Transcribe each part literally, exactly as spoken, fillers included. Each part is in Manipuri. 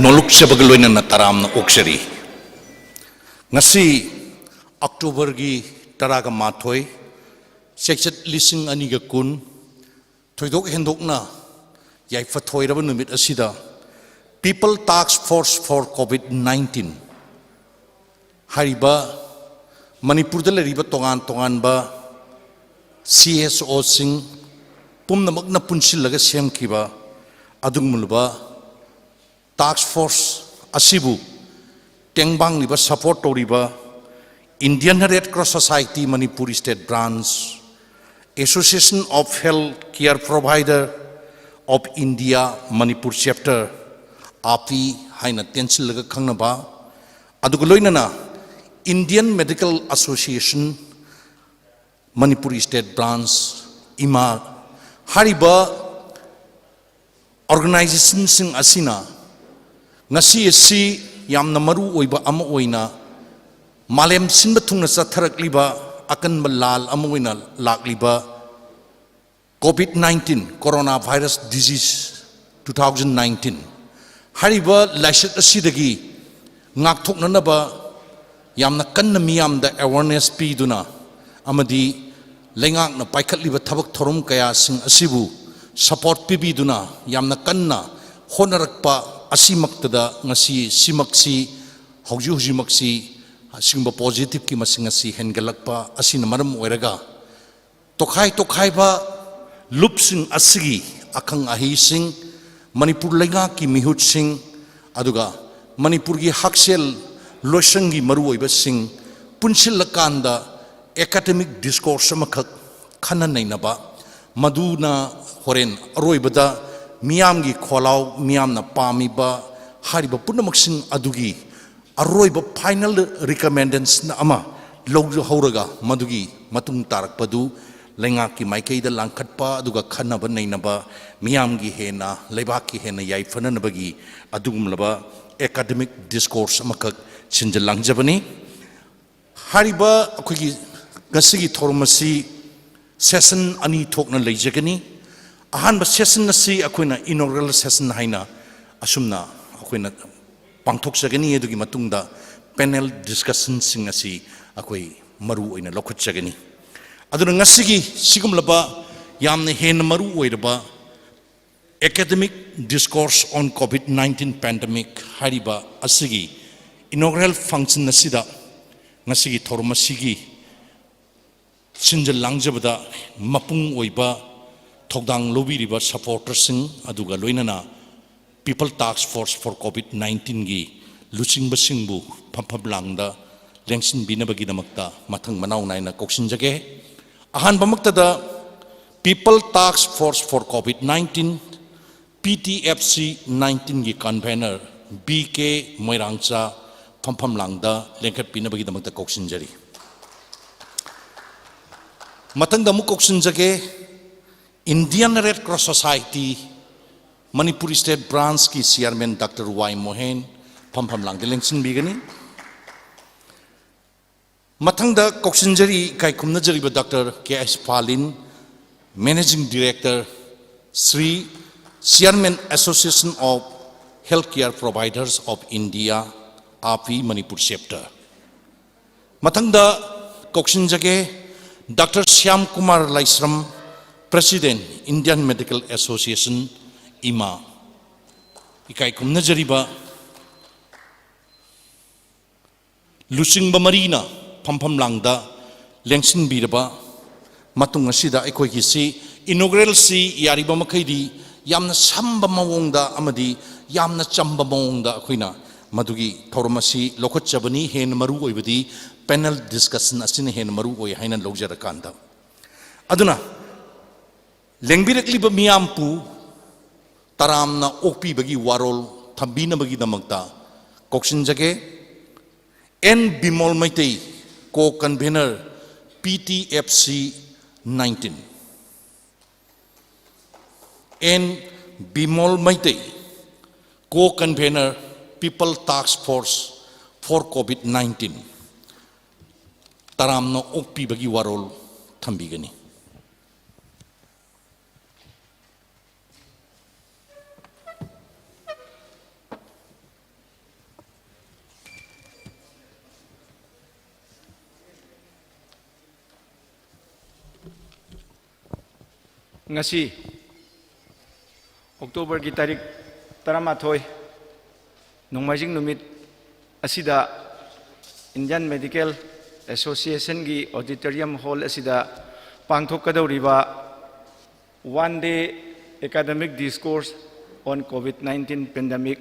ꯅꯣꯂꯨꯛꯆꯕꯒ ꯂꯣꯏꯅꯅ ꯇꯔꯥꯝꯅ ꯑꯣꯛꯆꯔꯤ꯫ ꯉꯁꯤ ꯑꯣꯛꯇꯣꯕꯔꯒꯤ ꯇꯔꯥꯒ ꯃꯥꯊꯣꯏ, ꯆꯩꯆꯠ ꯂꯤꯁꯤꯡ ꯑꯅꯤꯒ ꯀꯨꯟ, ꯊꯣꯏꯗꯣꯛ ꯍꯦꯟꯗꯣꯛꯅ ꯌꯥꯏꯐ ꯊꯣꯏꯔꯕ ꯅꯨꯃꯤꯠ ꯑꯁꯤꯗ People Task Force for COVID nineteen ꯍꯥꯏꯔꯤꯕ ꯃꯅꯤꯄꯨꯔꯗ ꯂꯩꯔꯤꯕ ꯇꯣꯉꯥꯟ ꯇꯣꯉꯥꯟꯕ C S Oꯁꯤꯡ ꯄꯨꯝꯅꯃꯛꯅ ꯄꯨꯟꯁꯤꯜꯂꯒ ꯁꯦꯝꯈꯤꯕ ꯑꯗꯨꯒꯨꯝꯂꯕ task force ꯑꯁꯤꯕꯨ ꯇꯦꯡꯕꯥꯡꯂꯤꯕ, support ꯇꯧꯔꯤꯕ Indian Red Cross Society Manipur State Branch, Association of Health Care Provider of India Manipur Chapter, AAHPI ꯍꯥꯏꯅ ꯇꯦꯟꯁꯤꯜꯂꯒ ꯈꯪꯅꯕ, ꯑꯗꯨꯒ ꯂꯣꯏꯅꯅ Indian Medical Association Manipur State Branch, ꯏꯃꯥ, ꯍꯥꯏꯔꯤꯕ organizationꯁꯤꯡ ꯑꯁꯤꯅ ꯉꯁꯤ ꯑꯁꯤ ꯌꯥꯝꯅ ꯃꯔꯨ ꯑꯣꯏꯕ ꯑꯃ ꯑꯣꯏꯅ ꯃꯥꯂꯦꯝ ꯁꯤꯟꯕ ꯊꯨꯡꯅ ꯆꯠꯊꯔꯛꯂꯤꯕ ꯑꯀꯟꯕ ꯂꯥꯜ ꯑꯃ ꯑꯣꯏꯅ ꯂꯥꯛꯂꯤꯕ COVID nineteen, Corona Virus Disease two thousand nineteen ꯍꯥꯏꯔꯤꯕ ꯂꯥꯏꯆꯠ ꯑꯁꯤꯗꯒꯤ ꯉꯥꯛꯊꯣꯛꯅꯅꯕ ꯌꯥꯝꯅ ꯀꯟꯅ ꯃꯤꯌꯥꯝꯗ awareness ꯄꯤꯗꯨꯅ ꯑꯃꯗꯤ ꯂꯩꯉꯥꯛꯅ ꯄꯥꯏꯈꯠꯂꯤꯕ ꯊꯕꯛ ꯊꯧꯔꯝ ꯀꯌꯥꯁꯤꯡ ꯑꯁꯤꯕꯨ support ꯄꯤꯕꯤꯗꯨꯅ ꯌꯥꯝꯅ ꯀꯟꯅ ꯍꯣꯠꯅꯔꯛꯄ ꯑꯁꯤꯃꯛꯇꯗ ꯉꯁꯤ ꯁꯤꯃꯛꯁꯤ, ꯍꯧꯖꯤꯛ ꯍꯧꯖꯤꯛꯃꯛꯁꯤ ꯑꯁꯤꯒꯨꯝꯕ positiveꯀꯤ ꯃꯁꯤꯡ ꯑꯁꯤ ꯍꯦꯟꯒꯠꯂꯛꯄ ꯑꯁꯤꯅ ꯃꯔꯝ ꯑꯣꯏꯔꯒ ꯇꯣꯈꯥꯏ ꯇꯣꯈꯥꯏꯕ ꯂꯨꯞꯁꯤꯡ ꯑꯁꯤꯒꯤ ꯑꯈꯪ ꯑꯍꯩꯁꯤꯡ, ꯃꯅꯤꯄꯨꯔ ꯂꯩꯉꯥꯛꯀꯤ ꯃꯤꯍꯨꯠꯁꯤꯡ, ꯑꯗꯨꯒ ꯃꯅꯤꯄꯨꯔꯒꯤ ꯍꯛꯁꯦꯜ ꯂꯣꯏꯁꯪꯒꯤ ꯃꯔꯨꯑꯣꯏꯕꯁꯤꯡ ꯄꯨꯟꯁꯤꯜꯂꯀꯥꯟꯗ academic discourse ꯑꯃꯈꯛ ꯈꯟꯅ ꯅꯩꯅꯕ, ꯃꯗꯨꯅ ꯍꯣꯔꯦꯟ ꯑꯔꯣꯏꯕꯗ ꯃꯤꯌꯥꯝꯒꯤ ꯈꯣꯜꯂꯥꯎ, ꯃꯤꯌꯥꯝꯅ ꯄꯥꯝꯃꯤꯕ ꯍꯥꯏꯔꯤꯕ ꯄꯨꯝꯅꯃꯛꯁꯤꯡ ꯑꯗꯨꯒꯤ ꯑꯔꯣꯏꯕ final recommendation ꯑꯃ ꯂꯧꯍꯧꯔꯒ ꯃꯗꯨꯒꯤ ꯃꯇꯨꯡ ꯇꯥꯔꯛꯄꯗꯨ ꯂꯩꯉꯥꯛꯀꯤ ꯃꯥꯏꯀꯩꯗ ꯂꯥꯡꯈꯠꯄ, ꯑꯗꯨꯒ ꯈꯟꯅꯕ ꯅꯩꯅꯕ, ꯃꯤꯌꯥꯝꯒꯤ ꯍꯦꯟꯅ, ꯂꯩꯕꯥꯛꯀꯤ ꯍꯦꯟꯅ ꯌꯥꯏꯐꯅꯅꯕꯒꯤ ꯑꯗꯨꯒꯨꯝꯂꯕ academic discourse ꯑꯃꯈꯛ ꯁꯤꯟꯖ ꯂꯥꯡꯖꯕꯅꯤ꯫ ꯍꯥꯏꯔꯤꯕ ꯑꯩꯈꯣꯏꯒꯤ ꯉꯁꯤꯒꯤ ꯊꯧꯔꯝ ꯑꯁꯤ session ꯑꯅꯤ ꯊꯣꯛꯅ ꯂꯩꯖꯒꯅꯤ꯫ ꯑꯍꯥꯟꯕ session ꯑꯁꯤ ꯑꯩꯈꯣꯏꯅ inaugural session ꯍꯥꯏꯅ ꯑꯁꯨꯝꯅ ꯑꯩꯈꯣꯏꯅ ꯄꯥꯡꯊꯣꯛꯆꯒꯅꯤ꯫ ꯑꯗꯨꯒꯤ ꯃꯇꯨꯡꯗ ꯄꯦꯅꯦꯜ ꯗꯤꯁꯀꯁꯟꯁꯤꯡ ꯑꯁꯤ ꯑꯩꯈꯣꯏ ꯃꯔꯨ ꯑꯣꯏꯅ ꯂꯧꯈꯠꯆꯒꯅꯤ꯫ ꯑꯗꯨꯅ ꯉꯁꯤꯒꯤ ꯁꯤꯒꯨꯝꯂꯕ ꯌꯥꯝꯅ ꯍꯦꯟꯅ ꯃꯔꯨ ꯑꯣꯏꯔꯕ Academic Discourse on COVID nineteen Pandemic ꯍꯥꯏꯔꯤꯕ ꯑꯁꯤꯒꯤ inaugural function ꯑꯁꯤꯗ ꯉꯁꯤꯒꯤ ꯊꯧꯔꯝ ꯑꯁꯤꯒꯤ ꯁꯤꯟꯖ ꯂꯥꯡꯖꯕꯗ ꯃꯄꯨꯡ ꯑꯣꯏꯕ ꯊꯧꯗꯥꯡ ꯂꯧꯕꯤꯔꯤꯕ supporterꯁꯤꯡ ꯑꯗꯨꯒ ꯂꯣꯏꯅꯅ People Task Force for COVID nineteenꯒꯤ ꯂꯨꯆꯤꯡꯕꯁꯤꯡꯕꯨ ꯐꯝꯐꯝ ꯂꯥꯡꯗ ꯂꯦꯡꯁꯤꯟꯕꯤꯅꯕꯒꯤꯗꯃꯛꯇ ꯃꯊꯪ ꯃꯅꯥꯎ ꯅꯥꯏꯅ ꯀꯧꯁꯤꯟꯖꯒꯦ꯫ ꯑꯍꯥꯟꯕꯃꯛꯇꯗ People Task Force for COVID nineteen, P T F C nineteenꯒꯤ convener B K ꯃꯣꯏꯔꯥꯡꯆꯥ ꯐꯝꯐꯝ ꯂꯥꯡꯗ ꯂꯦꯡꯈꯠꯄꯤꯅꯕꯒꯤꯗꯃꯛꯇ ꯀꯧꯁꯤꯟꯖꯔꯤ꯫ ꯃꯊꯪꯗ ꯑꯃꯨꯛ ꯀꯧꯁꯤꯟꯖꯒꯦ, Indian Red Cross Society Manipur State Branchꯀꯤ Chairman Doctor Y ꯃꯣꯍꯦꯟ ꯐꯝꯐꯝ ꯂꯥꯡꯗ ꯂꯦꯡꯁꯤꯟꯕꯤꯒꯅꯤ꯫ ꯃꯊꯪꯗ ꯀꯧꯁꯤꯟꯖꯔꯤ, ꯏꯀꯥꯏ ꯈꯨꯝꯅꯖꯔꯤꯕ Doctor K S ꯄꯥꯂꯤꯟ, Managing Director, Shri, Chairman Association of Healthcare Providers of India, AAHPI Manipur Chapter꯫ ꯃꯊꯪꯗ ꯀꯧꯁꯤꯟꯖꯒꯦ Doctor ꯁ꯭ꯌꯥꯝ ꯀꯨꯃꯥꯔ ꯂꯥꯏꯁ꯭ꯔꯝ, President, Indian Medical Association, ꯏꯃꯥ꯫ ꯏꯀꯥꯏ ꯈꯨꯝꯅꯖꯔꯤꯕ ꯂꯨꯆꯤꯡꯕ ꯃꯔꯤꯅ ꯐꯝꯐꯝ ꯂꯥꯡꯗ ꯂꯦꯡꯁꯤꯟꯕꯤꯔꯕ ꯃꯇꯨꯡ ꯑꯁꯤꯗ ꯑꯩꯈꯣꯏꯒꯤꯁꯤ inauguralꯁꯤ ꯌꯥꯔꯤꯕ ꯃꯈꯩꯗꯤ ꯌꯥꯝꯅ ꯁꯝꯕ ꯃꯑꯣꯡꯗ ꯑꯃꯗꯤ ꯌꯥꯝꯅ ꯆꯝꯕ ꯃꯑꯣꯡꯗ ꯑꯩꯈꯣꯏꯅ ꯃꯗꯨꯒꯤ ꯊꯧꯔꯝ ꯑꯁꯤ ꯂꯧꯈꯠꯆꯕꯅꯤ꯫ ꯍꯦꯟꯅ ꯃꯔꯨ ꯑꯣꯏꯕꯗꯤ panel discussion ꯑꯁꯤꯅ ꯍꯦꯟꯅ ꯃꯔꯨ ꯑꯣꯏ ꯍꯥꯏꯅ ꯂꯧꯖꯔꯀꯥꯟꯗ, ꯑꯗꯨꯅ ꯂꯦꯡꯕꯤꯔꯛꯂꯤꯕ ꯃꯤꯌꯥꯝꯕꯨ ꯇꯔꯥꯝꯅ ꯑꯣꯛꯄꯤꯕꯒꯤ ꯋꯥꯔꯣꯜ ꯊꯝꯕꯤꯅꯕꯒꯤꯗꯃꯛꯇ ꯀꯧꯁꯤꯟꯖꯒꯦ꯫ N Bimol Meitei, Co-Convener, P T F C nineteen꯫ N Bimol Meitei, Co-Convener, People Task Force for COVID nineteen꯫ ꯇꯔꯥꯝꯅ ꯑꯣꯛꯄꯤꯕꯒꯤ ꯋꯥꯔꯣꯜ ꯊꯝꯕꯤꯒꯅꯤ꯫ ꯉꯁꯤ ꯑꯣꯛꯇꯣꯕꯔꯒꯤ ꯇꯥꯔꯤꯛ ꯇꯔꯥꯃꯥꯊꯣꯏ, ꯅꯣꯡꯃꯥꯏꯖꯤꯡ ꯅꯨꯃꯤꯠ ꯑꯁꯤꯗ Indian Medical Associationꯒꯤ auditorium hall ꯑꯁꯤꯗ ꯄꯥꯡꯊꯣꯛꯀꯗꯧꯔꯤꯕ One Day Academic Discourse on COVID nineteen Pandemic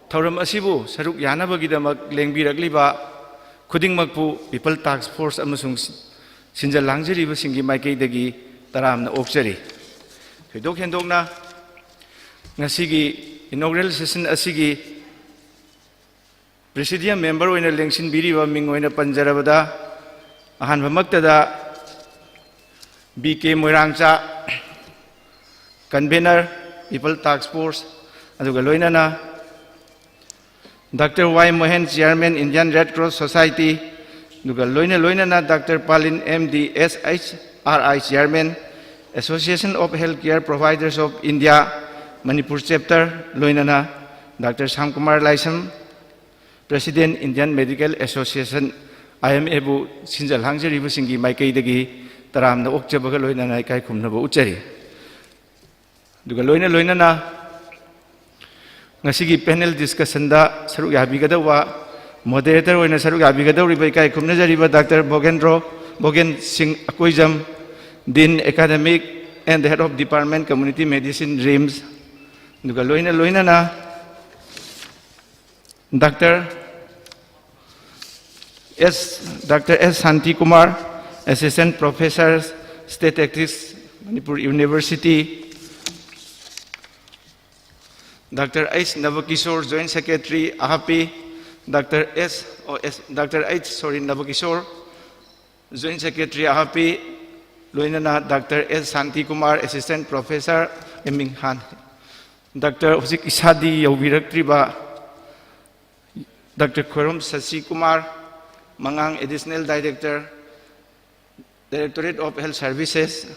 ꯊꯧꯔꯝ ꯑꯁꯤꯕꯨ ꯁꯔꯨꯛ ꯌꯥꯅꯕꯒꯤꯗꯃꯛ ꯂꯦꯡꯕꯤꯔꯛꯂꯤꯕ ꯈꯨꯗꯤꯡꯃꯛꯄꯨ People Task Force ꯑꯃꯁꯨꯡ ꯁꯤꯟꯖ ꯂꯥꯡꯖꯔꯤꯕꯁꯤꯡꯒꯤ ꯃꯥꯏꯀꯩꯗꯒꯤ ꯇꯔꯥꯝꯅ ꯑꯣꯛꯆꯔꯤ꯫ ꯊꯣꯏꯗꯣꯛ ꯍꯦꯟꯗꯣꯛꯅ ꯉꯁꯤꯒꯤ inaugural session ꯑꯁꯤꯒꯤ Presidium member ꯑꯣꯏꯅ ꯂꯦꯡꯁꯤꯟꯕꯤꯔꯤꯕ ꯃꯤꯡ ꯑꯣꯏꯅ ꯄꯟꯖꯔꯕꯗ, ꯑꯍꯥꯟꯕꯃꯛꯇꯗ B K Moirangcha, Convener, People Task Force, ꯑꯗꯨꯒ ꯂꯣꯏꯅꯅ doctor Y Mohen, Chairman, Indian Red Cross Society, ꯑꯗꯨꯒ ꯂꯣꯏꯅ ꯂꯣꯏꯅꯅ doctor Palin M D, S H R I Chairman, Association of Healthcare Providers of India, Manipur Chapter, ꯂꯣꯏꯅꯅ doctor Shyamkumar Laishram, President, Indian Medical Association, I M Aꯕꯨ ꯁꯤꯟꯖ ꯂꯥꯡꯖꯔꯤꯕꯁꯤꯡꯒꯤ ꯃꯥꯏꯀꯩꯗꯒꯤ ꯇꯔꯥꯝꯅ ꯑꯣꯛꯆꯕꯒ ꯂꯣꯏꯅꯅ ꯏꯀꯥꯏ ꯈꯨꯝꯅꯕ ꯎꯠꯆꯔꯤ꯫ ꯑꯗꯨꯒ ꯂꯣꯏꯅ ꯂꯣꯏꯅꯅ ꯉꯁꯤꯒꯤ panel discussionꯗ ꯁꯔꯨꯛ ꯌꯥꯕꯤꯒꯗꯧꯕ, moderator ꯑꯣꯏꯅ ꯁꯔꯨꯛ ꯌꯥꯕꯤꯒꯗꯧꯔꯤꯕ ꯏꯀꯥꯏ ꯈꯨꯝꯅꯖꯔꯤꯕ ꯗꯥꯛꯇꯔ ꯚꯣꯒꯦꯟꯗ꯭ꯔꯣ, ꯚꯣꯒꯦꯟ ꯁꯤꯡ Akoijam, Dean Academic and Head of Department Community Medicine, RIMS, ꯑꯗꯨꯒ ꯂꯣꯏꯅ ꯂꯣꯏꯅꯅ doctor S, doctor S Shanti Kumar, Assistant Professor, Statistics, Manipur University, doctor H Nabakishore, Joint Secretary, AHPI, doctor S, ꯑꯣ, S, doctor H, sorry, Nabakishore, Joint Secretary, AHPI, ꯂꯣꯏꯅꯅ doctor S Shanti Kumar, Assistant Professor, M ꯏꯪꯍꯥꯟ, ꯗꯥꯛꯇꯔ ꯍꯧꯖꯤꯛ ꯏꯁꯥꯗꯤ ꯌꯧꯕꯤꯔꯛꯇ꯭ꯔꯤꯕ ꯗꯥꯛꯇꯔ ꯈꯣꯏꯔꯣꯝ ꯁꯁꯤ ꯀꯨꯃꯥꯔ, ꯃꯉꯥꯡ, Additional Director, Directorate of Health Services,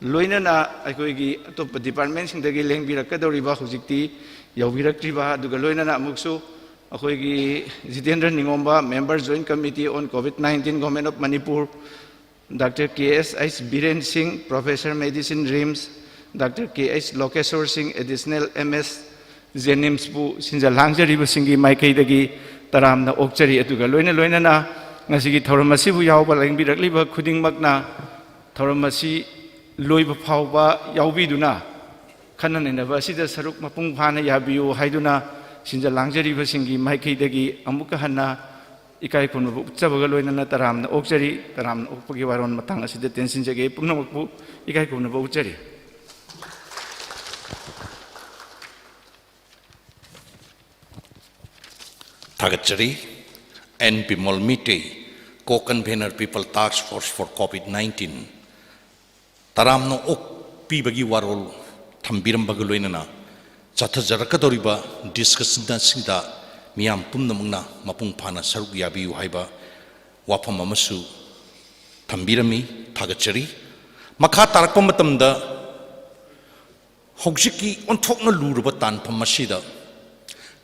ꯂꯣꯏꯅꯅ ꯑꯩꯈꯣꯏꯒꯤ ꯑꯇꯣꯞꯄ departmentꯁꯤꯡꯗꯒꯤ ꯂꯦꯡꯕꯤꯔꯛꯀꯗꯧꯔꯤꯕ, ꯍꯧꯖꯤꯛꯇꯤ ꯌꯧꯕꯤꯔꯛꯇ꯭ꯔꯤꯕ, ꯑꯗꯨꯒ ꯂꯣꯏꯅꯅ ꯑꯃꯨꯛꯁꯨ ꯑꯩꯈꯣꯏꯒꯤ Jitendra ꯅꯤꯉꯣꯝꯕ, Member, Joint Committee on COVID nineteen, Government of Manipur, Doctor K S H Biren Singh, Professor Medicine, RIMS, Doctor K H Lokeshwar Singh, Additional M S, JNIMSꯄꯨ ꯁꯤꯟꯖ ꯂꯥꯡꯖꯔꯤꯕꯁꯤꯡꯒꯤ ꯃꯥꯏꯀꯩꯗꯒꯤ ꯇꯔꯥꯝꯅ ꯑꯣꯛꯆꯔꯤ꯫ ꯑꯗꯨꯒ ꯂꯣꯏꯅ ꯂꯣꯏꯅꯅ ꯉꯁꯤꯒꯤ ꯊꯧꯔꯝ ꯑꯁꯤꯕꯨ ꯌꯥꯎꯕ ꯂꯦꯡꯕꯤꯔꯛꯂꯤꯕ ꯈꯨꯗꯤꯡꯃꯛꯅ ꯊꯧꯔꯝ ꯑꯁꯤ ꯂꯣꯏꯕ ꯐꯥꯎꯕ ꯌꯥꯎꯕꯤꯗꯨꯅ, ꯈꯟꯅ ꯅꯩꯅꯕ ꯑꯁꯤꯗ ꯁꯔꯨꯛ ꯃꯄꯨꯡ ꯐꯥꯅ ꯌꯥꯕꯤꯌꯨ ꯍꯥꯏꯗꯨꯅ ꯁꯤꯟꯖ ꯂꯥꯡꯖꯔꯤꯕꯁꯤꯡꯒꯤ ꯃꯥꯏꯀꯩꯗꯒꯤ ꯑꯃꯨꯛꯀ ꯍꯟꯅ ꯏꯀꯥꯏ ꯈꯨꯝꯅꯕ ꯎꯠꯆꯕꯒ ꯂꯣꯏꯅꯅ ꯇꯔꯥꯝꯅ ꯑꯣꯛꯆꯔꯤ꯫ ꯇꯔꯥꯝꯅ ꯑꯣꯛꯄꯒꯤ ꯋꯥꯔꯣꯜ ꯃꯇꯥꯡ ꯑꯁꯤꯗ ꯇꯦꯟꯁꯤꯟꯖꯒꯦ꯫ ꯄꯨꯝꯅꯃꯛꯄꯨ ꯏꯀꯥꯏ ꯈꯨꯝꯅꯕ ꯎꯠꯆꯔꯤ꯫ ꯊꯥꯒꯠꯆꯔꯤ꯫ N Bimol Meitei, Co-Convener, People Task Force for COVID nineteen꯫ ꯇꯔꯥꯝꯅ ꯑꯣꯛꯄꯤꯕꯒꯤ ꯋꯥꯔꯣꯜ ꯊꯝꯕꯤꯔꯝꯕꯒ ꯂꯣꯏꯅꯅ ꯆꯠꯊꯖꯔꯛꯀꯗꯧꯔꯤꯕ discussion ꯑꯁꯤꯗ ꯃꯤꯌꯥꯝ ꯄꯨꯝꯅꯃꯛꯅ ꯃꯄꯨꯡ ꯐꯥꯅ ꯁꯔꯨꯛ ꯌꯥꯕꯤꯌꯨ ꯍꯥꯏꯕ ꯋꯥꯐꯝ ꯑꯃꯁꯨ ꯊꯝꯕꯤꯔꯝꯃꯤ꯫ ꯊꯥꯒꯠꯆꯔꯤ꯫ ꯃꯈꯥ ꯇꯥꯔꯛꯄ ꯃꯇꯝꯗ ꯍꯧꯖꯤꯛꯀꯤ ꯑꯣꯟꯊꯣꯛꯅ ꯂꯨꯔꯕ ꯇꯥꯟꯐꯝ ꯑꯁꯤꯗ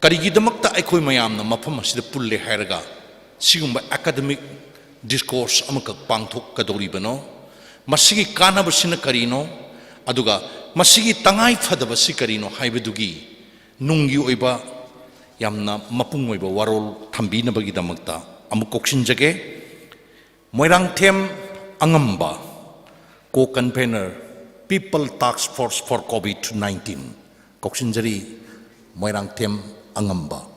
ꯀꯔꯤꯒꯤꯗꯃꯛꯇ ꯑꯩꯈꯣꯏ ꯃꯌꯥꯝꯅ ꯃꯐꯝ ꯑꯁꯤꯗ ꯄꯨꯜꯂꯦ ꯍꯥꯏꯔꯒ ꯁꯤꯒꯨꯝꯕ academic discourse ꯑꯃꯈꯛ ꯄꯥꯡꯊꯣꯛꯀꯗꯧꯔꯤꯕꯅꯣ? ꯃꯁꯤꯒꯤ ꯀꯥꯟꯅꯕꯁꯤꯅ ꯀꯔꯤꯅꯣ? ꯑꯗꯨꯒ ꯃꯁꯤꯒꯤ ꯇꯉꯥꯏ ꯐꯗꯕꯁꯤ ꯀꯔꯤꯅꯣ ꯍꯥꯏꯕꯗꯨꯒꯤ ꯅꯨꯡꯒꯤ ꯑꯣꯏꯕ ꯌꯥꯝꯅ ꯃꯄꯨꯡ ꯑꯣꯏꯕ ꯋꯥꯔꯣꯜ ꯊꯝꯕꯤꯅꯕꯒꯤꯗꯃꯛꯇ ꯑꯃꯨꯛ ꯀꯧꯁꯤꯟꯖꯒꯦ꯫ ꯃꯣꯏꯔꯥꯡꯊꯦꯝ ꯑꯉꯝꯕ, Co-Convener, People Task Force for COVID nineteen꯫ ꯀꯧꯁꯤꯟꯖꯔꯤ, Moirangthem ꯑꯉꯝꯕ꯫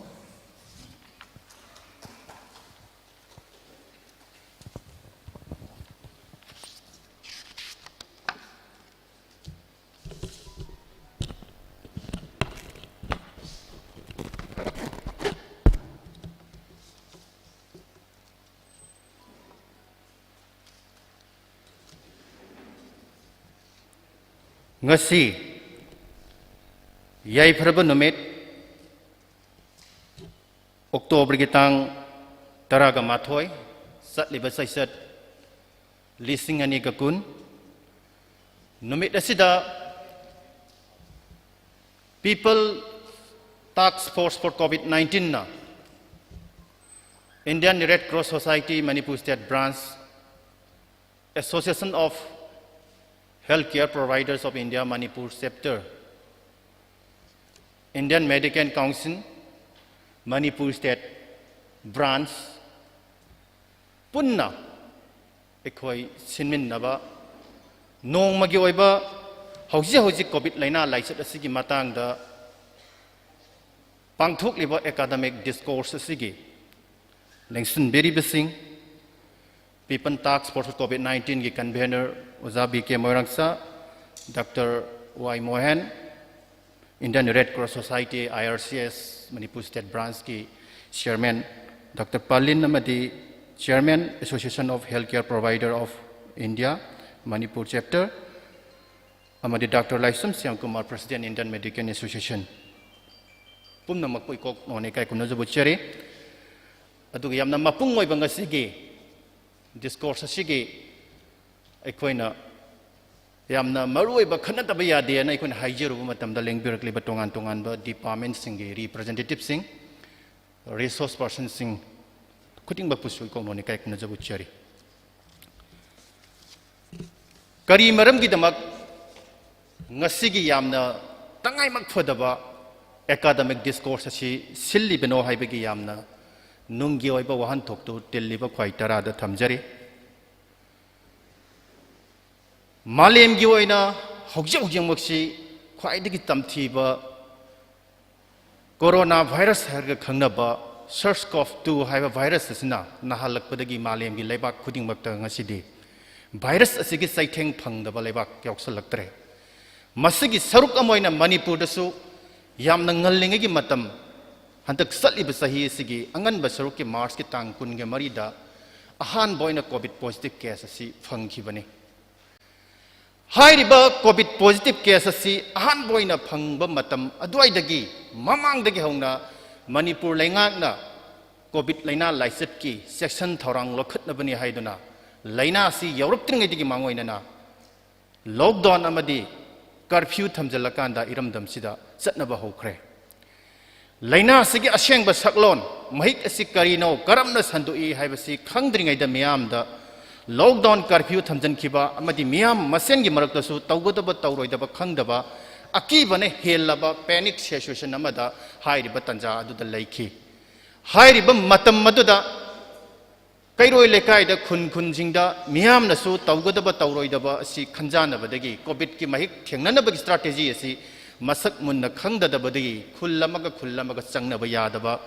ꯉꯁꯤ ꯌꯥꯏꯐꯔꯕ ꯅꯨꯃꯤꯠ, ꯑꯣꯛꯇꯣꯕꯔꯒꯤ ꯇꯥꯡ ꯇꯔꯥꯒ ꯃꯥꯊꯣꯏ, ꯆꯠꯂꯤꯕ ꯆꯩꯆꯠ ꯂꯤꯁꯤꯡ ꯑꯅꯤꯒ ꯀꯨꯟ, ꯅꯨꯃꯤꯠ ꯑꯁꯤꯗ People Task Force for COVID nineteenꯅ Indian Red Cross Society Manipur State Branch Association of Healthcare Providers of India Manipur Chapter, Indian Medical Council, Manipur State Branch ꯄꯨꯟꯅ ꯑꯩꯈꯣꯏ ꯁꯤꯟꯃꯤꯟꯅꯕ ꯅꯣꯡꯃꯒꯤ ꯑꯣꯏꯕ ꯍꯧꯖꯤꯛ ꯍꯧꯖꯤꯛ ꯀꯣꯚꯤꯗ ꯂꯥꯏꯅꯥ ꯂꯥꯏꯆꯠ ꯑꯁꯤꯒꯤ ꯃꯇꯥꯡꯗ ꯄꯥꯡꯊꯣꯛꯂꯤꯕ academic discourse ꯑꯁꯤꯒꯤ ꯂꯦꯡꯁꯤꯟꯕꯤꯔꯤꯕꯁꯤꯡ, People Task Force COVID nineteenꯒꯤ convener ꯑꯣꯖꯥ B K Moirangcha, doctor Y Mohen, Indian Red Cross Society, IRCS, Manipur State Branchꯀꯤ Chairman ꯗꯣꯛꯇꯔ ꯄꯥꯂꯤꯟ ꯑꯃꯗꯤ Chairman, Association of Healthcare Provider of India, Manipur Chapter, ꯑꯃꯗꯤ ꯗꯣꯛꯇꯔ ꯂꯥꯏꯁ꯭ꯔꯝ Shyamkumar, President, Indian Medical Association, ꯄꯨꯝꯅꯃꯛꯄꯨ ꯏꯀꯣꯛ ꯅꯣꯟꯅ ꯏꯀꯥꯏ ꯈꯨꯝꯅꯖꯕ ꯎꯠꯆꯔꯤ꯫ ꯑꯗꯨꯒ ꯌꯥꯝꯅ ꯃꯄꯨꯡ ꯑꯣꯏꯕ ꯉꯁꯤꯒꯤ discourse ꯑꯁꯤꯒꯤ ꯑꯩꯈꯣꯏꯅ ꯌꯥꯝꯅ ꯃꯔꯨꯑꯣꯏꯕ, ꯈꯟꯅꯗꯕ ꯌꯥꯗꯦꯅ ꯑꯩꯈꯣꯏꯅ ꯍꯥꯏꯖꯔꯨꯕ ꯃꯇꯝꯗ, ꯂꯦꯡꯕꯤꯔꯛꯂꯤꯕ ꯇꯣꯉꯥꯟ ꯇꯣꯉꯥꯟꯕ departmentꯁꯤꯡꯒꯤ representativeꯁꯤꯡ, resource personꯁꯤꯡ ꯈꯨꯗꯤꯡꯃꯛꯄꯨꯁꯨ ꯏꯀꯣꯛ ꯅꯣꯟꯅ ꯏꯀꯥꯏ ꯈꯨꯝꯅꯖꯕ ꯎꯠꯆꯔꯤ꯫ ꯀꯔꯤ ꯃꯔꯝꯒꯤꯗꯃꯛ ꯉꯁꯤꯒꯤ ꯌꯥꯝꯅ ꯇꯉꯥꯏꯃꯛ ꯐꯗꯕ academic discourse ꯑꯁꯤ ꯁꯤꯜꯂꯤꯕꯅꯣ ꯍꯥꯏꯕꯒꯤ ꯌꯥꯝꯅ ꯅꯨꯡꯒꯤ ꯑꯣꯏꯕ ꯋꯥꯍꯟꯊꯣꯛꯇꯨ ꯇꯤꯜꯂꯤꯕ ꯈ꯭ꯋꯥꯏ ꯇꯔꯥꯗ ꯊꯝꯖꯔꯤ꯫ ꯃꯥꯂꯦꯝꯒꯤ ꯑꯣꯏꯅ ꯍꯧꯖꯤꯛ ꯍꯧꯖꯤꯛꯃꯛꯁꯤ ꯈ꯭ꯋꯥꯏꯗꯒꯤ ꯇꯝꯊꯤꯕ corona virus ꯍꯥꯏꯔꯒ ꯈꯪꯅꯕ SARS-CoV two ꯍꯥꯏꯕ virus ꯑꯁꯤꯅ ꯅꯥꯍꯜꯂꯛꯄꯗꯒꯤ ꯃꯥꯂꯦꯝꯒꯤ ꯂꯩꯕꯥꯛ ꯈꯨꯗꯤꯡꯃꯛꯇ ꯉꯁꯤꯗꯤ virus ꯑꯁꯤꯒꯤ ꯆꯩꯊꯦꯡ ꯐꯪꯗꯕ ꯂꯩꯕꯥꯛ ꯌꯥꯎꯁꯜꯂꯛꯇ꯭ꯔꯦ꯫ ꯃꯁꯤꯒꯤ ꯁꯔꯨꯛ ꯑꯃ ꯑꯣꯏꯅ ꯃꯅꯤꯄꯨꯔꯗꯁꯨ ꯌꯥꯝꯅ ꯉꯜꯂꯤꯉꯩꯒꯤ ꯃꯇꯝ, ꯍꯟꯗꯛ ꯆꯠꯂꯤꯕ ꯆꯍꯤ ꯑꯁꯤꯒꯤ ꯑꯉꯟꯕ ꯁꯔꯨꯛꯀꯤ Marchꯀꯤ ꯇꯥꯡ ꯀꯨꯟꯒ ꯃꯔꯤꯗ ꯑꯍꯥꯟꯕ ꯑꯣꯏꯅ COVID positive case ꯑꯁꯤ ꯐꯪꯈꯤꯕꯅꯤ꯫ ꯍꯥꯏꯔꯤꯕ COVID positive case ꯑꯁꯤ ꯑꯍꯥꯟꯕ ꯑꯣꯏꯅ ꯐꯪꯕ ꯃꯇꯝ ꯑꯗꯨꯋꯥꯏꯗꯒꯤ, ꯃꯃꯥꯡꯗꯒꯤ ꯍꯧꯅ ꯃꯅꯤꯄꯨꯔ ꯂꯩꯉꯥꯛꯅ COVID ꯂꯥꯏꯅꯥ ꯂꯥꯏꯆꯠꯀꯤ ꯆꯦꯛꯁꯤꯟ ꯊꯧꯔꯥꯡ ꯂꯧꯈꯠꯅꯕꯅꯤ ꯍꯥꯏꯗꯨꯅ, ꯂꯥꯏꯅꯥ ꯑꯁꯤ ꯌꯧꯔꯛꯇ꯭ꯔꯤꯉꯩꯗꯒꯤ ꯃꯥꯡꯑꯣꯏꯅꯅ lockdown ꯑꯃꯗꯤ curfew ꯊꯝꯖꯤꯜꯂꯀꯥꯟꯗ ꯏꯔꯝꯗꯝꯁꯤꯗ ꯆꯠꯅꯕ ꯍꯧꯈ꯭ꯔꯦ꯫ ꯂꯥꯏꯅꯥ ꯑꯁꯤꯒꯤ ꯑꯁꯦꯡꯕ ꯁꯛꯂꯣꯟ, ꯃꯍꯤꯛ ꯑꯁꯤ ꯀꯔꯤꯅꯣ, ꯀꯔꯝꯅ ꯁꯟꯗꯣꯛꯏ ꯍꯥꯏꯕꯁꯤ ꯈꯪꯗ꯭ꯔꯤꯉꯩꯗ ꯃꯤꯌꯥꯝꯗ ꯂꯣꯛꯗꯥꯎꯟ ꯀꯔꯐ꯭ꯌꯨ ꯊꯝꯖꯤꯟꯈꯤꯕ ꯑꯃꯗꯤ ꯃꯤꯌꯥꯝ ꯃꯁꯦꯟꯒꯤ ꯃꯔꯛꯇꯁꯨ ꯇꯧꯒꯗꯕ ꯇꯧꯔꯣꯏꯗꯕ ꯈꯪꯗꯕ ꯑꯀꯤꯕꯅ ꯍꯦꯜꯂꯕ ꯄꯦꯅꯤꯛ ꯁꯤꯆꯨꯋꯦꯁꯟ ꯑꯃꯗ ꯍꯥꯏꯔꯤꯕ ꯇꯥꯟꯖꯥ ꯑꯗꯨꯗ ꯂꯩꯈꯤ꯫ ꯍꯥꯏꯔꯤꯕ ꯃꯇꯝ ꯑꯗꯨꯗ ꯀꯩꯔꯣꯏ ꯂꯩꯀꯥꯏꯗ, ꯈꯨꯟ ꯈꯨꯟꯁꯤꯡꯗ ꯃꯤꯌꯥꯝꯅꯁꯨ ꯇꯧꯒꯗꯕ ꯇꯧꯔꯣꯏꯗꯕ ꯑꯁꯤ ꯈꯟꯖꯥꯟꯅꯕꯗꯒꯤ ꯀꯣꯚꯤꯗꯀꯤ ꯃꯍꯤꯛ ꯊꯦꯡꯅꯅꯕꯒꯤ ꯁ꯭ꯇ꯭ꯔꯥꯇꯦꯖꯤ ꯑꯁꯤ ꯃꯁꯛ ꯃꯨꯟꯅ ꯈꯪꯗꯗꯕꯗꯒꯤ ꯈꯨꯜ ꯑꯃꯒ ꯈꯨꯜ ꯑꯃꯒ ꯆꯪꯅꯕ ꯌꯥꯗꯕ,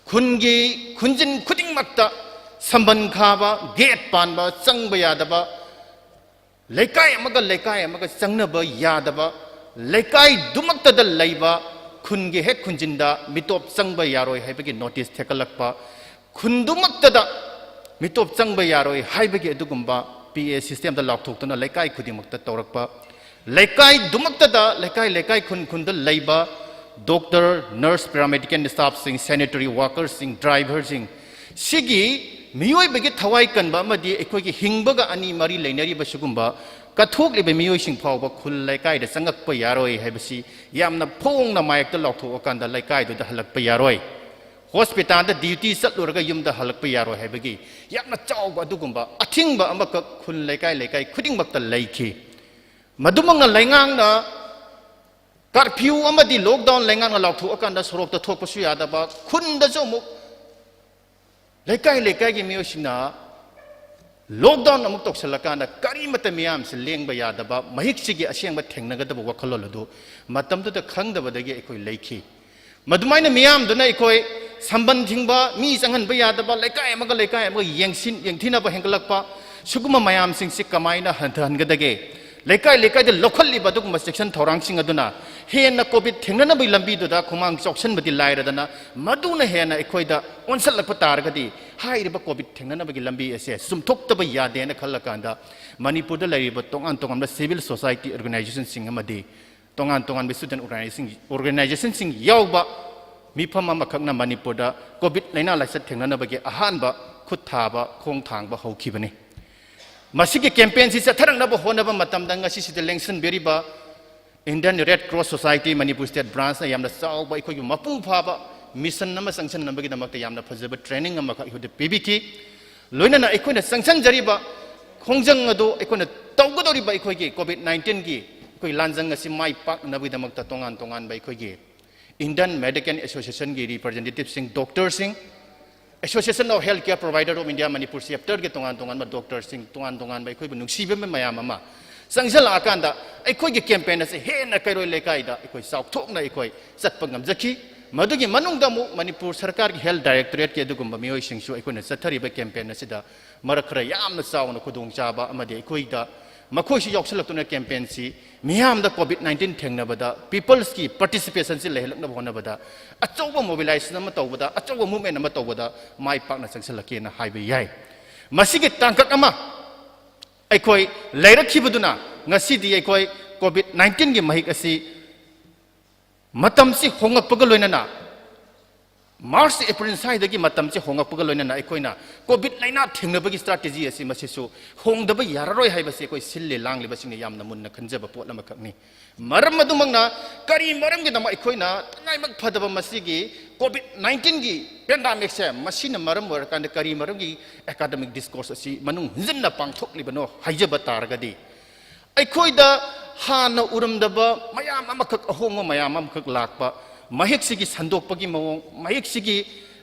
ꯈꯨꯟꯒꯤ ꯈꯨꯟꯖꯤꯟ ꯈꯨꯗꯤꯡꯃꯛꯇ ꯁꯝꯕꯟ ꯈꯥꯕ, ꯒꯦꯠ ꯄꯥꯟꯕ, ꯆꯪꯕ ꯌꯥꯗꯕ, ꯂꯩꯀꯥꯏ ꯑꯃꯒ ꯂꯩꯀꯥꯏ ꯑꯃꯒ ꯆꯪꯅꯕ ꯌꯥꯗꯕ, ꯂꯩꯀꯥꯏꯗꯨꯃꯛꯇꯗ ꯂꯩꯕ ꯈꯨꯟꯒꯤ ꯍꯦꯛ ꯈꯨꯟꯖꯤꯟꯗ ꯃꯤꯇꯣꯞ ꯆꯪꯕ ꯌꯥꯔꯣꯏ ꯍꯥꯏꯕꯒꯤ ꯅꯣꯇꯤꯁ ꯊꯦꯛꯀꯠꯂꯛꯄ, ꯈꯨꯟꯗꯨꯃꯛꯇꯗ ꯃꯤꯇꯣꯞ ꯆꯪꯕ ꯌꯥꯔꯣꯏ ꯍꯥꯏꯕꯒꯤ ꯑꯗꯨꯒꯨꯝꯕ ꯄꯤ ꯑꯦ ꯁꯤꯁꯇꯦꯝꯗ ꯂꯥꯎꯊꯣꯛꯇꯨꯅ ꯂꯩꯀꯥꯏ ꯈꯨꯗꯤꯡꯃꯛꯇ ꯇꯧꯔꯛꯄ, ꯂꯩꯀꯥꯏꯗꯨꯃꯛꯇꯗ, ꯂꯩꯀꯥꯏ ꯂꯩꯀꯥꯏ ꯈꯨꯟ ꯈꯨꯟꯗ ꯂꯩꯕ ꯗꯣꯛꯇꯔ, ꯅꯔꯁ, ꯄꯦꯔꯥꯃꯦꯗꯤꯀꯦꯜ ꯁ꯭ꯇꯥꯐꯁꯤꯡ, ꯁꯦꯅꯤꯇꯔꯤ ꯋꯥꯔꯀꯔꯁꯤꯡ, ꯗ꯭ꯔꯥꯏꯚꯔꯁꯤꯡ, ꯁꯤꯒꯤ ꯃꯤꯑꯣꯏꯕꯒꯤ ꯊꯋꯥꯏ ꯀꯟꯕ ꯑꯃꯗꯤ ꯑꯩꯈꯣꯏꯒꯤ ꯍꯤꯡꯕꯒ ꯑꯅꯤ ꯃꯔꯤ ꯂꯩꯅꯔꯤꯕ ꯁꯤꯒꯨꯝꯕ ꯀꯠꯊꯣꯛꯂꯤꯕ ꯃꯤꯑꯣꯏꯁꯤꯡ ꯐꯥꯎꯕ ꯈꯨꯜ ꯂꯩꯀꯥꯏꯗ ꯆꯪꯉꯛꯄ ꯌꯥꯔꯣꯏ ꯍꯥꯏꯕꯁꯤ ꯌꯥꯝꯅ ꯐꯣꯡꯅ ꯃꯥꯌꯦꯛꯇ ꯂꯥꯎꯊꯣꯛꯑꯀꯥꯟꯗ ꯂꯩꯀꯥꯏꯗꯨꯗ ꯍꯜꯂꯛꯄ ꯌꯥꯔꯣꯏ, ꯍꯣꯁꯄꯤꯇꯥꯜꯗ ꯗ꯭ꯌꯨꯇꯤ ꯆꯠꯂꯨꯔꯒ ꯌꯨꯝꯗ ꯍꯜꯂꯛꯄ ꯌꯥꯔꯣꯏ ꯍꯥꯏꯕꯒꯤ ꯌꯥꯝꯅ ꯆꯥꯎꯕ ꯑꯗꯨꯒꯨꯝꯕ ꯑꯊꯤꯡꯕ ꯑꯃꯈꯛ ꯈꯨꯜ ꯂꯩꯀꯥꯏ ꯂꯩꯀꯥꯏ ꯈꯨꯗꯤꯡꯃꯛꯇ ꯂꯩꯈꯤ꯫ ꯃꯗꯨꯃꯛꯅ ꯂꯩꯉꯥꯛꯅ ꯀꯔꯐ꯭ꯌꯨ ꯑꯃꯗꯤ ꯂꯣꯛꯗꯥꯎꯟ ꯂꯩꯉꯥꯛꯅ ꯂꯥꯎꯊꯣꯛꯑꯀꯥꯟꯗ ꯁꯣꯔꯣꯛꯇ ꯊꯣꯛꯄꯁꯨ ꯌꯥꯗꯕ, ꯈꯨꯟꯗꯁꯨ ꯑꯃꯨꯛ ꯂꯩꯀꯥꯏ ꯂꯩꯀꯥꯏꯒꯤ ꯃꯤꯑꯣꯏꯁꯤꯡꯅ ꯂꯣꯛꯗꯥꯎꯟ ꯑꯃꯨꯛ ꯇꯧꯁꯜꯂꯀꯥꯟꯗ ꯀꯔꯤꯃꯠꯇ ꯃꯤꯌꯥꯝꯁꯤ ꯂꯦꯡꯕ ꯌꯥꯗꯕ, ꯃꯍꯤꯛꯁꯤꯒꯤ ꯑꯁꯦꯡꯕ ꯊꯦꯡꯅꯒꯗꯕ ꯋꯥꯈꯜꯂꯣꯟ ꯑꯗꯨ ꯃꯇꯝꯗꯨꯗ ꯈꯪꯗꯕꯗꯒꯤ ꯑꯩꯈꯣꯏ ꯂꯩꯈꯤ꯫ ꯃꯗꯨꯃꯥꯏꯅ ꯃꯤꯌꯥꯝꯗꯨꯅ ꯑꯩꯈꯣꯏ ꯁꯝꯕꯟ ꯊꯤꯡꯕ, ꯃꯤ ꯆꯪꯍꯟꯕ ꯌꯥꯗꯕ, ꯂꯩꯀꯥꯏ ꯑꯃꯒ ꯂꯩꯀꯥꯏ ꯑꯃꯒ ꯌꯦꯡꯁꯤꯟ-, ꯌꯦꯡꯊꯤꯅꯕ ꯍꯦꯟꯒꯠꯂꯛꯄ, ꯁꯤꯒꯨꯝꯕ ꯃꯌꯥꯝꯁꯤꯡꯁꯤ ꯀꯃꯥꯏꯅ ꯍꯟꯊꯍꯟꯒꯗꯒꯦ? ꯂꯩꯀꯥꯏ ꯂꯩꯀꯥꯏꯗ ꯂꯧꯈꯠꯂꯤꯕ ꯑꯗꯨꯒꯨꯝꯕ ꯆꯦꯛꯁꯤꯟ ꯊꯧꯔꯥꯡꯁꯤꯡ ꯑꯗꯨꯅ ꯍꯦꯟꯅ ꯀꯣꯚꯤꯗ ꯊꯦꯡꯅꯅꯕꯒꯤ ꯂꯝꯕꯤꯗꯨꯗ ꯈꯨꯃꯥꯡ ꯆꯥꯎꯁꯤꯟꯕꯗꯤ ꯂꯥꯏꯔꯗꯅ, ꯃꯗꯨꯅ ꯍꯦꯟꯅ ꯑꯩꯈꯣꯏꯗ ꯑꯣꯟꯁꯤꯜꯂꯛꯄ ꯇꯥꯔꯒꯗꯤ, ꯍꯥꯏꯔꯤꯕ ꯀꯣꯚꯤꯗ ꯊꯦꯡꯅꯅꯕꯒꯤ ꯂꯝꯕꯤ ꯑꯁꯦ ꯆꯨꯝꯊꯣꯛꯇꯕ ꯌꯥꯗꯦꯅ ꯈꯜꯂꯀꯥꯟꯗ, ꯃꯅꯤꯄꯨꯔꯗ ꯂꯩꯔꯤꯕ ꯇꯣꯉꯥꯟ ꯇꯣꯉꯥꯟꯕ ꯁꯤꯚꯤꯜ ꯁꯣꯁꯥꯏꯇꯤ ꯑꯣꯔꯒꯅꯥꯏꯖꯦꯁꯟꯁꯤꯡ ꯑꯃꯗꯤ ꯇꯣꯉꯥꯟ ꯇꯣꯉꯥꯟꯕ ꯁ꯭ꯇꯨꯗꯦꯟ ꯑꯣꯔꯒꯅꯥꯏꯖꯦꯁꯟ-, ꯑꯣꯔꯒꯅꯥꯏꯖꯦꯁꯟꯁꯤꯡ ꯌꯥꯎꯕ ꯃꯤꯐꯝ ꯑꯃꯈꯛꯅ ꯃꯅꯤꯄꯨꯔꯗ ꯀꯣꯚꯤꯗ ꯂꯥꯏꯅꯥ ꯂꯥꯏꯆꯠ ꯊꯦꯡꯅꯅꯕꯒꯤ ꯑꯍꯥꯟꯕ ꯈꯨꯠ ꯊꯥꯕ, ꯈꯣꯡ ꯊꯥꯡꯕ ꯍꯧꯈꯤꯕꯅꯤ꯫ ꯃꯁꯤꯒꯤ ꯀꯦꯝꯄꯦꯟꯁꯤ ꯆꯠꯊꯔꯛꯅꯕ ꯍꯣꯠꯅꯕ ꯃꯇꯝꯗ ꯉꯁꯤꯁꯤꯗ ꯂꯦꯡꯁꯤꯟꯕꯤꯔꯤꯕ Indian Red Cross Society Manipur State Branchꯅ ꯌꯥꯝꯅ ꯆꯥꯎꯕ, ꯑꯩꯈꯣꯏꯒꯤ ꯃꯄꯨꯡ ꯐꯥꯕ ꯃꯤꯁꯟ ꯑꯃ ꯆꯪꯁꯤꯟꯅꯕꯒꯤꯗꯃꯛꯇ ꯌꯥꯝꯅ ꯐꯖꯕ ꯇ꯭ꯔꯦꯅꯤꯡ ꯑꯃꯈꯛ ꯑꯩꯈꯣꯏꯗ ꯄꯤꯕꯤꯈꯤ꯫ ꯂꯣꯏꯅꯅ ꯑꯩꯈꯣꯏꯅ ꯆꯪꯁꯤꯟꯖꯔꯤꯕ ꯈꯣꯡꯖꯪ ꯑꯗꯨ ꯑꯩꯈꯣꯏꯅ ꯇꯧꯒꯗꯧꯔꯤꯕ ꯑꯩꯈꯣꯏꯒꯤ ꯀꯣꯚꯤꯗ ꯅꯥꯏꯟꯇꯤꯟꯒꯤ ꯑꯩꯈꯣꯏ ꯂꯥꯟꯖꯪ ꯑꯁꯤ ꯃꯥꯏ ꯄꯥꯛꯅꯕꯒꯤꯗꯃꯛꯇ ꯇꯣꯉꯥꯟ ꯇꯣꯉꯥꯟꯕ ꯑꯩꯈꯣꯏꯒꯤ Indian Medical Associationꯒꯤ representativeꯁꯤꯡ, doctorꯁꯤꯡ, Association of Healthcare Provider of India Manipur chapterꯒꯤ ꯇꯣꯉꯥꯟ ꯇꯣꯉꯥꯟꯕ doctorꯁꯤꯡ, ꯇꯣꯉꯥꯟ ꯇꯣꯉꯥꯟꯕ ꯑꯩꯈꯣꯏꯕꯨ ꯅꯨꯡꯁꯤꯕꯤꯕ ꯃꯌꯥꯝ ꯑꯃ ꯆꯪꯁꯤꯜꯂꯛꯑꯀꯥꯟꯗ ꯑꯩꯈꯣꯏꯒꯤ campaign ꯑꯁꯤ ꯍꯦꯟꯅ ꯀꯩꯔꯣꯏ ꯂꯩꯀꯥꯏꯗ ꯑꯩꯈꯣꯏ ꯆꯥꯎꯊꯣꯛꯅ ꯑꯩꯈꯣꯏ ꯆꯠꯄ ꯉꯝꯖꯈꯤ꯫ ꯃꯗꯨꯒꯤ ꯃꯅꯨꯡꯗ ꯑꯃꯨꯛ ꯃꯅꯤꯄꯨꯔ ꯁꯔꯀꯥꯔꯒꯤ health directorateꯀꯤ ꯑꯗꯨꯒꯨꯝꯕ ꯃꯤꯑꯣꯏꯁꯤꯡꯁꯨ ꯑꯩꯈꯣꯏꯅ ꯆꯠꯊꯔꯤꯕ campaign ꯑꯁꯤꯗ ꯃꯔꯛ ꯈꯔ ꯌꯥꯝꯅ ꯆꯥꯎꯅ ꯈꯨꯗꯣꯡꯆꯥꯕ ꯑꯃꯗꯤ ꯑꯩꯈꯣꯏꯗ ꯃꯈꯣꯏꯁꯨ ꯌꯥꯎꯁꯤꯜꯂꯛꯇꯨꯅ campaignꯁꯤ ꯃꯤꯌꯥꯝꯗ ꯀꯣꯚꯤꯗ ꯅꯥꯏꯟꯇꯤꯟ ꯊꯦꯡꯅꯕꯗ peopleꯁꯀꯤ participationꯁꯤ ꯂꯩꯍꯜꯂꯛꯅꯕ ꯍꯣꯠꯅꯕꯗ ꯑꯆꯧꯕ mobilization ꯑꯃ ꯇꯧꯕꯗ, ꯑꯆꯧꯕ movement ꯑꯃ ꯇꯧꯕꯗ ꯃꯥꯏ ꯄꯥꯛꯅ ꯆꯪꯁꯤꯜꯂꯛꯀꯦꯅ ꯍꯥꯏꯕ ꯌꯥꯏ꯫ ꯃꯁꯤꯒꯤ ꯇꯥꯡꯀꯛ ꯑꯃ ꯑꯩꯈꯣꯏ ꯂꯩꯔꯛꯈꯤꯕꯗꯨꯅ ꯉꯁꯤꯗꯤ ꯑꯩꯈꯣꯏ ꯀꯣꯚꯤꯗ ꯅꯥꯏꯟꯇꯤꯟꯒꯤ ꯃꯍꯤꯛ ꯑꯁꯤ ꯃꯇꯝꯁꯤ ꯍꯣꯡꯂꯛꯄꯒ ꯂꯣꯏꯅꯅ, ꯃꯥꯔꯆ, ꯑꯦꯄ꯭ꯔꯤꯜ ꯁ꯭ꯋꯥꯏꯗꯒꯤ ꯃꯇꯝꯁꯤ ꯍꯣꯡꯂꯛꯄꯒ ꯂꯣꯏꯅꯅ ꯑꯩꯈꯣꯏꯅ ꯀꯣꯚꯤꯗ ꯂꯥꯏꯅꯥ ꯊꯦꯡꯅꯕꯒꯤ strategy ꯑꯁꯤ ꯃꯁꯤꯁꯨ ꯍꯣꯡꯗꯕ ꯌꯥꯔꯔꯣꯏ ꯍꯥꯏꯕꯁꯤ ꯑꯩꯈꯣꯏ ꯁꯤꯜꯂꯤ ꯂꯥꯡꯂꯤꯕꯁꯤꯡꯅ ꯌꯥꯝꯅ ꯃꯨꯟꯅ ꯈꯟꯖꯕ ꯄꯣꯠ ꯑꯃꯈꯛꯅꯤ꯫ ꯃꯔꯝ ꯑꯗꯨꯃꯛꯅ ꯀꯔꯤ ꯃꯔꯝꯒꯤꯗꯃꯛ ꯑꯩꯈꯣꯏꯅ ꯇꯉꯥꯏꯃꯛ ꯐꯗꯕ ꯃꯁꯤꯒꯤ ꯀꯣꯚꯤꯗ ꯅꯥꯏꯟꯇꯤꯟꯒꯤ pandemicꯁꯦ ꯃꯁꯤꯅ ꯃꯔꯝ ꯑꯣꯏꯔꯀꯥꯟꯗ ꯀꯔꯤ ꯃꯔꯝꯒꯤ academic discourse ꯑꯁꯤ ꯃꯅꯨꯡ ꯍꯨꯟꯖꯤꯟꯅ ꯄꯥꯡꯊꯣꯛꯂꯤꯕꯅꯣ ꯍꯥꯏꯖꯕ ꯇꯥꯔꯒꯗꯤ, ꯑꯩꯈꯣꯏꯗ ꯍꯥꯟꯅ ꯎꯔꯝꯗꯕ ꯃꯌꯥꯝ ꯑꯃꯈꯛ, ꯑꯍꯣꯡꯕ ꯃꯌꯥꯝ ꯑꯃꯈꯛ ꯂꯥꯛꯄ, ꯃꯍꯤꯛꯁꯤꯒꯤ ꯁꯟꯗꯣꯛꯄꯒꯤ ꯃꯑꯣꯡ, ꯃꯍꯤꯛꯁꯤꯒꯤ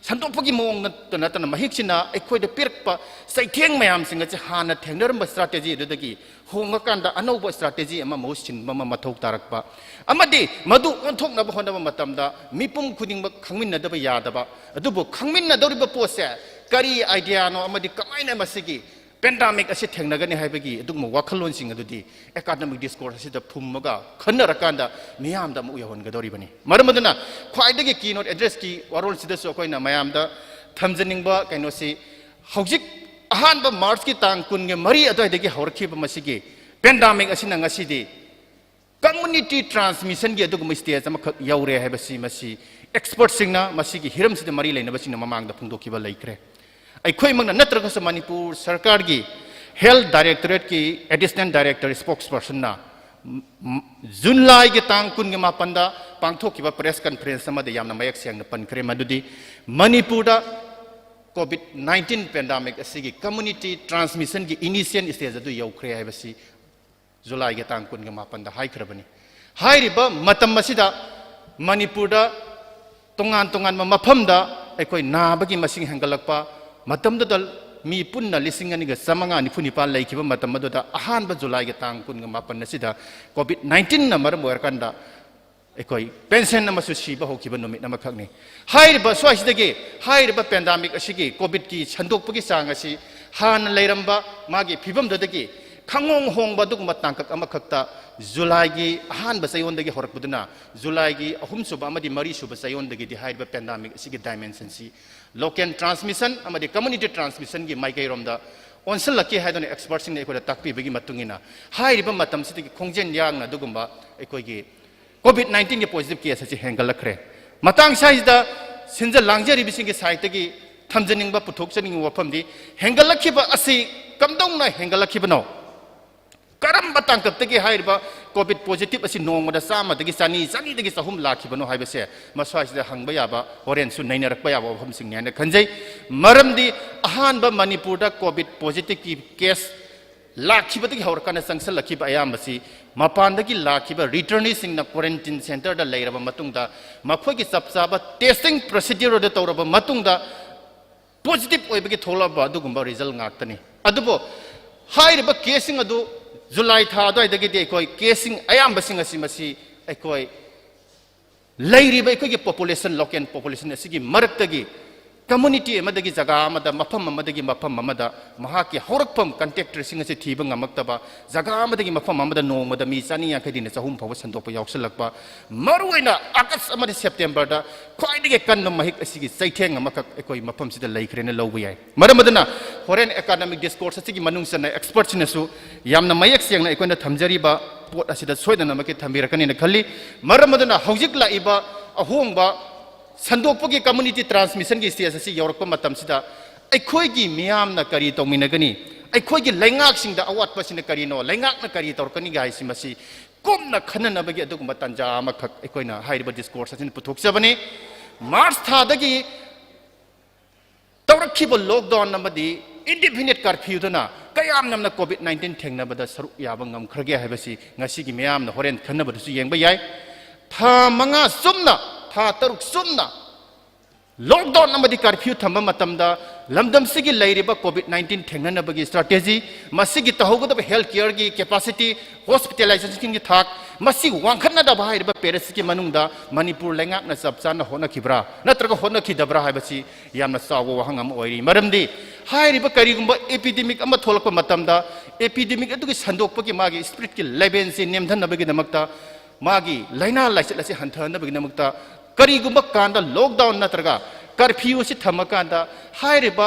ꯁꯟꯗꯣꯛꯄꯒꯤ ꯃꯑꯣꯡ ꯅꯠꯇ ꯅꯠꯇꯅ ꯃꯍꯤꯛꯁꯤꯅ ꯑꯩꯈꯣꯏꯗ ꯄꯤꯔꯛꯄ ꯆꯩꯊꯦꯡ ꯃꯌꯥꯝꯁꯤꯡ ꯑꯁꯤ ꯍꯥꯟꯅ ꯊꯦꯡꯅꯔꯝꯕ strategy ꯑꯗꯨꯗꯒꯤ ꯍꯣꯡꯉꯀꯥꯟꯗ ꯑꯅꯧꯕ strategy ꯑꯃ ꯃꯍꯨꯠ ꯁꯤꯟꯕ ꯑꯃ ꯃꯊꯧ ꯇꯥꯔꯛꯄ, ꯑꯃꯗꯤ ꯃꯗꯨ ꯑꯣꯟꯊꯣꯛꯅꯕ ꯍꯣꯠꯅꯕ ꯃꯇꯝꯗ ꯃꯤꯄꯨꯝ ꯈꯨꯗꯤꯡꯃꯛ ꯈꯪꯃꯤꯟꯅꯗꯕ ꯌꯥꯗꯕ, ꯑꯗꯨꯕꯨ ꯈꯪꯃꯤꯟꯅꯗꯧꯔꯤꯕ ꯄꯣꯠꯁꯦ ꯀꯔꯤ ideaꯅꯣ ꯑꯃꯗꯤ ꯀꯃꯥꯏꯅ ꯃꯁꯤꯒꯤ pandemic ꯑꯁꯤ ꯊꯦꯡꯅꯒꯅꯤ ꯍꯥꯏꯕꯒꯤ ꯑꯗꯨꯒꯨꯝꯕ ꯋꯥꯈꯜꯂꯣꯟꯁꯤꯡ ꯑꯗꯨꯗꯤ academic discourse ꯑꯁꯤꯗ ꯐꯨꯝꯃꯒ ꯈꯟꯅꯔꯀꯥꯟꯗ ꯃꯤꯌꯥꯝꯗ ꯑꯃꯨꯛ ꯌꯧꯍꯟꯒꯗꯧꯔꯤꯕꯅꯤ꯫ ꯃꯔꯝ ꯑꯗꯨꯅ ꯈ꯭ꯋꯥꯏꯗꯒꯤ keynote addressꯀꯤ ꯋꯥꯔꯣꯜꯁꯤꯗꯁꯨ ꯑꯩꯈꯣꯏꯅ ꯃꯌꯥꯝꯗ ꯊꯝꯖꯅꯤꯡꯕ ꯀꯩꯅꯣꯁꯤ, ꯍꯧꯖꯤꯛ ꯑꯍꯥꯟꯕ ꯃꯥꯔꯆꯀꯤ ꯇꯥꯡ ꯀꯨꯟꯒ ꯃꯔꯤ ꯑꯗꯨꯋꯥꯏꯗꯒꯤ ꯍꯧꯔꯛꯈꯤꯕ ꯃꯁꯤꯒꯤ pandemic ꯑꯁꯤꯅ ꯉꯁꯤꯗꯤ community transmissionꯒꯤ ꯑꯗꯨꯒꯨꯝꯕ stage ꯑꯃꯈꯛ ꯌꯧꯔꯦ ꯍꯥꯏꯕꯁꯤ ꯃꯁꯤ expertꯁꯤꯡꯅ, ꯃꯁꯤꯒꯤ ꯍꯤꯔꯝꯁꯤꯗ ꯃꯔꯤ ꯂꯩꯅꯕꯁꯤꯡꯅ ꯃꯃꯥꯡꯗ ꯐꯣꯡꯗꯣꯛꯈꯤꯕ ꯂꯩꯈ꯭ꯔꯦ꯫ ꯑꯩꯈꯣꯏꯃꯛꯅ ꯅꯠꯇ꯭ꯔꯒꯁꯨ ꯃꯅꯤꯄꯨꯔ ꯁꯔꯀꯥꯔꯒꯤ health directorateꯀꯤ additional director spokespersonꯅ ꯖꯨꯂꯥꯏꯒꯤ ꯇꯥꯡ ꯀꯨꯟꯒ ꯃꯥꯄꯟꯗ ꯄꯥꯡꯊꯣꯛꯈꯤꯕ press conference ꯑꯃꯗ ꯌꯥꯝꯅ ꯃꯌꯦꯛ ꯁꯦꯡꯅ ꯄꯟꯈ꯭ꯔꯦ, ꯃꯗꯨꯗꯤ ꯃꯅꯤꯄꯨꯔꯗ ꯀꯣꯚꯤꯗ ꯅꯥꯏꯟꯇꯤꯟ ꯄꯦꯟꯗꯥꯃꯤꯛ ꯑꯁꯤꯒꯤ ꯀꯝꯃ꯭ꯌꯨꯅꯤꯇꯤ ꯇ꯭ꯔꯥꯟꯁꯃꯤꯁꯟꯒꯤ ꯏꯅꯤꯁꯤꯌꯦꯜ ꯁ꯭ꯇꯦꯖ ꯑꯗꯨ ꯌꯧꯈ꯭ꯔꯦ ꯍꯥꯏꯕꯁꯤ ꯖꯨꯂꯥꯏꯒꯤ ꯇꯥꯡ ꯀꯨꯟꯒ ꯃꯥꯄꯟꯗ ꯍꯥꯏꯈ꯭ꯔꯕꯅꯤ꯫ ꯍꯥꯏꯔꯤꯕ ꯃꯇꯝ ꯑꯁꯤꯗ ꯃꯅꯤꯄꯨꯔꯗ ꯇꯣꯉꯥꯟ ꯇꯣꯉꯥꯟꯕ ꯃꯐꯝꯗ ꯑꯩꯈꯣꯏ ꯅꯥꯕꯒꯤ ꯃꯁꯤꯡ ꯍꯦꯟꯒꯠꯂꯛꯄ, ꯃꯇꯝꯗꯨꯗ ꯃꯤ ꯄꯨꯟꯅ ꯂꯤꯁꯤꯡ ꯑꯅꯤꯒ ꯆꯥꯃꯉꯥ ꯅꯤꯐꯨ ꯅꯤꯄꯥꯟ ꯂꯩꯈꯤꯕ ꯃꯇꯝ ꯑꯗꯨꯗ ꯑꯍꯥꯟꯕ ꯖꯨꯂꯥꯏꯒꯤ ꯇꯥꯡ ꯀꯨꯟꯒ ꯃꯥꯄꯟ ꯑꯁꯤꯗ ꯀꯣꯚꯤꯗ ꯅꯥꯏꯟꯇꯤꯟꯅ ꯃꯔꯝ ꯑꯣꯏꯔꯀꯥꯟꯗ ꯑꯩꯈꯣꯏ ꯄꯦꯟꯁꯟ ꯑꯃꯁꯨ ꯁꯤꯕ ꯍꯧꯈꯤꯕ ꯅꯨꯃꯤꯠ ꯑꯃꯈꯛꯅꯤ꯫ ꯍꯥꯏꯔꯤꯕ ꯁ꯭ꯋꯥꯏꯁꯤꯗꯒꯤ ꯍꯥꯏꯔꯤꯕ ꯄꯦꯟꯗꯥꯃꯤꯛ ꯑꯁꯤꯒꯤ ꯀꯣꯚꯤꯗꯀꯤ ꯁꯟꯗꯣꯛꯄꯒꯤ ꯆꯥꯡ ꯑꯁꯤ ꯍꯥꯟꯅ ꯂꯩꯔꯝꯕ ꯃꯥꯒꯤ ꯐꯤꯕꯝꯗꯨꯗꯒꯤ ꯈꯪꯍꯣꯡ ꯍꯣꯡꯕ ꯑꯗꯨꯒꯨꯝꯕ ꯇꯥꯡꯀꯛ ꯑꯃꯈꯛꯇ ꯖꯨꯂꯥꯏꯒꯤ ꯑꯍꯥꯟꯕ ꯆꯌꯣꯜꯗꯒꯤ ꯍꯧꯔꯛꯄꯗꯨꯅ ꯖꯨꯂꯥꯏꯒꯤ ꯑꯍꯨꯝꯁꯨꯕ ꯑꯃꯗꯤ ꯃꯔꯤꯁꯨꯕ ꯆꯌꯣꯜꯗꯒꯤꯗꯤ ꯍꯥꯏꯔꯤꯕ ꯄꯦꯟꯗꯥꯃꯤꯛ ꯑꯁꯤꯒꯤ ꯗꯥꯏꯃꯦꯟꯁꯟꯁꯤ ꯂꯣꯀꯦꯜ ꯇ꯭ꯔꯥꯟꯁꯃꯤꯁꯟ ꯑꯃꯗꯤ ꯀꯝꯃ꯭ꯌꯨꯅꯤꯇꯤ ꯇ꯭ꯔꯥꯟꯁꯃꯤꯁꯟꯒꯤ ꯃꯥꯏꯀꯩꯔꯣꯝꯗ ꯑꯣꯟꯁꯤꯜꯂꯛꯀꯦ ꯍꯥꯏꯗꯨꯅ ꯑꯦꯛꯁꯄꯔꯠꯁꯤꯡꯅ ꯑꯩꯈꯣꯏꯗ ꯇꯥꯛꯄꯤꯕꯒꯤ ꯃꯇꯨꯡ ꯏꯟꯅ ꯍꯥꯏꯔꯤꯕ ꯃꯇꯝꯁꯤꯗꯒꯤ ꯈꯣꯡꯖꯦꯜ ꯌꯥꯡꯅ ꯑꯗꯨꯒꯨꯝꯕ ꯑꯩꯈꯣꯏꯒꯤ ꯀꯣꯚꯤꯗ ꯅꯥꯏꯟꯇꯤꯟꯒꯤ ꯄꯣꯖꯤꯇꯤꯚ ꯀꯦꯁ ꯑꯁꯤ ꯍꯦꯟꯒꯠꯂꯛꯈ꯭ꯔꯦ꯫ ꯃꯇꯥꯡ ꯁ꯭ꯋꯥꯏꯁꯤꯗ ꯁꯤꯟꯖ ꯂꯥꯡꯖꯔꯤꯕꯁꯤꯡꯒꯤ ꯁꯥꯏꯠꯇꯒꯤ ꯊꯝꯖꯅꯤꯡꯕ, ꯄꯨꯊꯣꯛꯆꯅꯤꯡꯕ ꯋꯥꯐꯝꯗꯤ ꯍꯦꯟꯒꯠꯂꯛꯈꯤꯕ ꯑꯁꯤ ꯀꯝꯗꯧꯅ ꯍꯦꯟꯒꯠꯂꯛꯈꯤꯕꯅꯣ? ꯀꯔꯝꯕ ꯇꯥꯡꯀꯛꯇꯒꯤ ꯍꯥꯏꯔꯤꯕ ꯀꯣꯚꯤꯗ ꯄꯣꯖꯤꯇꯤꯚ ꯑꯁꯤ ꯅꯣꯡꯃꯗ ꯆꯥꯝꯃꯗꯒꯤ ꯆꯅꯤ, ꯆꯅꯤꯗꯒꯤ ꯆꯍꯨꯝ ꯂꯥꯛꯈꯤꯕꯅꯣ ꯍꯥꯏꯕꯁꯦ ꯃꯁ꯭ꯋꯥꯏꯁꯤꯗ ꯍꯪꯕ ꯌꯥꯕ, ꯍꯣꯔꯦꯟꯁꯨ ꯅꯩꯅꯔꯛꯄ ꯌꯥꯕ ꯋꯥꯐꯝꯁꯤꯡꯅꯤ ꯍꯥꯏꯅ ꯈꯟꯖꯩ꯫ ꯃꯔꯝꯗꯤ ꯑꯍꯥꯟꯕ ꯃꯅꯤꯄꯨꯔꯗ ꯀꯣꯚꯤꯗ ꯄꯣꯖꯤꯇꯤꯚꯀꯤ ꯀꯦꯁ ꯂꯥꯛꯈꯤꯕꯗꯒꯤ ꯍꯧꯔꯀꯥꯟꯗ ꯆꯪꯁꯤꯜꯂꯛꯈꯤꯕ ꯑꯌꯥꯝꯕꯁꯤ ꯃꯄꯥꯟꯗꯒꯤ ꯂꯥꯛꯈꯤꯕ ꯔꯤꯇꯔꯅꯤꯁꯤꯡꯅ ꯀ꯭ꯋꯥꯔꯦꯟꯇꯤꯟ ꯁꯦꯟꯇꯔꯗ ꯂꯩꯔꯕ ꯃꯇꯨꯡꯗ ꯃꯈꯣꯏꯒꯤ ꯆꯞ ꯆꯥꯕ ꯇꯦꯁꯇꯤꯡ ꯄ꯭ꯔꯣꯁꯤꯗ꯭ꯌꯨꯔ ꯑꯗꯨ ꯇꯧꯔꯕ ꯃꯇꯨꯡꯗ ꯄꯣꯖꯤꯇꯤꯚ ꯑꯣꯏꯕꯒꯤ ꯊꯣꯛꯂꯛꯄ ꯑꯗꯨꯒꯨꯝꯕ ꯔꯤꯖꯜ ꯉꯥꯛꯇꯅꯤ꯫ ꯑꯗꯨꯕꯨ ꯍꯥꯏꯔꯤꯕ ꯀꯦꯁꯁꯤꯡ ꯑꯗꯨ ꯖꯨꯂꯥꯏ ꯊꯥ ꯑꯗꯨꯋꯥꯏꯗꯒꯤꯗꯤ ꯑꯩꯈꯣꯏ ꯀꯦꯁꯁꯤꯡ ꯑꯌꯥꯝꯕꯁꯤꯡ ꯑꯁꯤ ꯃꯁꯤ ꯑꯩꯈꯣꯏ ꯂꯩꯔꯤꯕ ꯑꯩꯈꯣꯏꯒꯤ ꯄꯣꯄꯨꯂꯦꯁꯟ, ꯂꯣꯀꯦꯜ ꯄꯣꯄꯨꯂꯦꯁꯟ ꯑꯁꯤꯒꯤ ꯃꯔꯛꯇꯒꯤ ꯀꯝꯃ꯭ꯌꯨꯅꯤꯇꯤ ꯑꯃꯗꯒꯤ ꯖꯒꯥ ꯑꯃꯗ, ꯃꯐꯝ ꯑꯃꯗꯒꯤ ꯃꯐꯝ ꯑꯃꯗ ꯃꯍꯥꯛꯀꯤ ꯍꯧꯔꯛꯐꯝ ꯀꯟꯇꯦꯛ ꯇ꯭ꯔꯦꯁꯤꯡ ꯑꯁꯤ ꯊꯤꯕ ꯉꯝꯃꯛꯇꯕ, ꯖꯒꯥ ꯑꯃꯗꯒꯤ ꯃꯐꯝ ꯑꯃꯗ ꯅꯣꯡꯃꯗ ꯃꯤ ꯆꯅꯤ ꯌꯥꯡꯈꯩꯗꯩꯅ ꯆꯍꯨꯝ ꯐꯥꯎꯕ ꯁꯟꯗꯣꯛꯄ ꯌꯥꯎꯁꯤꯜꯂꯛꯄ, ꯃꯔꯨꯑꯣꯏꯅ ꯑꯥꯒꯁ ꯑꯃꯗꯤ ꯁꯦꯞꯇꯦꯝꯕꯔꯗ ꯈ꯭ꯋꯥꯏꯗꯒꯤ ꯀꯟꯕ ꯃꯍꯤꯛ ꯑꯁꯤꯒꯤ ꯆꯩꯊꯦꯡ ꯑꯃꯈꯛ ꯑꯩꯈꯣꯏ ꯃꯐꯝꯁꯤꯗ ꯂꯩꯈ꯭ꯔꯦꯅ ꯂꯧꯕ ꯌꯥꯏ꯫ ꯃꯔꯝ ꯑꯗꯨꯅ ꯍꯣꯔꯦꯟ ꯑꯦꯀꯥꯗꯃꯤꯛ ꯗꯤꯁꯀꯣꯔꯁ ꯑꯁꯤꯒꯤ ꯃꯅꯨꯡ ꯆꯟꯅ ꯑꯦꯛꯁꯄꯔꯠꯁꯤꯡꯅꯁꯨ ꯌꯥꯝꯅ ꯃꯌꯦꯛ ꯁꯦꯡꯅ ꯑꯩꯈꯣꯏꯅ ꯊꯝꯖꯔꯤꯕ ꯄꯣꯠ ꯑꯁꯤꯗ ꯁꯣꯏꯗꯅꯃꯛꯀꯤ ꯊꯝꯕꯤꯔꯛꯀꯅꯤꯅ ꯈꯜꯂꯤ꯫ ꯃꯔꯝ ꯑꯗꯨꯅ ꯍꯧꯖꯤꯛ ꯂꯥꯛꯏꯕ ꯑꯍꯣꯡꯕ ꯁꯟꯗꯣꯛꯄꯒꯤ ꯀꯝꯃ꯭ꯌꯨꯅꯤꯇꯤ ꯇ꯭ꯔꯥꯟꯁꯃꯤꯁꯟꯒꯤ ꯁ꯭ꯇꯦꯖ ꯑꯁꯤ ꯌꯧꯔꯛꯄ ꯃꯇꯝꯁꯤꯗ ꯑꯩꯈꯣꯏꯒꯤ ꯃꯤꯌꯥꯝꯅ ꯀꯔꯤ ꯇꯧꯃꯤꯟꯅꯒꯅꯤ? ꯑꯩꯈꯣꯏꯒꯤ ꯂꯩꯉꯥꯛꯁꯤꯡꯗ ꯑꯋꯥꯠꯄꯁꯤꯅ ꯀꯔꯤꯅꯣ? ꯂꯩꯉꯥꯛꯅ ꯀꯔꯤ ꯇꯧꯔꯛꯀꯅꯤꯒ ꯍꯥꯏꯁꯤ ꯃꯁꯤ ꯀꯨꯞꯅ ꯈꯟꯅꯅꯕꯒꯤ ꯑꯗꯨꯒꯨꯝꯕ ꯇꯥꯟꯖꯥ ꯑꯃꯈꯛ ꯑꯩꯈꯣꯏꯅ ꯍꯥꯏꯔꯤꯕ ꯗꯤꯁꯀꯣꯔꯁ ꯑꯁꯤꯅ ꯄꯨꯊꯣꯛꯆꯕꯅꯤ꯫ ꯃꯥꯔꯆ ꯊꯥꯗꯒꯤ ꯇꯧꯔꯛ ꯍꯧꯈꯤꯕ ꯂꯣꯛꯗꯥꯎꯟ ꯑꯃꯗꯤ ꯏꯟꯗꯤꯐꯤꯅꯤꯠ ꯀꯔꯐ꯭ꯌꯨꯗꯨꯅ ꯀꯌꯥꯝ ꯌꯥꯝꯅ ꯀꯣꯚꯤꯗ ꯅꯥꯏꯟꯇꯤꯟ ꯊꯦꯡꯅꯕꯗ ꯁꯔꯨꯛ ꯌꯥꯕ ꯉꯝꯈ꯭ꯔꯒꯦ ꯍꯥꯏꯕꯁꯤ ꯉꯁꯤꯒꯤ ꯃꯤꯌꯥꯝꯅ ꯍꯣꯔꯦꯟ ꯈꯟꯅꯕꯗꯁꯨ ꯌꯦꯡꯕ ꯌꯥꯏ꯫ ꯊꯥ ꯃꯉꯥ ꯆꯨꯝꯅ, ꯊꯥ ꯇꯔꯨꯛ ꯆꯨꯝꯅ ꯂꯣꯛꯗꯥꯎꯟ ꯑꯃꯗꯤ ꯀꯔꯐ꯭ꯌꯨ ꯊꯝꯕ ꯃꯇꯝꯗ ꯂꯝꯗꯝꯁꯤꯒꯤ ꯂꯩꯔꯤꯕ ꯀꯣꯚꯤꯗ ꯅꯥꯏꯟꯇꯤꯟ ꯊꯦꯡꯅꯅꯕꯒꯤ ꯁ꯭ꯇ꯭ꯔꯥꯇꯦꯖꯤ, ꯃꯁꯤꯒꯤ ꯇꯧꯍꯧꯒꯗꯕ ꯍꯦꯜꯊ ꯀꯤꯌꯔꯒꯤ ꯀꯦꯄꯥꯁꯤꯇꯤ, ꯍꯣꯁꯄꯤꯇꯥꯂꯥꯏꯖꯦꯁꯟꯒꯤ ꯊꯥꯛ, ꯃꯁꯤ ꯋꯥꯡꯈꯠꯅꯗꯕ ꯍꯥꯏꯔꯤꯕ ꯄꯦꯔꯤꯁꯀꯤ ꯃꯅꯨꯡꯗ ꯃꯅꯤꯄꯨꯔ ꯂꯩꯉꯥꯛꯅ ꯆꯞ ꯆꯥꯅ ꯍꯣꯠꯅꯈꯤꯕ꯭ꯔꯥ ꯅꯠꯇ꯭ꯔꯒ ꯍꯣꯠꯅꯈꯤꯗꯕ꯭ꯔꯥ ꯍꯥꯏꯕꯁꯤ ꯌꯥꯝꯅ ꯆꯥꯎꯕ ꯋꯥꯍꯪ ꯑꯃ ꯑꯣꯏꯔꯤ꯫ ꯃꯔꯝꯗꯤ ꯍꯥꯏꯔꯤꯕ ꯀꯔꯤꯒꯨꯝꯕ ꯏꯄꯤꯗꯦꯃꯤꯛ ꯑꯃ ꯊꯣꯛꯂꯛꯄ ꯃꯇꯝꯗ ꯏꯄꯤꯗꯦꯃꯤꯛ ꯑꯗꯨꯒꯤ ꯁꯟꯗꯣꯛꯄꯒꯤ ꯃꯥꯒꯤ ꯁ꯭ꯄꯤꯔꯤꯠꯀꯤ ꯂꯦꯚꯦꯜꯁꯤ ꯅꯦꯝꯊꯅꯕꯒꯤꯗꯃꯛꯇ, ꯃꯥꯒꯤ ꯂꯥꯏꯅꯥ ꯂꯥꯏꯆꯠ ꯑꯁꯤ ꯍꯟꯊꯍꯟꯅꯕꯒꯤꯗꯃꯛꯇ ꯀꯔꯤꯒꯨꯝꯕ ꯀꯥꯟꯗ ꯂꯣꯛꯗꯥꯎꯟ ꯅꯠꯇ꯭ꯔꯒ ꯀꯔꯐ꯭ꯌꯨ ꯑꯁꯤ ꯊꯝꯃꯀꯥꯟꯗ ꯍꯥꯏꯔꯤꯕ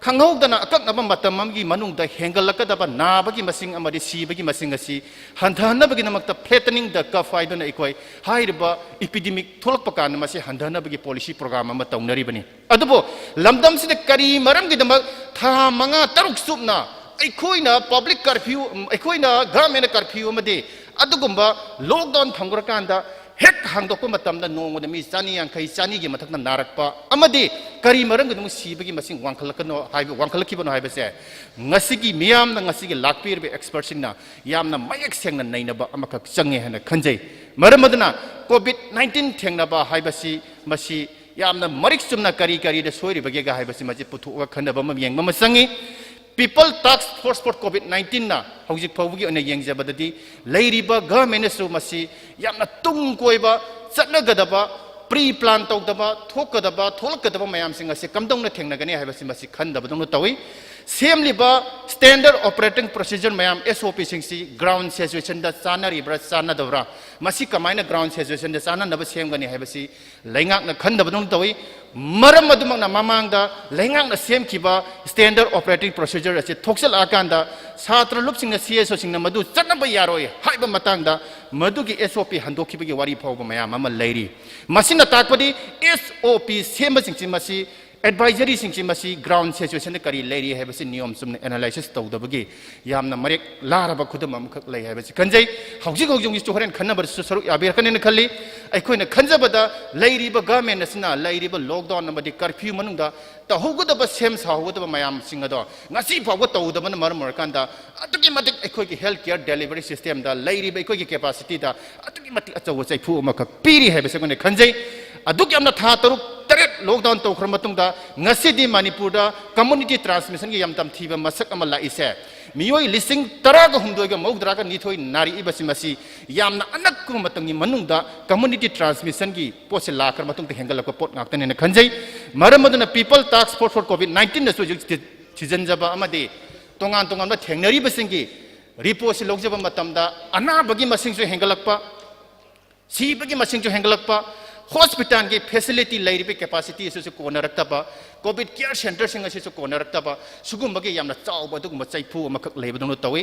ꯈꯪꯍꯧꯗꯅ ꯑꯀꯛꯅꯕ ꯃꯇꯝ ꯑꯃꯒꯤ ꯃꯅꯨꯡꯗ ꯍꯦꯟꯒꯠꯂꯛꯀꯗꯕ ꯅꯥꯕꯒꯤ ꯃꯁꯤꯡ ꯑꯃꯗꯤ ꯁꯤꯕꯒꯤ ꯃꯁꯤꯡ ꯑꯁꯤ ꯍꯟꯊꯍꯟꯅꯕꯒꯤꯗꯃꯛꯇ flattening the curve ꯍꯥꯏꯗꯨꯅ ꯑꯩꯈꯣꯏ ꯍꯥꯏꯔꯤꯕ ꯏꯄꯤꯗꯦꯃꯤꯛ ꯊꯣꯛꯂꯛꯄ ꯀꯥꯟꯗ ꯃꯁꯤ ꯍꯟꯊꯍꯟꯅꯕꯒꯤ ꯄꯣꯂꯤꯁꯤ ꯄ꯭ꯔꯣꯒ꯭ꯔꯥꯝ ꯑꯃ ꯇꯧꯅꯔꯤꯕꯅꯤ꯫ ꯑꯗꯨꯕꯨ ꯂꯝꯗꯝꯁꯤꯗ ꯀꯔꯤ ꯃꯔꯝꯒꯤꯗꯃꯛ ꯊꯥ ꯃꯉꯥ ꯇꯔꯨꯛ ꯆꯨꯞꯅ ꯑꯩꯈꯣꯏꯅ ꯄꯕ꯭ꯂꯤꯛ ꯀꯔꯐ꯭ꯌꯨ, ꯑꯩꯈꯣꯏꯅ ꯒꯚꯔꯟꯃꯦꯟꯠ ꯀꯔꯐ꯭ꯌꯨ ꯑꯃꯗꯤ ꯑꯗꯨꯒꯨꯝꯕ ꯂꯣꯛꯗꯥꯎꯟ ꯊꯝꯈ꯭ꯔꯀꯥꯟꯗ ꯍꯦꯛ ꯍꯥꯡꯗꯣꯛꯄ ꯃꯇꯝꯗ ꯅꯣꯡꯃꯗ ꯃꯤ ꯆꯅꯤ ꯌꯥꯡꯈꯩ, ꯆꯅꯤꯒꯤ ꯃꯊꯛꯇ ꯅꯥꯔꯛꯄ ꯑꯃꯗꯤ ꯀꯔꯤ ꯃꯔꯝꯒꯤꯗꯃꯛ ꯁꯤꯕꯒꯤ ꯃꯁꯤꯡ ꯋꯥꯡꯈꯠꯂꯛꯀꯅꯣ ꯍꯥꯏꯕ, ꯋꯥꯡꯈꯠꯂꯛꯈꯤꯕꯅꯣ ꯍꯥꯏꯕꯁꯦ ꯉꯁꯤꯒꯤ ꯃꯤꯌꯥꯝꯅ, ꯉꯁꯤꯒꯤ ꯂꯥꯛꯄꯤꯔꯤꯕ ꯑꯦꯛꯁꯄꯔꯠꯁꯤꯡꯅ ꯌꯥꯝꯅ ꯃꯌꯦꯛ ꯁꯦꯡꯅ ꯅꯩꯅꯕ ꯑꯃꯈꯛ ꯆꯪꯉꯦ ꯍꯥꯏꯅ ꯈꯟꯖꯩ꯫ ꯃꯔꯝ ꯑꯗꯨꯅ ꯀꯣꯚꯤꯗ ꯅꯥꯏꯟꯇꯤꯟ ꯊꯦꯡꯅꯕ ꯍꯥꯏꯕꯁꯤ ꯃꯁꯤ ꯌꯥꯝꯅ ꯃꯔꯤꯛ ꯆꯨꯝꯅ ꯀꯔꯤ ꯀꯔꯤꯗ ꯁꯣꯏꯔꯤꯕꯒꯦꯒ ꯍꯥꯏꯕꯁꯤ ꯃꯁꯤ ꯄꯨꯊꯣꯛꯑꯒ ꯈꯟꯅꯕ ꯑꯃ ꯌꯦꯡꯕ ꯑꯃ ꯆꯪꯉꯤ꯫ People Task Force for COVID nineteenꯅ ꯍꯧꯖꯤꯛ ꯐꯥꯎꯕꯒꯤ ꯑꯣꯏꯅ ꯌꯦꯡꯖꯕꯗꯗꯤ ꯂꯩꯔꯤꯕ ꯒꯚꯔꯟꯃꯦꯟꯠꯅꯁꯨ ꯃꯁꯤ ꯌꯥꯝꯅ ꯇꯨꯡ ꯀꯣꯏꯕ, ꯆꯠꯅꯒꯗꯕ, ꯄ꯭ꯔꯤ ꯄ꯭ꯂꯥꯟ ꯇꯧꯗꯕ, ꯊꯣꯛꯀꯗꯕ, ꯊꯣꯛꯂꯛꯀꯗꯕ ꯃꯌꯥꯝꯁꯤꯡ ꯑꯁꯤ ꯀꯝꯗꯧꯅ ꯊꯦꯡꯅꯒꯅꯤ ꯍꯥꯏꯕꯁꯤ ꯃꯁꯤ ꯈꯟꯗꯕꯗꯧꯅ ꯇꯧꯏ꯫ ꯁꯦꯝꯂꯤꯕ ꯁ꯭ꯇꯦꯟꯗꯔꯗ ꯑꯣꯄꯔꯦꯇꯤꯡ ꯄ꯭ꯔꯣꯁꯤꯖꯔ ꯃꯌꯥꯝ, ꯑꯦꯁ ꯑꯣ ꯄꯤꯁꯤꯡꯁꯤ ꯒ꯭ꯔꯥꯎꯟ ꯁꯤꯆꯨꯋꯦꯁꯟꯗ ꯆꯥꯟꯅꯔꯤꯕ꯭ꯔꯥ, ꯆꯥꯟꯅꯗꯕ꯭ꯔꯥ, ꯃꯁꯤ ꯀꯃꯥꯏꯅ ꯒ꯭ꯔꯥꯎꯟ ꯁꯤꯆꯨꯋꯦꯁꯟꯗ ꯆꯥꯟꯅꯅꯕ ꯁꯦꯝꯒꯅꯤ ꯍꯥꯏꯕꯁꯤ ꯂꯩꯉꯥꯛꯅ ꯈꯟꯗꯕꯗꯧꯅ ꯇꯧꯏ꯫ ꯃꯔꯝ ꯑꯗꯨꯃꯛꯅ ꯃꯃꯥꯡꯗ ꯂꯩꯉꯥꯛꯅ ꯁꯦꯝꯈꯤꯕ ꯁ꯭ꯇꯦꯟꯗꯔꯗ ꯑꯣꯄꯔꯦꯇꯤꯡ ꯄ꯭ꯔꯣꯁꯤꯖꯔ ꯑꯁꯤ ꯊꯣꯛꯆꯜꯂꯛꯑꯀꯥꯟꯗ ꯁꯥꯇ꯭ꯔ ꯂꯨꯞꯁꯤꯡꯅ, ꯁꯤ ꯑꯦꯁ ꯑꯣꯁꯤꯡꯅ ꯃꯗꯨ ꯆꯠꯅꯕ ꯌꯥꯔꯣꯏ ꯍꯥꯏꯕ ꯃꯇꯥꯡꯗ ꯃꯗꯨꯒꯤ ꯑꯦꯁ ꯑꯣ ꯄꯤ ꯍꯟꯗꯣꯛꯈꯤꯕꯒꯤ ꯋꯥꯔꯤ ꯐꯥꯎꯕ ꯃꯌꯥꯝ ꯑꯃ ꯂꯩꯔꯤ꯫ ꯃꯁꯤꯅ ꯇꯥꯛꯄꯗꯤ ꯑꯦꯁ ꯑꯣ ꯄꯤ ꯁꯦꯝꯕꯁꯤꯡꯁꯤ ꯃꯁꯤ ꯑꯦꯗꯚꯥꯏꯖꯔꯤꯁꯤꯡꯁꯤ ꯃꯁꯤ ꯒ꯭ꯔꯥꯎꯟ ꯁꯤꯆꯨꯋꯦꯁꯟꯗ ꯀꯔꯤ ꯂꯩꯔꯤ ꯍꯥꯏꯕꯁꯤ ꯅꯤꯌꯣꯝ ꯆꯨꯝꯅ ꯑꯦꯅꯥꯂꯥꯏꯁꯤꯁ ꯇꯧꯗꯕꯒꯤ ꯌꯥꯝꯅ ꯃꯔꯦꯛ ꯂꯥꯔꯕ ꯈꯨꯗꯝ ꯑꯃꯈꯛ ꯂꯩ ꯍꯥꯏꯕꯁꯤ ꯈꯟꯖꯩ꯫ ꯍꯧꯖꯤꯛ ꯍꯧꯖꯤꯛ ꯍꯧꯖꯤꯛꯁꯨ ꯍꯣꯔꯦꯟ ꯈꯟꯅꯕꯗꯁꯨ ꯁꯔꯨꯛ ꯌꯥꯕꯤꯔꯛꯀꯅꯤꯅ ꯈꯜꯂꯤ꯫ ꯑꯩꯈꯣꯏꯅ ꯈꯟꯖꯕꯗ ꯂꯩꯔꯤꯕ ꯒꯚꯔꯟꯃꯦꯟ ꯑꯁꯤꯅ ꯂꯩꯔꯤꯕ ꯂꯣꯛꯗꯥꯎꯟ ꯑꯃꯗꯤ ꯀꯔꯐ꯭ꯌꯨ ꯃꯅꯨꯡꯗ ꯇꯧꯍꯧꯒꯗꯕ ꯁꯦꯝ ꯁꯥꯍꯧꯒꯗꯕ ꯃꯌꯥꯝꯁꯤꯡ ꯑꯗꯣ ꯉꯁꯤ ꯐꯥꯎꯕ ꯇꯧꯗꯕꯅ ꯃꯔꯝ ꯑꯣꯏꯔꯀꯥꯟꯗ ꯑꯗꯨꯛꯀꯤ ꯃꯇꯤꯛ ꯑꯩꯈꯣꯏꯒꯤ ꯍꯦꯜꯊ ꯀꯦꯌꯔ ꯗꯦꯂꯤꯚꯔꯤ ꯁꯤꯁꯇꯦꯝꯗ ꯂꯩꯔꯤꯕ ꯑꯩꯈꯣꯏꯒꯤ ꯀꯦꯄꯥꯁꯤꯇꯤꯗ ꯑꯗꯨꯛꯀꯤ ꯃꯇꯤꯛ ꯑꯆꯧꯕ ꯆꯩꯐꯨ ꯑꯃꯈꯛ ꯄꯤꯔꯤ ꯍꯥꯏꯕꯁꯤ ꯑꯩꯈꯣꯏꯅ ꯈꯟꯖꯩ꯫ ꯑꯗꯨꯛ ꯌꯥꯝꯅ ꯊꯥ ꯇꯔꯨꯛ ꯇꯔꯦꯠ ꯂꯣꯛꯗꯥꯎꯟ ꯇꯧꯈ꯭ꯔ ꯃꯇꯨꯡꯗ ꯉꯁꯤꯗꯤ ꯃꯅꯤꯄꯨꯔꯗ ꯀꯝꯃꯨꯅꯤꯇꯤ ꯇ꯭ꯔꯥꯟꯁꯃꯤꯁꯟꯒꯤ ꯌꯥꯝ ꯇꯝꯊꯤꯕ ꯃꯁꯛ ꯑꯃ ꯂꯥꯛꯏꯁꯦ꯫ ꯃꯤꯑꯣꯏ ꯂꯤꯁꯤꯡ ꯇꯔꯥꯒ ꯍꯨꯝꯗꯣꯏꯒ ꯃꯧꯗ꯭ꯔꯥꯒ ꯅꯤꯊꯣꯏ ꯅꯥꯔꯛꯏꯕꯁꯤ ꯃꯁꯤ ꯌꯥꯝꯅ ꯑꯅꯛꯄ ꯃꯇꯝꯒꯤ ꯃꯅꯨꯡꯗ ꯀꯝꯃꯨꯅꯤꯇꯤ ꯇ꯭ꯔꯥꯟꯁꯃꯤꯁꯟꯒꯤ ꯄꯣꯠꯁꯤ ꯂꯥꯛꯈ꯭ꯔ ꯃꯇꯨꯡꯗ ꯍꯦꯟꯒꯠꯂꯛꯄ ꯄꯣꯠ ꯉꯥꯛꯇꯅꯦꯅ ꯈꯟꯖꯩ꯫ ꯃꯔꯝ ꯑꯗꯨꯅ People Task Force for COVID nineteenꯅꯁꯨ ꯍꯧꯖꯤꯛ ꯊꯤ-, ꯊꯤꯖꯤꯟꯖꯕ ꯑꯃꯗꯤ ꯇꯣꯉꯥꯟ ꯇꯣꯉꯥꯟꯕ ꯊꯦꯡꯅꯔꯤꯕꯁꯤꯡꯒꯤ ꯔꯤꯄꯣꯔꯠꯁꯤ ꯂꯧꯖꯕ ꯃꯇꯝꯗ ꯑꯅꯥꯕꯒꯤ ꯃꯁꯤꯡꯁꯨ ꯍꯦꯟꯒꯠꯂꯛꯄ, ꯁꯤꯕꯒꯤ ꯃꯁꯤꯡꯁꯨ ꯍꯦꯟꯒꯠꯂꯛꯄ, ꯍꯣꯁꯄꯤꯇꯥꯜꯒꯤ ꯐꯦꯁꯤꯂꯤꯇꯤ ꯂꯩꯔꯤꯕ ꯀꯦꯄꯥꯁꯤꯇꯤ ꯑꯁꯤꯁꯨ ꯀꯣꯟꯅꯔꯛꯇꯕ, ꯀꯣꯚꯤꯗ ꯀꯦꯌꯔ ꯁꯦꯟꯇꯔꯁꯤꯡ ꯑꯁꯤꯁꯨ ꯀꯣꯟꯅꯔꯛꯇꯕ, ꯁꯤꯒꯨꯝꯕꯒꯤ ꯌꯥꯝꯅ ꯆꯥꯎꯕ ꯑꯗꯨꯒꯨꯝꯕ ꯆꯩꯐꯨ ꯑꯃꯈꯛ ꯂꯩꯕꯗꯧꯅ ꯇꯧꯏ꯫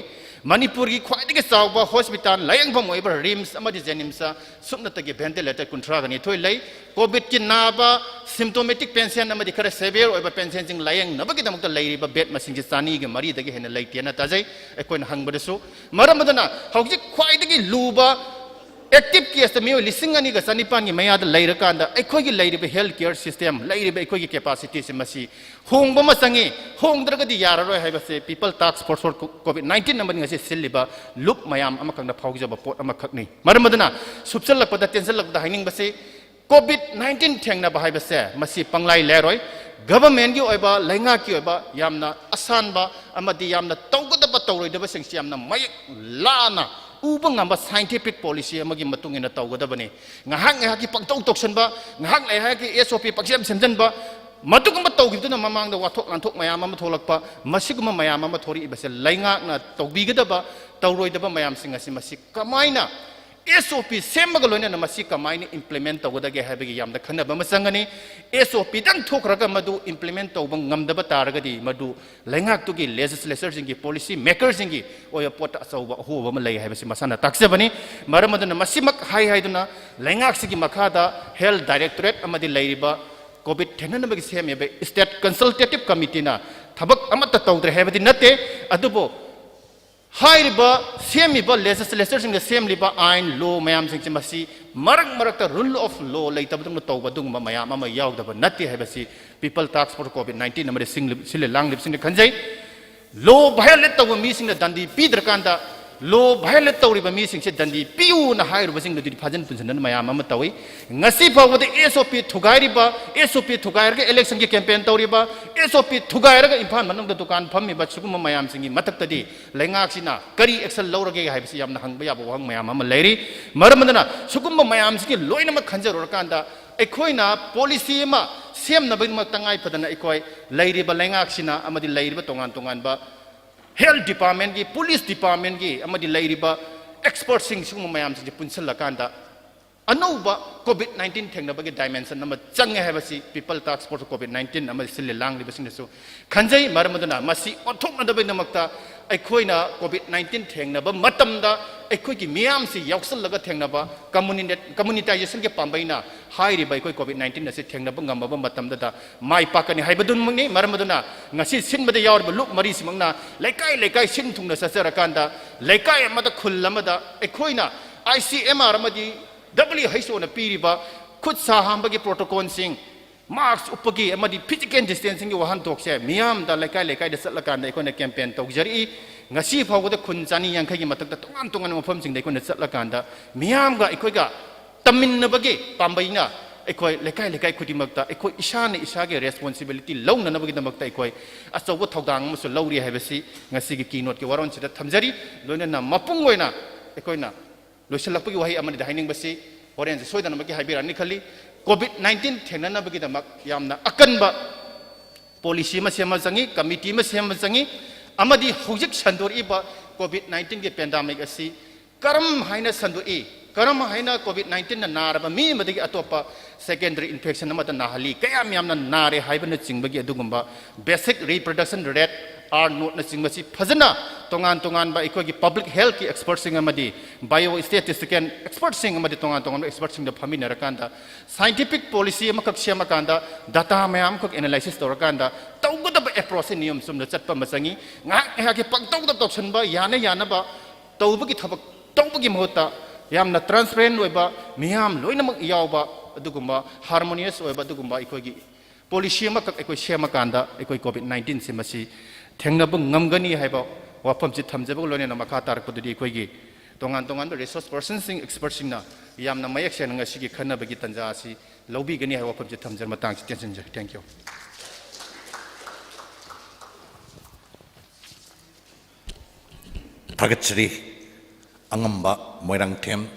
ꯃꯅꯤꯄꯨꯔꯒꯤ ꯈ꯭ꯋꯥꯏꯗꯒꯤ ꯆꯥꯎꯕ ꯍꯣꯁꯄꯤꯇꯥꯜ ꯂꯥꯌꯦꯡꯐꯝ ꯑꯣꯏꯕ ꯔꯤꯝꯁ ꯑꯃꯗꯤ ꯖꯦꯅꯤꯝꯁꯇ ꯁꯨꯞꯅꯇꯒꯤ ꯚꯦꯟꯇꯤꯂꯦꯇꯔ ꯀꯨꯟꯊ꯭ꯔꯥꯒ ꯅꯤꯊꯣꯏ ꯂꯩ꯫ ꯀꯣꯚꯤꯗꯀꯤ ꯅꯥꯕ, ꯁꯤꯝꯇꯣꯃꯦꯇꯤꯛ ꯄꯦꯁꯦꯟ ꯑꯃꯗꯤ ꯈꯔ ꯁꯦꯚꯤꯌꯔ ꯑꯣꯏꯕ ꯄꯦꯁꯦꯟꯁꯤꯡ ꯂꯥꯌꯦꯡꯅꯕꯒꯤꯗꯃꯛꯇ ꯂꯩꯔꯤꯕ ꯕꯦꯗ ꯃꯁꯤꯡꯁꯤ ꯆꯅꯤꯒ ꯃꯔꯤꯗꯒꯤ ꯍꯦꯟꯅ ꯂꯩꯇꯦꯅ ꯇꯥꯖꯩ ꯑꯩꯈꯣꯏꯅ ꯍꯪꯕꯗꯁꯨ꯫ ꯃꯔꯝ ꯑꯗꯨꯅ ꯍꯧꯖꯤꯛ ꯈ꯭ꯋꯥꯏꯗꯒꯤ ꯂꯨꯕ ꯑꯦꯛꯇꯤꯚ ꯀꯦꯁꯇ ꯃꯤꯑꯣꯏ ꯂꯤꯁꯤꯡ ꯑꯅꯤꯒ ꯆꯅꯤꯄꯥꯟꯒꯤ ꯃꯌꯥꯗ ꯂꯩꯔꯀꯥꯟꯗ ꯑꯩꯈꯣꯏꯒꯤ ꯂꯩꯔꯤꯕ ꯍꯦꯜꯊ ꯀꯦꯌꯔ ꯁꯤꯁꯇꯦꯝ, ꯂꯩꯔꯤꯕ ꯑꯩꯈꯣꯏꯒꯤ ꯀꯦꯄꯥꯁꯤꯇꯤꯁꯦ ꯃꯁꯤ ꯍꯣꯡꯕ ꯑꯃ ꯆꯪꯉꯤ꯫ ꯍꯣꯡꯗ꯭ꯔꯒꯗꯤ ꯌꯥꯔꯔꯣꯏ ꯍꯥꯏꯕꯁꯦ People Task Force for COVID nineteen ꯑꯃꯗꯤ ꯉꯁꯤ ꯁꯤꯜꯂꯤꯕ ꯂꯨꯞ ꯃꯌꯥꯝ ꯑꯃꯈꯛꯅ ꯐꯥꯎꯖꯕ ꯄꯣꯠ ꯑꯃꯈꯛꯅꯤ꯫ ꯃꯔꯝ ꯑꯗꯨꯅ ꯁꯨꯞꯆꯜꯂꯛꯄꯗ, ꯇꯦꯟꯁꯤꯜꯂꯛꯄꯗ ꯍꯥꯏꯅꯤꯡꯕꯁꯤ, ꯀꯣꯚꯤꯗ ꯅꯥꯏꯟꯇꯤꯟ ꯊꯦꯡꯅꯕ ꯍꯥꯏꯕꯁꯦ ꯃꯁꯤ ꯄꯪꯂꯥꯏ ꯂꯩꯔꯣꯏ꯫ ꯒꯚꯔꯟꯃꯦꯟꯒꯤ ꯑꯣꯏꯕ, ꯂꯩꯉꯥꯛꯀꯤ ꯑꯣꯏꯕ ꯌꯥꯝꯅ ꯑꯁꯥꯟꯕ ꯑꯃꯗꯤ ꯌꯥꯝꯅ ꯇꯧꯒꯗꯕ ꯇꯧꯔꯣꯏꯗꯕꯁꯤꯡꯁꯤ ꯌꯥꯝꯅ ꯃꯌꯦꯛ ꯂꯥꯅ ꯎꯕ ꯉꯝꯕ ꯁꯥꯏꯟꯇꯤꯐꯤꯛ ꯄꯣꯂꯤꯁꯤ ꯑꯃꯒꯤ ꯃꯇꯨꯡ ꯏꯟꯅ ꯇꯧꯒꯗꯕꯅꯤ꯫ ꯉꯥꯏꯍꯥꯛ ꯉꯥꯏꯍꯥꯛꯀꯤ ꯄꯪꯇꯧ ꯇꯧꯁꯟꯕ, ꯉꯥꯏꯍꯥꯛ ꯉꯥꯏꯍꯥꯛꯀꯤ ꯑꯦꯁ ꯑꯣ ꯄꯤ ꯄꯪꯁꯦꯝ ꯁꯦꯝꯖꯤꯟꯕ, ꯃꯗꯨꯒꯨꯝꯕ ꯇꯧꯈꯤꯕꯗꯨꯅ ꯃꯃꯥꯡꯗ ꯋꯥꯊꯣꯛ ꯂꯥꯟꯊꯣꯛ ꯃꯌꯥꯝ ꯑꯃ ꯊꯣꯛꯂꯛꯄ, ꯃꯁꯤꯒꯨꯝꯕ ꯃꯌꯥꯝ ꯑꯃ ꯊꯣꯔꯛꯏꯕꯁꯦ ꯂꯩꯉꯥꯛꯅ ꯇꯧꯕꯤꯒꯗꯕ, ꯇꯧꯔꯣꯏꯗꯕ ꯃꯌꯥꯝꯁꯤꯡ ꯑꯁꯤ ꯃꯁꯤ ꯀꯃꯥꯏꯅ ꯑꯦꯁ ꯑꯣ ꯄꯤ ꯁꯦꯝꯕꯒ ꯂꯣꯏꯅꯅ ꯃꯁꯤ ꯀꯃꯥꯏꯅ ꯏꯝꯄ꯭ꯂꯤꯃꯦꯟ ꯇꯧꯒꯗꯒꯦ ꯍꯥꯏꯕꯒꯤ ꯌꯥꯝꯅ ꯈꯟꯅꯕ ꯑꯃ ꯆꯪꯒꯅꯤ꯫ ꯑꯦꯁ ꯑꯣ ꯄꯤꯗꯪ ꯊꯣꯛꯈ꯭ꯔꯒ ꯃꯗꯨ ꯏꯝꯄ꯭ꯂꯤꯃꯦꯟ ꯇꯧꯕ ꯉꯝꯗꯕ ꯇꯥꯔꯒꯗꯤ ꯃꯗꯨ ꯂꯩꯉꯥꯛꯇꯨꯒꯤ ꯂꯦꯖꯤꯁꯂꯦꯆꯔꯁꯤꯡꯒꯤ, ꯄꯣꯂꯤꯁꯤ ꯃꯦꯀꯔꯁꯤꯡꯒꯤ ꯑꯣꯏꯕ ꯄꯣꯠꯇ ꯑꯆꯧꯕ ꯑꯍꯣꯕ ꯑꯃ ꯂꯩ ꯍꯥꯏꯕꯁꯤ ꯃꯁꯥꯅ ꯇꯥꯛꯆꯕꯅꯤ꯫ ꯃꯔꯝ ꯑꯗꯨꯅ ꯃꯁꯤꯃꯛ ꯍꯥꯏ ꯍꯥꯏꯗꯨꯅ ꯂꯩꯉꯥꯛꯁꯤꯒꯤ ꯃꯈꯥꯗ ꯍꯦꯜꯊ ꯗꯥꯏꯔꯦꯛꯇꯣꯔꯦꯠ ꯑꯃꯗꯤ ꯂꯩꯔꯤꯕ ꯀꯣꯚꯤꯗ ꯊꯦꯡꯅꯅꯕꯒꯤ ꯁꯦꯝꯃꯤꯕ ꯁ꯭ꯇꯦꯠ ꯀꯟꯁꯜꯇꯦꯇꯤꯚ ꯀꯃꯤꯇꯤꯅ ꯊꯕꯛ ꯑꯃꯠꯇ ꯇꯧꯗ꯭ꯔꯦ ꯍꯥꯏꯕꯗꯤ ꯅꯠꯇꯦ꯫ ꯑꯗꯨꯕꯨ ꯍꯥꯏꯔꯤꯕ ꯁꯦꯝꯃꯤꯕ ꯂꯦꯖꯤꯁꯂꯦꯆꯔꯁꯤꯡꯅ ꯁꯦꯝꯂꯤꯕ ꯑꯥꯏꯟ, ꯂꯣ ꯃꯌꯥꯝꯁꯤꯡꯁꯦ ꯃꯁꯤ ꯃꯔꯛ ꯃꯔꯛꯇ ꯔꯨꯜ ꯑꯣꯐ ꯂꯣ ꯂꯩꯇꯕꯗꯧꯅ ꯇꯧꯕ ꯑꯗꯨꯒꯨꯝꯕ ꯃꯌꯥꯝ ꯑꯃ ꯌꯥꯎꯗꯕ ꯅꯠꯇꯦ ꯍꯥꯏꯕꯁꯤ People Task Force COVID nineteen ꯑꯃꯗꯤ ꯁꯤꯡꯂꯤ-, ꯁꯤꯜꯂꯤ ꯂꯥꯡꯂꯤꯕꯁꯤꯡꯅ ꯈꯟꯖꯩ꯫ ꯂꯣ ꯚꯥꯏꯑꯣꯂꯦꯠ ꯇꯧꯕ ꯃꯤꯁꯤꯡꯅ ꯗꯟꯗꯤ ꯄꯤꯗ꯭ꯔꯀꯥꯟꯗ ꯂꯣ ꯚꯥꯏꯑꯣꯂꯦꯠ ꯇꯧꯔꯤꯕ ꯃꯤꯁꯤꯡꯁꯦ ꯗꯟꯗꯤ ꯄꯤꯌꯨꯅ ꯍꯥꯏꯔꯨꯕꯁꯤꯡꯗꯨꯗꯤ ꯐꯥꯖꯤꯟ ꯄꯨꯟꯁꯤꯟꯗꯅ ꯃꯌꯥꯝ ꯑꯃ ꯇꯧꯏ꯫ ꯉꯁꯤ ꯐꯥꯎꯕꯗ ꯑꯦꯁ ꯑꯣ ꯄꯤ ꯊꯨꯒꯥꯏꯔꯤꯕ, ꯑꯦꯁ ꯑꯣ ꯄꯤ ꯊꯨꯒꯥꯏꯔꯒ ꯏꯂꯦꯛꯁꯟꯒꯤ ꯀꯦꯝꯄꯦꯟ ꯇꯧꯔꯤꯕ, ꯑꯦꯁ ꯑꯣ ꯄꯤ ꯊꯨꯒꯥꯏꯔꯒ ꯏꯝꯐꯥꯜ ꯃꯅꯨꯡꯗ ꯗꯨꯀꯥꯟ ꯐꯝꯃꯤꯕ ꯁꯤꯒꯨꯝꯕ ꯃꯌꯥꯝꯁꯤꯡꯒꯤ ꯃꯊꯛꯇꯗꯤ ꯂꯩꯉꯥꯛꯁꯤꯅ ꯀꯔꯤ ꯑꯦꯛꯁꯟ ꯂꯧꯔꯒꯦ ꯍꯥꯏꯕꯁꯤ ꯌꯥꯝꯅ ꯍꯪꯕ ꯌꯥꯕ ꯋꯥꯍꯪ ꯃꯌꯥꯝ ꯑꯃ ꯂꯩꯔꯤ꯫ ꯃꯔꯝ ꯑꯗꯨꯅ ꯁꯤꯒꯨꯝꯕ ꯃꯌꯥꯝꯁꯤꯒꯤ ꯂꯣꯏꯅꯃꯛ ꯈꯟꯖꯔꯨꯔꯀꯥꯟꯗ ꯑꯩꯈꯣꯏꯅ ꯄꯣꯂꯤꯁꯤ ꯑꯃ ꯁꯦꯝꯅꯕꯒꯤꯗꯃꯛ ꯇꯉꯥꯏ ꯐꯗꯅ ꯑꯩꯈꯣꯏ ꯂꯩꯔꯤꯕ ꯂꯩꯉꯥꯛꯁꯤꯅ ꯑꯃꯗꯤ ꯂꯩꯔꯤꯕ ꯇꯣꯉꯥꯟ ꯇꯣꯉꯥꯟꯕ ꯍꯦꯜꯊ ꯗꯤꯄꯥꯔꯠꯃꯦꯟꯒꯤ, ꯄꯨꯂꯤꯁ ꯗꯤꯄꯥꯔꯠꯃꯦꯟꯒꯤ ꯑꯃꯗꯤ ꯂꯩꯔꯤꯕ ꯑꯦꯛꯁꯄꯔꯠꯁꯤꯡ ꯁꯤꯒꯨꯝꯕ ꯃꯌꯥꯝꯁꯤꯡꯁꯦ ꯄꯨꯟꯁꯤꯜꯂꯀꯥꯟꯗ ꯑꯅꯧꯕ ꯀꯣꯚꯤꯗ ꯅꯥꯏꯟꯇꯤꯟ ꯊꯦꯡꯅꯕꯒꯤ ꯗꯥꯏꯃꯦꯟꯁꯟ ꯑꯃ ꯆꯪꯉꯦ ꯍꯥꯏꯕꯁꯤ People Task Force COVID nineteen ꯑꯃꯗꯤ ꯁꯤꯜꯂꯤ ꯂꯥꯡꯂꯤꯕꯁꯤꯡꯅꯁꯨ ꯈꯟꯖꯩ꯫ ꯃꯔꯝ ꯑꯗꯨꯅ ꯃꯁꯤ ꯑꯣꯟꯊꯣꯛꯅꯗꯕꯒꯤꯗꯃꯛꯇ ꯑꯩꯈꯣꯏꯅ ꯀꯣꯚꯤꯗ ꯅꯥꯏꯟꯇꯤꯟ ꯊꯦꯡꯅꯕ ꯃꯇꯝꯗ ꯑꯩꯈꯣꯏꯒꯤ ꯃꯤꯌꯥꯝꯁꯤ ꯌꯥꯎꯁꯜꯂꯒ ꯊꯦꯡꯅꯕ ꯀꯝꯃꯨꯅꯤꯇꯥꯏꯖꯦꯁꯟꯒꯤ ꯄꯥꯝꯕꯩꯅ ꯍꯥꯏꯔꯤꯕ ꯑꯩꯈꯣꯏ ꯀꯣꯚꯤꯗ ꯅꯥꯏꯟꯇꯤꯟ ꯑꯁꯤ ꯊꯦꯡꯅꯕ ꯉꯝꯃꯕ ꯃꯇꯝꯗꯗ ꯃꯥꯏ ꯄꯥꯛꯀꯅꯤ ꯍꯥꯏꯕꯗꯨꯃꯛꯅꯤ꯫ ꯃꯔꯝ ꯑꯗꯨꯅ ꯉꯁꯤ ꯁꯤꯟꯕꯗ ꯌꯥꯎꯔꯤꯕ ꯂꯨꯞ ꯃꯔꯤꯁꯤꯃꯛꯅ ꯂꯩꯀꯥꯏ ꯂꯩꯀꯥꯏ ꯁꯤꯟ ꯊꯨꯡꯅ ꯆꯠꯆꯔꯀꯥꯟꯗ ꯂꯩꯀꯥꯏ ꯑꯃꯗ, ꯈꯨꯜ ꯑꯃꯗ ꯑꯩꯈꯣꯏꯅ ꯑꯥꯏ ꯁꯤ ꯑꯦꯝ ꯑꯥꯔ ꯑꯃꯗꯤ ꯗꯕ꯭ꯂꯤꯌꯨ ꯑꯩꯆ ꯑꯣꯅ ꯄꯤꯔꯤꯕ ꯈꯨꯠ ꯁꯥ ꯍꯥꯝꯕꯒꯤ ꯄ꯭ꯔꯣꯇꯣꯀꯣꯜꯁꯤꯡ, ꯃꯥꯁꯛ ꯎꯞꯄꯒꯤ ꯑꯃꯗꯤ ꯐꯤꯖꯤꯀꯦꯜ ꯗꯤꯁꯇꯦꯟꯁꯤꯡꯒꯤ ꯋꯥꯍꯟꯊꯣꯛꯁꯦ ꯃꯤꯌꯥꯝꯗ ꯂꯩꯀꯥꯏ ꯂꯩꯀꯥꯏꯗ ꯆꯠꯂꯀꯥꯟꯗ ꯑꯩꯈꯣꯏꯅ ꯀꯦꯝꯄꯦꯟ ꯇꯧꯖꯔꯛꯏ꯫ ꯉꯁꯤ ꯐꯥꯎꯕꯗ ꯈꯨꯟ ꯆꯅꯤ ꯌꯥꯡꯈꯩꯒꯤ ꯃꯊꯛꯇ ꯇꯣꯉꯥꯟ ꯇꯣꯉꯥꯟꯕ ꯃꯐꯝꯁꯤꯡꯗ ꯑꯩꯈꯣꯏꯅ ꯆꯠꯂꯀꯥꯟꯗ ꯃꯤꯌꯥꯝꯒ ꯑꯩꯈꯣꯏꯒ ꯇꯝꯃꯤꯟꯅꯕꯒꯤ ꯄꯥꯝꯕꯩꯅ ꯑꯩꯈꯣꯏ ꯂꯩꯀꯥꯏ ꯂꯩꯀꯥꯏ ꯈꯨꯗꯤꯡꯃꯛꯇ ꯑꯩꯈꯣꯏ ꯏꯁꯥꯅ ꯏꯁꯥꯒꯤ ꯔꯦꯁꯄꯣꯟꯁꯤꯕꯤꯂꯤꯇꯤ ꯂꯧꯅꯅꯕꯒꯤꯗꯃꯛꯇ ꯑꯩꯈꯣꯏ ꯑꯆꯧꯕ ꯊꯧꯗꯥꯡ ꯑꯃꯁꯨ ꯂꯧꯔꯤ ꯍꯥꯏꯕꯁꯤ ꯉꯁꯤꯒꯤ ꯀꯤ ꯅꯣꯠꯀꯤ ꯋꯥꯔꯣꯜꯁꯤꯗ ꯊꯝꯖꯔꯤ꯫ ꯂꯣꯏꯅꯅ ꯃꯄꯨꯡ ꯑꯣꯏꯅ ꯑꯩꯈꯣꯏꯅ ꯂꯣꯏꯁꯤꯜꯂꯛꯄꯒꯤ ꯋꯥꯍꯩ ꯑꯃꯅꯤꯗ ꯍꯥꯏꯅꯤꯡꯕꯁꯤ, ꯍꯣꯔꯦꯟꯁꯨ ꯁꯣꯏꯗꯅꯃꯛꯀꯤ ꯍꯥꯏꯕꯤꯔꯛꯑꯅꯤ ꯈꯜꯂꯤ꯫ ꯀꯣꯚꯤꯗ ꯅꯥꯏꯟꯇꯤꯟ ꯊꯦꯡꯅꯅꯕꯒꯤꯗꯃꯛ ꯌꯥꯝꯅ ꯑꯀꯟꯕ ꯄꯣꯂꯤꯁꯤ ꯑꯃ ꯁꯦꯝꯕ ꯆꯪꯉꯤ, ꯀꯃꯤꯇꯤ ꯑꯃ ꯁꯦꯝꯕ ꯆꯪꯉꯤ, ꯑꯃꯗꯤ ꯍꯧꯖꯤꯛ ꯁꯟꯗꯣꯔꯛꯏꯕ ꯀꯣꯚꯤꯗ ꯅꯥꯏꯟꯇꯤꯟꯒꯤ ꯄꯦꯟꯗꯥꯃꯤꯛ ꯑꯁꯤ ꯀꯔꯝ ꯍꯥꯏꯅ ꯁꯟꯗꯣꯛꯏ, ꯀꯔꯝ ꯍꯥꯏꯅ ꯀꯣꯚꯤꯗ ꯅꯥꯏꯟꯇꯤꯟꯅ ꯅꯥꯔꯕ ꯃꯤ ꯑꯃꯗꯒꯤ ꯑꯇꯣꯞꯄ ꯁꯦꯀꯦꯟꯗꯔꯤ ꯏꯟꯐꯦꯛꯁꯟ ꯑꯃꯗ ꯅꯥꯍꯜꯂꯤ, ꯀꯌꯥꯝ ꯌꯥꯝꯅ ꯅꯥꯔꯦ ꯍꯥꯏꯕꯅꯆꯤꯡꯕꯒꯤ ꯑꯗꯨꯒꯨꯝꯕ ꯕꯦꯁꯤꯛ ꯔꯤꯄ꯭ꯔꯗꯛꯁꯟ ꯔꯦꯠ, ꯑꯥꯔ ꯅꯣꯠꯅꯆꯤꯡꯕꯁꯤ ꯐꯖꯅ ꯇꯣꯉꯥꯟ ꯇꯣꯉꯥꯟꯕ ꯑꯩꯈꯣꯏꯒꯤ ꯄꯕ꯭ꯂꯤꯛ ꯍꯦꯜꯠꯀꯤ ꯑꯦꯛꯁꯄꯔꯠꯁꯤꯡ ꯑꯃꯗꯤ ꯕꯥꯏꯑꯣ ꯏꯁꯇꯦꯇꯤꯁꯇꯤꯀꯦꯜ ꯑꯦꯛꯁꯄꯔꯠꯁꯤꯡ ꯑꯃꯗꯤ ꯇꯣꯉꯥꯟ ꯇꯣꯉꯥꯟꯕ ꯑꯦꯛꯁꯄꯔꯠꯁꯤꯡꯗ ꯐꯝꯃꯤꯟꯅꯔꯀꯥꯟꯗ ꯁꯥꯏꯟꯇꯤꯐꯤꯛ ꯄꯣꯂꯤꯁꯤ ꯑꯃꯈꯛ ꯁꯦꯝꯃꯀꯥꯟꯗ ꯗꯇꯥ ꯃꯌꯥꯝ ꯑꯃꯈꯛ ꯑꯦꯅꯥꯂꯥꯏꯁꯤꯁ ꯇꯧꯔꯀꯥꯟꯗ ꯇꯧꯒꯗꯕ ꯑꯦꯄ꯭ꯔꯣꯆꯁꯦ ꯅꯤꯌꯣꯝ ꯆꯨꯝꯅ ꯆꯠꯄ ꯑꯃ ꯆꯪꯉꯤ꯫ ꯉꯥꯏꯍꯥꯛ ꯉꯥꯏꯍꯥꯛꯀꯤ ꯄꯪꯇꯧꯗ ꯇꯧꯁꯟꯕ, ꯌꯥꯅ ꯌꯥꯅꯕ ꯇꯧꯕꯒꯤ ꯊꯕꯛ ꯇꯧꯕꯒꯤ ꯃꯍꯨꯠꯇ ꯌꯥꯝꯅ ꯇ꯭ꯔꯥꯟꯁꯄꯦꯔꯦꯟ ꯑꯣꯏꯕ, ꯃꯤꯌꯥꯝ ꯂꯣꯏꯅꯃꯛ ꯌꯥꯎꯕ ꯑꯗꯨꯒꯨꯝꯕ ꯍꯥꯔꯃꯣꯅꯤꯌꯁ ꯑꯣꯏꯕ ꯑꯗꯨꯒꯨꯝꯕ ꯑꯩꯈꯣꯏꯒꯤ ꯄꯣꯂꯤꯁꯤ ꯑꯃꯈꯛ ꯑꯩꯈꯣꯏ ꯁꯦꯝꯃꯀꯥꯟꯗ ꯑꯩꯈꯣꯏ ꯀꯣꯚꯤꯗ ꯅꯥꯏꯟꯇꯤꯟꯁꯤ ꯃꯁꯤ ꯊꯦꯡꯅꯕ ꯉꯝꯒꯅꯤ ꯍꯥꯏꯕ ꯋꯥꯐꯝꯁꯤ ꯊꯝꯖꯕꯒ ꯂꯣꯏꯅꯅ ꯃꯈꯥ ꯇꯥꯔꯛꯄꯗꯨꯗꯤ ꯑꯩꯈꯣꯏꯒꯤ ꯇꯣꯉꯥꯟ ꯇꯣꯉꯥꯟꯕ ꯔꯤꯁꯣꯔꯁ ꯄꯔꯁꯟꯁꯤꯡ, ꯑꯦꯛꯁꯄꯔꯠꯁꯤꯡꯅ ꯌꯥꯝꯅ ꯃꯌꯦꯛ ꯁꯦꯡꯅ ꯉꯁꯤꯒꯤ ꯈꯟꯅꯕꯒꯤ ꯇꯥꯟꯖꯥ ꯑꯁꯤ ꯂꯧꯕꯤꯒꯅꯤ ꯍꯥꯏꯕ ꯋꯥꯐꯝꯁꯤ ꯊꯝꯖꯔ ꯃꯇꯥꯡꯁꯤ ꯇꯦꯟꯁꯤꯟꯖꯔꯦ꯫ Thank you. ꯊꯥꯒꯠꯆꯔꯤ꯫ ꯑꯉꯝꯕ ꯃꯣꯏꯔꯥꯡꯊꯦꯝ,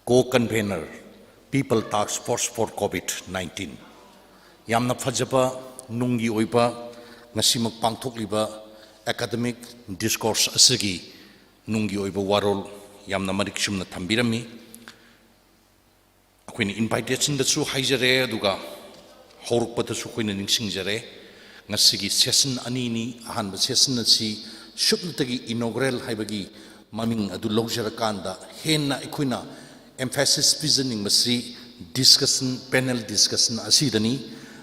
ꯀꯣ convener, People Task Force for COVID nineteen꯫ ꯌꯥꯝꯅ ꯐꯖꯕ ꯅꯨꯡꯒꯤ ꯑꯣꯏꯕ ꯉꯁꯤꯃꯛ ꯄꯥꯡꯊꯣꯛꯂꯤꯕ ꯑꯦꯀꯥꯗꯃꯤꯛ ꯗꯤꯁꯀꯣꯔꯁ ꯑꯁꯤꯒꯤ ꯅꯨꯡꯒꯤ ꯑꯣꯏꯕ ꯋꯥꯔꯣꯜ ꯌꯥꯝꯅ ꯃꯔꯤꯛ ꯆꯨꯝꯅ ꯊꯝꯕꯤꯔꯝꯃꯤ꯫ ꯑꯩꯈꯣꯏꯅ ꯏꯟꯚꯥꯏꯇꯦꯁꯟꯗꯁꯨ ꯍꯥꯏꯖꯔꯦ, ꯑꯗꯨꯒ ꯍꯧꯔꯛꯄꯗꯁꯨ ꯑꯩꯈꯣꯏꯅ ꯅꯤꯡꯁꯤꯡꯖꯔꯦ꯫ ꯉꯁꯤꯒꯤ ꯁꯦꯁꯟ ꯑꯅꯤꯅꯤ꯫ ꯑꯍꯥꯟꯕ ꯁꯦꯁꯟ ꯑꯁꯤ ꯁꯨꯞꯅꯇꯒꯤ ꯏꯅꯣꯒ꯭ꯔꯦꯜ ꯍꯥꯏꯕꯒꯤ ꯃꯃꯤꯡ ꯑꯗꯨ ꯂꯧꯖꯔꯀꯥꯟꯗ ꯍꯦꯟꯅ ꯑꯩꯈꯣꯏꯅ ꯑꯦꯝꯐꯦꯁꯤꯁ ꯄꯤꯖꯅꯤꯡꯕꯁꯤ ꯗꯤꯁꯀꯁꯟ, ꯄꯦꯅꯦꯜ ꯗꯤꯁꯀꯁꯟ ꯑꯁꯤꯗꯅꯤ꯫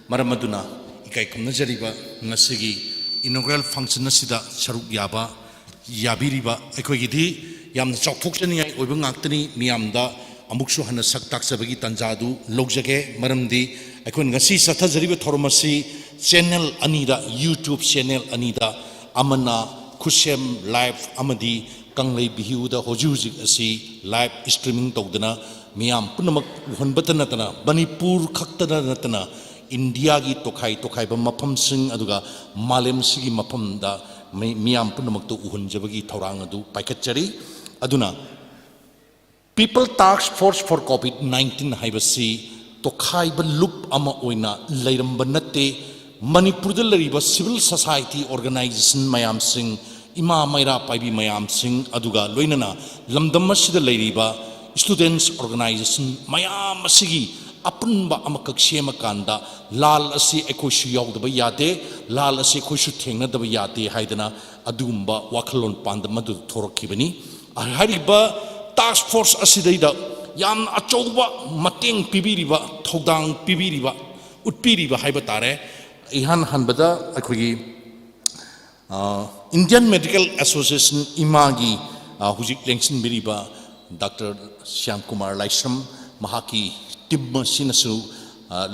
ꯃꯔꯝ ꯑꯗꯨꯅ ꯏꯀꯥꯏ ꯈꯨꯝꯅꯖꯔꯤꯕ ꯉꯁꯤꯒꯤ ꯏꯅꯣꯒ꯭ꯔꯦꯜ ꯐꯪꯁꯟ ꯑꯁꯤꯗ ꯁꯔꯨꯛ ꯌꯥꯕ ꯌꯥꯕꯤꯔꯤꯕ ꯑꯩꯈꯣꯏꯒꯤꯗꯤ ꯌꯥꯝꯅ ꯆꯥꯎꯊꯣꯛꯆꯅꯤꯡꯉꯥꯏ ꯑꯣꯏꯕ ꯉꯥꯛꯇꯅꯤ꯫ ꯃꯤꯌꯥꯝꯗ ꯑꯃꯨꯛꯁꯨ ꯍꯟꯅ ꯁꯛ ꯇꯥꯛꯆꯕꯒꯤ ꯇꯥꯟꯖꯥ ꯑꯗꯨ ꯂꯧꯖꯒꯦ꯫ ꯃꯔꯝꯗꯤ ꯑꯩꯈꯣꯏꯅ ꯉꯁꯤ ꯆꯠꯊꯖꯔꯤꯕ ꯊꯧꯔꯝ ꯑꯁꯤ ꯆꯦꯅꯦꯜ ꯑꯅꯤꯗ, YouTube ꯆꯦꯅꯦꯜ ꯑꯅꯤꯗ, ꯑꯃꯅ ꯈꯨꯠꯁꯦꯝ ꯂꯥꯏꯚ ꯑꯃꯗꯤ ꯀꯪꯂꯩ ꯕꯤꯍꯨꯗ ꯍꯧꯖꯤꯛ ꯍꯧꯖꯤꯛ ꯑꯁꯤ ꯂꯥꯏꯚ ꯏꯁꯇ꯭ꯔꯤꯃꯤꯡ ꯇꯧꯗꯅ ꯃꯤꯌꯥꯝ ꯄꯨꯝꯅꯃꯛ ꯎꯍꯟꯕꯇ ꯅꯠꯇꯅ, ꯃꯅꯤꯄꯨꯔ ꯈꯛꯇꯗ ꯅꯠꯇꯅ, ꯏꯟꯗꯤꯌꯥꯒꯤ ꯇꯣꯈꯥꯏ ꯇꯣꯈꯥꯏꯕ ꯃꯐꯝꯁꯤꯡ ꯑꯗꯨꯒ ꯃꯥꯂꯦꯝꯁꯤꯒꯤ ꯃꯐꯝꯗ ꯃꯤ-, ꯃꯤꯌꯥꯝ ꯄꯨꯝꯅꯃꯛꯇ ꯎꯍꯟꯖꯕꯒꯤ ꯊꯧꯔꯥꯡ ꯑꯗꯨ ꯄꯥꯏꯈꯠꯆꯔꯤ꯫ ꯑꯗꯨꯅ People Task Force for COVID nineteen ꯍꯥꯏꯕꯁꯤ ꯇꯣꯈꯥꯏꯕ ꯂꯨꯞ ꯑꯃ ꯑꯣꯏꯅ ꯂꯩꯔꯝꯕ ꯅꯠꯇꯦ꯫ ꯃꯅꯤꯄꯨꯔꯗ ꯂꯩꯔꯤꯕ civil society organization ꯃꯌꯥꯝꯁꯤꯡ, ꯏꯃꯥ ꯃꯩꯔꯥ ꯄꯥꯏꯕꯤ ꯃꯌꯥꯝꯁꯤꯡ, ꯑꯗꯨꯒ ꯂꯣꯏꯅꯅ ꯂꯝꯗꯝ ꯑꯁꯤꯗ ꯂꯩꯔꯤꯕ students organization ꯃꯌꯥꯝ ꯑꯁꯤꯒꯤ ꯑꯄꯨꯟꯕ ꯑꯃꯈꯛ ꯁꯦꯝꯃꯀꯥꯟꯗ ꯂꯥꯜ ꯑꯁꯤ ꯑꯩꯈꯣꯏꯁꯨ ꯌꯥꯎꯗꯕ ꯌꯥꯗꯦ, ꯂꯥꯜ ꯑꯁꯤ ꯑꯩꯈꯣꯏꯁꯨ ꯊꯦꯡꯅꯗꯕ ꯌꯥꯗꯦ ꯍꯥꯏꯗꯅ ꯑꯗꯨꯒꯨꯝꯕ ꯋꯥꯈꯜꯂꯣꯟ ꯄꯥꯟꯗꯝ ꯑꯗꯨ ꯊꯣꯔꯛꯈꯤꯕꯅꯤ꯫ ꯍꯥꯏꯔꯤꯕ ꯇꯥꯁꯛ ꯐꯣꯔꯁ ꯑꯁꯤꯗꯩꯗ ꯌꯥꯝꯅ ꯑꯆꯧꯕ ꯃꯇꯦꯡ ꯄꯤꯕꯤꯔꯤꯕ, ꯊꯧꯗꯥꯡ ꯄꯤꯕꯤꯔꯤꯕ, ꯎꯠꯄꯤꯔꯤꯕ ꯍꯥꯏꯕ ꯇꯥꯔꯦ, ꯏꯍꯥꯟ ꯍꯥꯟꯕꯗ ꯑꯩꯈꯣꯏꯒꯤ ꯏꯟꯗꯤꯌꯟ ꯃꯦꯗꯤꯀꯦꯜ ꯑꯦꯁꯣꯁꯤꯌꯦꯁꯟ, ꯏꯃꯥꯒꯤ ꯍꯧꯖꯤꯛ ꯂꯦꯡꯁꯤꯟꯕꯤꯔꯤꯕ ꯗꯥꯛꯇꯔ ꯁ꯭ꯌꯥꯝ ꯀꯨꯃꯥꯔ ꯂꯥꯏꯁ꯭ꯔꯝ, ꯃꯍꯥꯛꯀꯤ ꯇꯤꯝ ꯑꯁꯤꯅꯁꯨ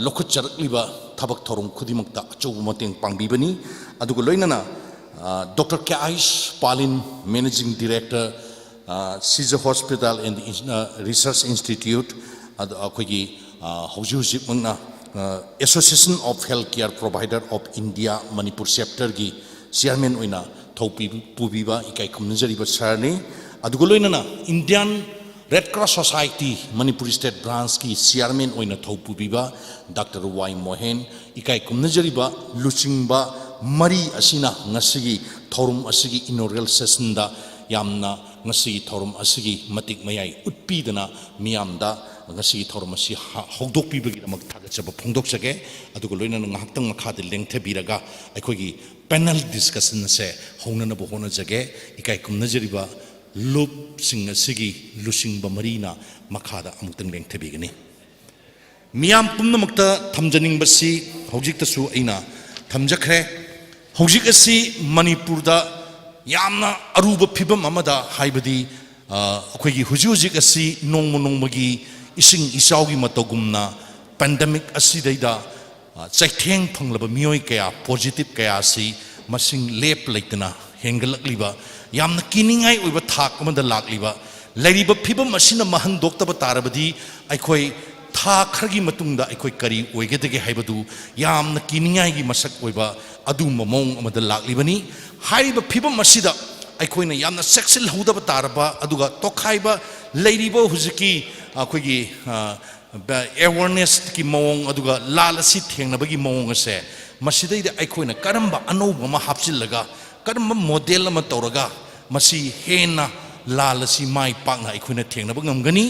ꯂꯧꯈꯠꯆꯔꯛꯂꯤꯕ ꯊꯕꯛ ꯊꯧꯔꯝ ꯈꯨꯗꯤꯡꯃꯛꯇ ꯑꯆꯧꯕ ꯃꯇꯦꯡ ꯄꯥꯡꯕꯤꯕꯅꯤ꯫ ꯑꯗꯨꯒ ꯂꯣꯏꯅꯅ ꯗꯣꯛꯇꯔ ꯀꯦ ꯑꯥꯏꯁ Palin, managing director, Shija hospital and research institute, ꯑꯗꯣ ꯑꯩꯈꯣꯏꯒꯤ ꯍꯧꯖꯤꯛ ꯍꯧꯖꯤꯛꯃꯛꯅ Association of Healthcare Provider of India Manipur ꯆꯦꯞꯇꯔꯒꯤ ꯆꯤꯌꯥꯔꯃꯦꯟ ꯑꯣꯏꯅ ꯊꯧ ꯄꯨꯕꯤꯕ ꯏꯀꯥꯏ ꯈꯨꯝꯅꯖꯔꯤꯕ ꯁꯥꯔꯅꯤ꯫ ꯑꯗꯨꯒ ꯂꯣꯏꯅꯅ Indian red cross society Manipur state ꯕ꯭ꯔꯥꯟꯁꯀꯤ ꯆꯤꯌꯥꯔꯃꯦꯟ ꯑꯣꯏꯅ ꯊꯧ ꯄꯨꯕꯤꯕ ꯗꯥꯛꯇꯔ ꯋꯥꯏ ꯃꯣꯍꯦꯟ, ꯏꯀꯥꯏ ꯈꯨꯝꯅꯖꯔꯤꯕ ꯂꯨꯆꯤꯡꯕ ꯃꯔꯤ ꯑꯁꯤꯅ ꯉꯁꯤꯒꯤ ꯊꯧꯔꯝ ꯑꯁꯤꯒꯤ ꯏꯅꯣꯒ꯭ꯔꯦꯜ ꯁꯦꯁꯟꯗ ꯌꯥꯝꯅ ꯉꯁꯤꯒꯤ ꯊꯧꯔꯝ ꯑꯁꯤꯒꯤ ꯃꯇꯤꯛ ꯃꯌꯥꯏ ꯎꯠꯄꯤꯗꯅ ꯃꯤꯌꯥꯝꯗ ꯉꯁꯤꯒꯤ ꯊꯧꯔꯝ ꯑꯁꯤ ꯍꯧꯗꯣꯛꯄꯤꯕꯒꯤꯗꯃꯛ ꯊꯥꯒꯠꯆꯕ ꯐꯣꯡꯗꯣꯛꯆꯒꯦ꯫ ꯑꯗꯨꯒ ꯂꯣꯏꯅꯅ ꯉꯥꯏꯍꯥꯛꯇꯪ ꯃꯈꯥꯗ ꯂꯦꯡꯊꯕꯤꯔꯒ ꯑꯩꯈꯣꯏꯒꯤ ꯄꯦꯅꯦꯜ ꯗꯤꯁꯀꯁꯟ ꯑꯁꯦ ꯍꯧꯅꯅꯕ ꯍꯣꯠꯅꯖꯒꯦ꯫ ꯏꯀꯥꯏ ꯈꯨꯝꯅꯖꯔꯤꯕ ꯂꯨꯞꯁꯤꯡ ꯑꯁꯤꯒꯤ ꯂꯨꯆꯤꯡꯕ ꯃꯔꯤꯅ ꯃꯈꯥꯗ ꯑꯃꯨꯛꯇꯪ ꯂꯦꯡꯊꯕꯤꯒꯅꯤ꯫ ꯃꯤꯌꯥꯝ ꯄꯨꯝꯅꯃꯛꯇ ꯊꯝꯖꯅꯤꯡꯕꯁꯤ ꯍꯧꯖꯤꯛꯇꯁꯨ ꯑꯩꯅ ꯊꯝꯖꯈ꯭ꯔꯦ꯫ ꯍꯧꯖꯤꯛ ꯑꯁꯤ ꯃꯅꯤꯄꯨꯔꯗ ꯌꯥꯝꯅ ꯑꯔꯨꯕ ꯐꯤꯕꯝ ꯑꯃꯗ, ꯍꯥꯏꯕꯗꯤ ꯑꯩꯈꯣꯏꯒꯤ ꯍꯧꯖꯤꯛ ꯍꯧꯖꯤꯛ ꯑꯁꯤ ꯅꯣꯡꯃ ꯅꯣꯡꯃꯒꯤ ꯏꯁꯤꯡ ꯏꯆꯥꯎꯒꯤ ꯃꯇꯧꯒꯨꯝꯅ ꯄꯦꯟꯗꯦꯃꯤꯛ ꯑꯁꯤꯗꯩꯗ ꯆꯩꯊꯦꯡ ꯐꯪꯂꯕ ꯃꯤꯑꯣꯏ ꯀꯌꯥ, ꯄꯣꯖꯤꯇꯤꯚ ꯀꯌꯥ ꯑꯁꯤ ꯃꯁꯤꯡ ꯂꯦꯞ ꯂꯩꯇꯅ ꯍꯦꯟꯒꯠꯂꯛꯂꯤꯕ, ꯌꯥꯝꯅ ꯀꯤꯅꯤꯡꯉꯥꯏ ꯑꯣꯏꯕ ꯊꯥꯛ ꯑꯃꯗ ꯂꯥꯛꯂꯤꯕ, ꯂꯩꯔꯤꯕ ꯐꯤꯕꯝ ꯑꯁꯤꯅ ꯃꯥꯡꯍꯟꯗꯣꯛꯇꯕ ꯇꯥꯔꯕꯗꯤ ꯑꯩꯈꯣꯏ ꯊꯥ ꯈꯔꯒꯤ ꯃꯇꯨꯡꯗ ꯑꯩꯈꯣꯏ ꯀꯔꯤ ꯑꯣꯏꯒꯗꯒꯦ ꯍꯥꯏꯕꯗꯨ ꯌꯥꯝꯅ ꯀꯤꯅꯤꯡꯉꯥꯏꯒꯤ ꯃꯁꯛ ꯑꯣꯏꯕ ꯑꯗꯨꯒꯨꯝꯕ ꯃꯑꯣꯡ ꯑꯃꯗ ꯂꯥꯛꯂꯤꯕꯅꯤ꯫ ꯍꯥꯏꯔꯤꯕ ꯐꯤꯕꯝ ꯑꯁꯤꯗ ꯑꯩꯈꯣꯏꯅ ꯌꯥꯝꯅ ꯆꯦꯛꯁꯤꯜꯍꯧꯗꯕ ꯇꯥꯔꯕ, ꯑꯗꯨꯒ ꯇꯣꯈꯥꯏꯕ ꯂꯩꯔꯤꯕ ꯍꯧꯖꯤꯛꯀꯤ ꯑꯩꯈꯣꯏꯒꯤ ꯑꯦꯋꯥꯔꯅꯦꯁꯀꯤ ꯃꯑꯣꯡ, ꯑꯗꯨꯒ ꯂꯥꯜ ꯑꯁꯤ ꯊꯦꯡꯅꯕꯒꯤ ꯃꯑꯣꯡ ꯑꯁꯦ, ꯃꯁꯤꯗꯩꯗ ꯑꯩꯈꯣꯏꯅ ꯀꯔꯝꯕ ꯑꯅꯧꯕ ꯑꯃ ꯍꯥꯞꯆꯤꯜꯂꯒ, ꯀꯔꯝꯕ ꯃꯣꯗꯦꯜ ꯑꯃ ꯇꯧꯔꯒ ꯃꯁꯤ ꯍꯦꯟꯅ ꯂꯥꯜ ꯑꯁꯤ ꯃꯥꯏ ꯄꯥꯛꯅ ꯑꯩꯈꯣꯏꯅ ꯊꯦꯡꯅꯕ ꯉꯝꯒꯅꯤ?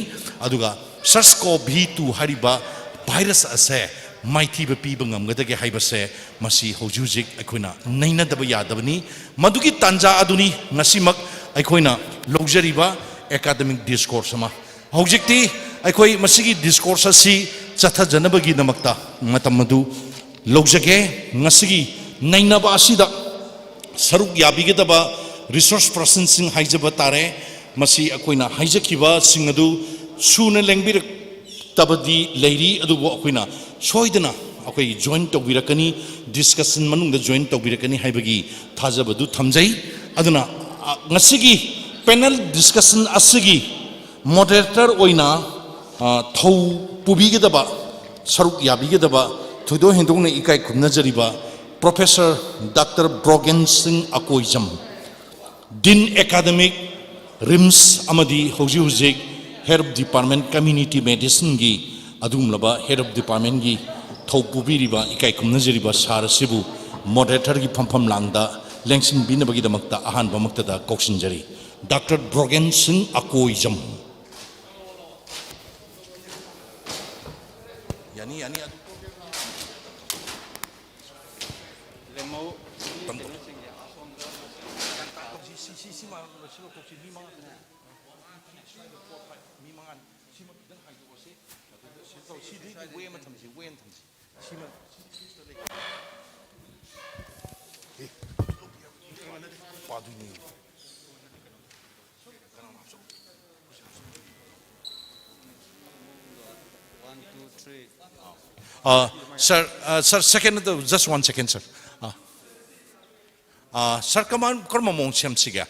ꯑꯗꯨꯒ ꯁꯥꯔꯁ ꯀꯣꯚꯤ ꯇꯨ ꯍꯥꯏꯔꯤꯕ ꯚꯥꯏꯔꯁ ꯑꯁꯦ ꯃꯥꯏꯊꯤꯕ ꯄꯤꯕ ꯉꯝꯒꯗꯒꯦ ꯍꯥꯏꯕꯁꯦ, ꯃꯁꯤ ꯍꯧꯖꯤꯛ ꯍꯧꯖꯤꯛ ꯑꯩꯈꯣꯏꯅ ꯅꯩꯅꯗꯕ ꯌꯥꯗꯕꯅꯤ꯫ ꯃꯗꯨꯒꯤ ꯇꯥꯟꯖꯥ ꯑꯗꯨꯅꯤ ꯉꯁꯤꯃꯛ ꯑꯩꯈꯣꯏꯅ ꯂꯧꯖꯔꯤꯕ ꯑꯦꯀꯥꯗꯃꯤꯛ ꯗꯤꯁꯀꯣꯔꯁ ꯑꯃ꯫ ꯍꯧꯖꯤꯛꯇꯤ ꯑꯩꯈꯣꯏ ꯃꯁꯤꯒꯤ ꯗꯤꯁꯀꯣꯔꯁ ꯑꯁꯤ ꯆꯠꯊꯖꯅꯕꯒꯤꯗꯃꯛꯇ ꯃꯇꯝ ꯑꯗꯨ ꯂꯧꯖꯒꯦ꯫ ꯉꯁꯤꯒꯤ ꯅꯩꯅꯕ ꯑꯁꯤꯗ ꯁꯔꯨꯛ ꯌꯥꯕꯤꯒꯗꯕ ꯔꯤꯁꯣꯔꯁ ꯄꯔꯁꯟꯁꯤꯡ ꯍꯥꯏꯖꯕ ꯇꯥꯔꯦ꯫ ꯃꯁꯤ ꯑꯩꯈꯣꯏꯅ ꯍꯥꯏꯖꯈꯤꯕꯁꯤꯡ ꯑꯗꯨ ꯁꯨꯅ ꯂꯦꯡꯕꯤꯔꯛꯇꯕꯗꯤ ꯂꯩꯔꯤ, ꯑꯗꯨꯕꯨ ꯑꯩꯈꯣꯏꯅ ꯁꯣꯏꯗꯅ ꯑꯩꯈꯣꯏ ꯖꯣꯏꯟ ꯇꯧꯕꯤꯔꯛꯀꯅꯤ, ꯗꯤꯁꯀꯁꯟ ꯃꯅꯨꯡꯗ ꯖꯣꯏꯟ ꯇꯧꯕꯤꯔꯛꯀꯅꯤ ꯍꯥꯏꯕꯒꯤ ꯊꯥꯖꯕꯗꯨ ꯊꯝꯖꯩ꯫ ꯑꯗꯨꯅ, ꯑ, ꯉꯁꯤꯒꯤ ꯄꯦꯅꯦꯜ ꯗꯤꯁꯀꯁꯟ ꯑꯁꯤꯒꯤ ꯃꯣꯗꯦꯔꯦꯇꯔ ꯑꯣꯏꯅ, ꯑ, ꯊꯧ ꯄꯨꯕꯤꯒꯗꯕ, ꯁꯔꯨꯛ ꯌꯥꯕꯤꯒꯗꯕ ꯊꯣꯏꯗꯣꯛ ꯍꯦꯟꯗꯣꯛꯅ ꯏꯀꯥꯏ ꯈꯨꯝꯅꯖꯔꯤꯕ ꯄ꯭ꯔꯣꯐꯦꯁꯔ ꯗꯥꯛꯇꯔ ꯕ꯭ꯔꯣꯒꯦꯟ ꯁꯤꯡ ꯑꯀꯣꯏꯖꯝ, ꯗꯤꯟ ꯑꯦꯀꯥꯗꯃꯤꯛ, ꯔꯤꯝꯁ, ꯑꯃꯗꯤ ꯍꯧꯖꯤꯛ ꯍꯧꯖꯤꯛ ꯍꯦꯗ ꯑꯣꯐ ꯗꯤꯄꯥꯔꯠꯃꯦꯟ ꯀꯝꯃ꯭ꯌꯨꯅꯤꯇꯤ ꯃꯦꯗꯤꯁꯤꯟꯒꯤ ꯑꯗꯨꯒꯨꯝꯂꯕ ꯍꯦꯗ ꯑꯣꯐ ꯗꯤꯄꯥꯔꯠꯃꯦꯟꯒꯤ ꯊꯧ ꯄꯨꯕꯤꯔꯤꯕ ꯏꯀꯥꯏ ꯈꯨꯝꯅꯖꯔꯤꯕ ꯁꯥꯔ ꯑꯁꯤꯕꯨ ꯃꯣꯗꯦꯔꯦꯇꯔꯒꯤ ꯐꯝꯐꯝ ꯂꯥꯡꯗ ꯂꯦꯡꯁꯤꯟꯕꯤꯅꯕꯒꯤꯗꯃꯛꯇ ꯑꯍꯥꯟꯕꯃꯛꯇꯗ ꯀꯧꯁꯤꯟꯖꯔꯤ꯫ ꯗꯥꯛꯇꯔ ꯕ꯭ꯔꯣꯒꯦꯟ ꯁꯤꯡ ꯑꯀꯣꯏꯖꯝ꯫ ꯌꯥꯅꯤ, ꯌꯥꯅꯤ꯫ ꯑꯗꯨ ꯁꯤ, ꯁꯤ, ꯁꯤ ꯃꯥ ꯂꯣꯏꯁꯤꯜꯂꯣ, ꯇꯣꯛꯁꯤ꯫ ꯃꯤ ꯃꯉꯥ ꯈꯛꯇꯅꯦ꯫ ꯃꯤ ꯃꯉꯥꯅꯤ꯫ ꯁꯤꯃ ꯈꯤꯇꯪ ꯍꯥꯏꯗꯣꯛꯑꯁꯤ꯫ ꯑꯗꯨꯗ ꯁꯤ ꯇꯧ-, ꯁꯤꯗꯤ ꯋꯦ ꯑꯃ ꯊꯝꯁꯤ, ꯋꯦ ꯑꯃ ꯊꯝꯁꯤ꯫ ꯁꯤꯃ, ꯁꯤ, ꯁꯤꯗ ꯂꯩ꯫ ꯑꯦ, ꯄꯥꯗꯣꯏꯅꯦ꯫ One, two, three. Uh, sir, uh, sir, second, just one second, sir. Uh, uh, sir, ꯀꯃꯥꯏ-, ꯀꯔꯝꯕ ꯃꯑꯣꯡ ꯁꯦꯝꯁꯤꯒꯦ?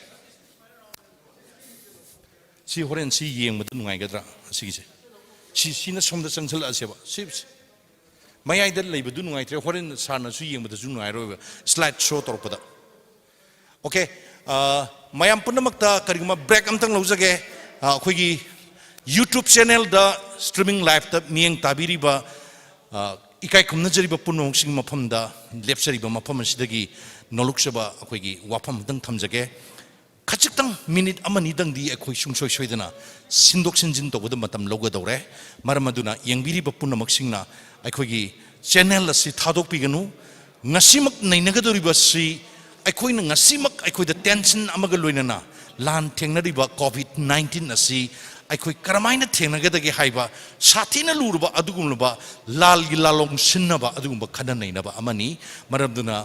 ꯁꯤ ꯍꯣꯔꯦꯟ ꯁꯤ ꯌꯦꯡꯕꯗ ꯅꯨꯡꯉꯥꯏꯒꯗ꯭ꯔꯥ? ꯑꯁꯤꯒꯤꯁꯦ꯫ ꯁꯤ, ꯁꯤꯅ ꯁꯣꯝꯗ ꯆꯪꯁꯤꯜꯂꯛꯑꯁꯦꯕ꯫ ꯁꯤ, ꯁꯤ꯫ ꯃꯌꯥꯏꯗ ꯂꯩꯕꯗꯨ ꯅꯨꯡꯉꯥꯏꯇ꯭ꯔꯦ, ꯍꯣꯔꯦꯟ ꯁꯥꯔꯅꯁꯨ ꯌꯦꯡꯕꯗꯁꯨ ꯅꯨꯡꯉꯥꯏꯔꯣꯏꯕ, ꯁ꯭ꯂꯥꯏꯗ ꯁꯣ ꯇꯧꯔꯛꯄꯗ꯫ ꯑꯣꯀꯦ, ꯑ, ꯃꯌꯥꯝ ꯄꯨꯝꯅꯃꯛꯇ ꯀꯔꯤꯒꯨꯝꯕ ꯕ꯭ꯔꯦꯛ ꯑꯝꯇꯪ ꯂꯧꯖꯒꯦ꯫ ꯑ, ꯑꯩꯈꯣꯏꯒꯤ YouTube ꯆꯦꯅꯦꯜꯗ ꯁ꯭ꯇ꯭ꯔꯤꯃꯤꯡ ꯂꯥꯏꯚꯇ ꯃꯤꯠꯌꯦꯡ ꯇꯥꯕꯤꯔꯤꯕ, ꯑ, ꯏꯀꯥꯏ ꯈꯨꯝꯅꯖꯔꯤꯕ ꯄꯨꯝꯅꯃꯛꯁꯤꯡꯒꯤ ꯃꯐꯝꯗ, ꯂꯦꯞꯆꯔꯤꯕ ꯃꯐꯝ ꯑꯁꯤꯗꯒꯤ ꯅꯣꯂꯨꯛꯆꯕ ꯑꯩꯈꯣꯏꯒꯤ ꯋꯥꯐꯝ ꯑꯝꯇꯪ ꯊꯝꯖꯒꯦ꯫ ꯈꯖꯤꯛꯇꯪ ꯃꯤꯅꯤꯠ ꯑꯃꯅꯤꯗꯪꯗꯤ ꯑꯩꯈꯣꯏ ꯁꯨꯡꯁꯣꯏ ꯁꯣꯏꯗꯅ ꯁꯤꯟꯗꯣꯛ ꯁꯤꯟꯖꯤꯟ ꯇꯧꯕꯗ ꯃꯇꯝ ꯂꯧꯒꯗꯧꯔꯦ꯫ ꯃꯔꯝ ꯑꯗꯨꯅ ꯌꯦꯡꯕꯤꯔꯤꯕ ꯄꯨꯝꯅꯃꯛꯁꯤꯡꯅ ꯑꯩꯈꯣꯏꯒꯤ ꯆꯦꯅꯦꯜ ꯑꯁꯤ ꯊꯥꯗꯣꯛꯄꯤꯒꯅꯨ꯫ ꯉꯁꯤꯃꯛ ꯅꯩꯅꯒꯗꯧꯔꯤꯕꯁꯤ ꯑꯩꯈꯣꯏꯅ ꯉꯁꯤꯃꯛ ꯑꯩꯈꯣꯏꯗ ꯇꯦꯟꯁꯟ ꯑꯃꯒ ꯂꯣꯏꯅꯅ ꯂꯥꯟ ꯊꯦꯡꯅꯔꯤꯕ ꯀꯣꯚꯤꯗ ꯅꯥꯏꯟꯇꯤꯟ ꯑꯁꯤ ꯑꯩꯈꯣꯏ ꯀꯔꯝꯍꯥꯏꯅ ꯊꯦꯡꯅꯒꯗꯒꯦ ꯍꯥꯏꯕ ꯁꯥꯊꯤꯅ ꯂꯨꯔꯕ ꯑꯗꯨꯒꯨꯝꯂꯕ ꯂꯥꯜꯒꯤ ꯂꯥꯂꯣꯡ ꯁꯤꯟꯅꯕ ꯑꯗꯨꯒꯨꯝꯕ ꯈꯟꯅ ꯅꯩꯅꯕ ꯑꯃꯅꯤ꯫ ꯃꯔꯝ ꯑꯗꯨꯅ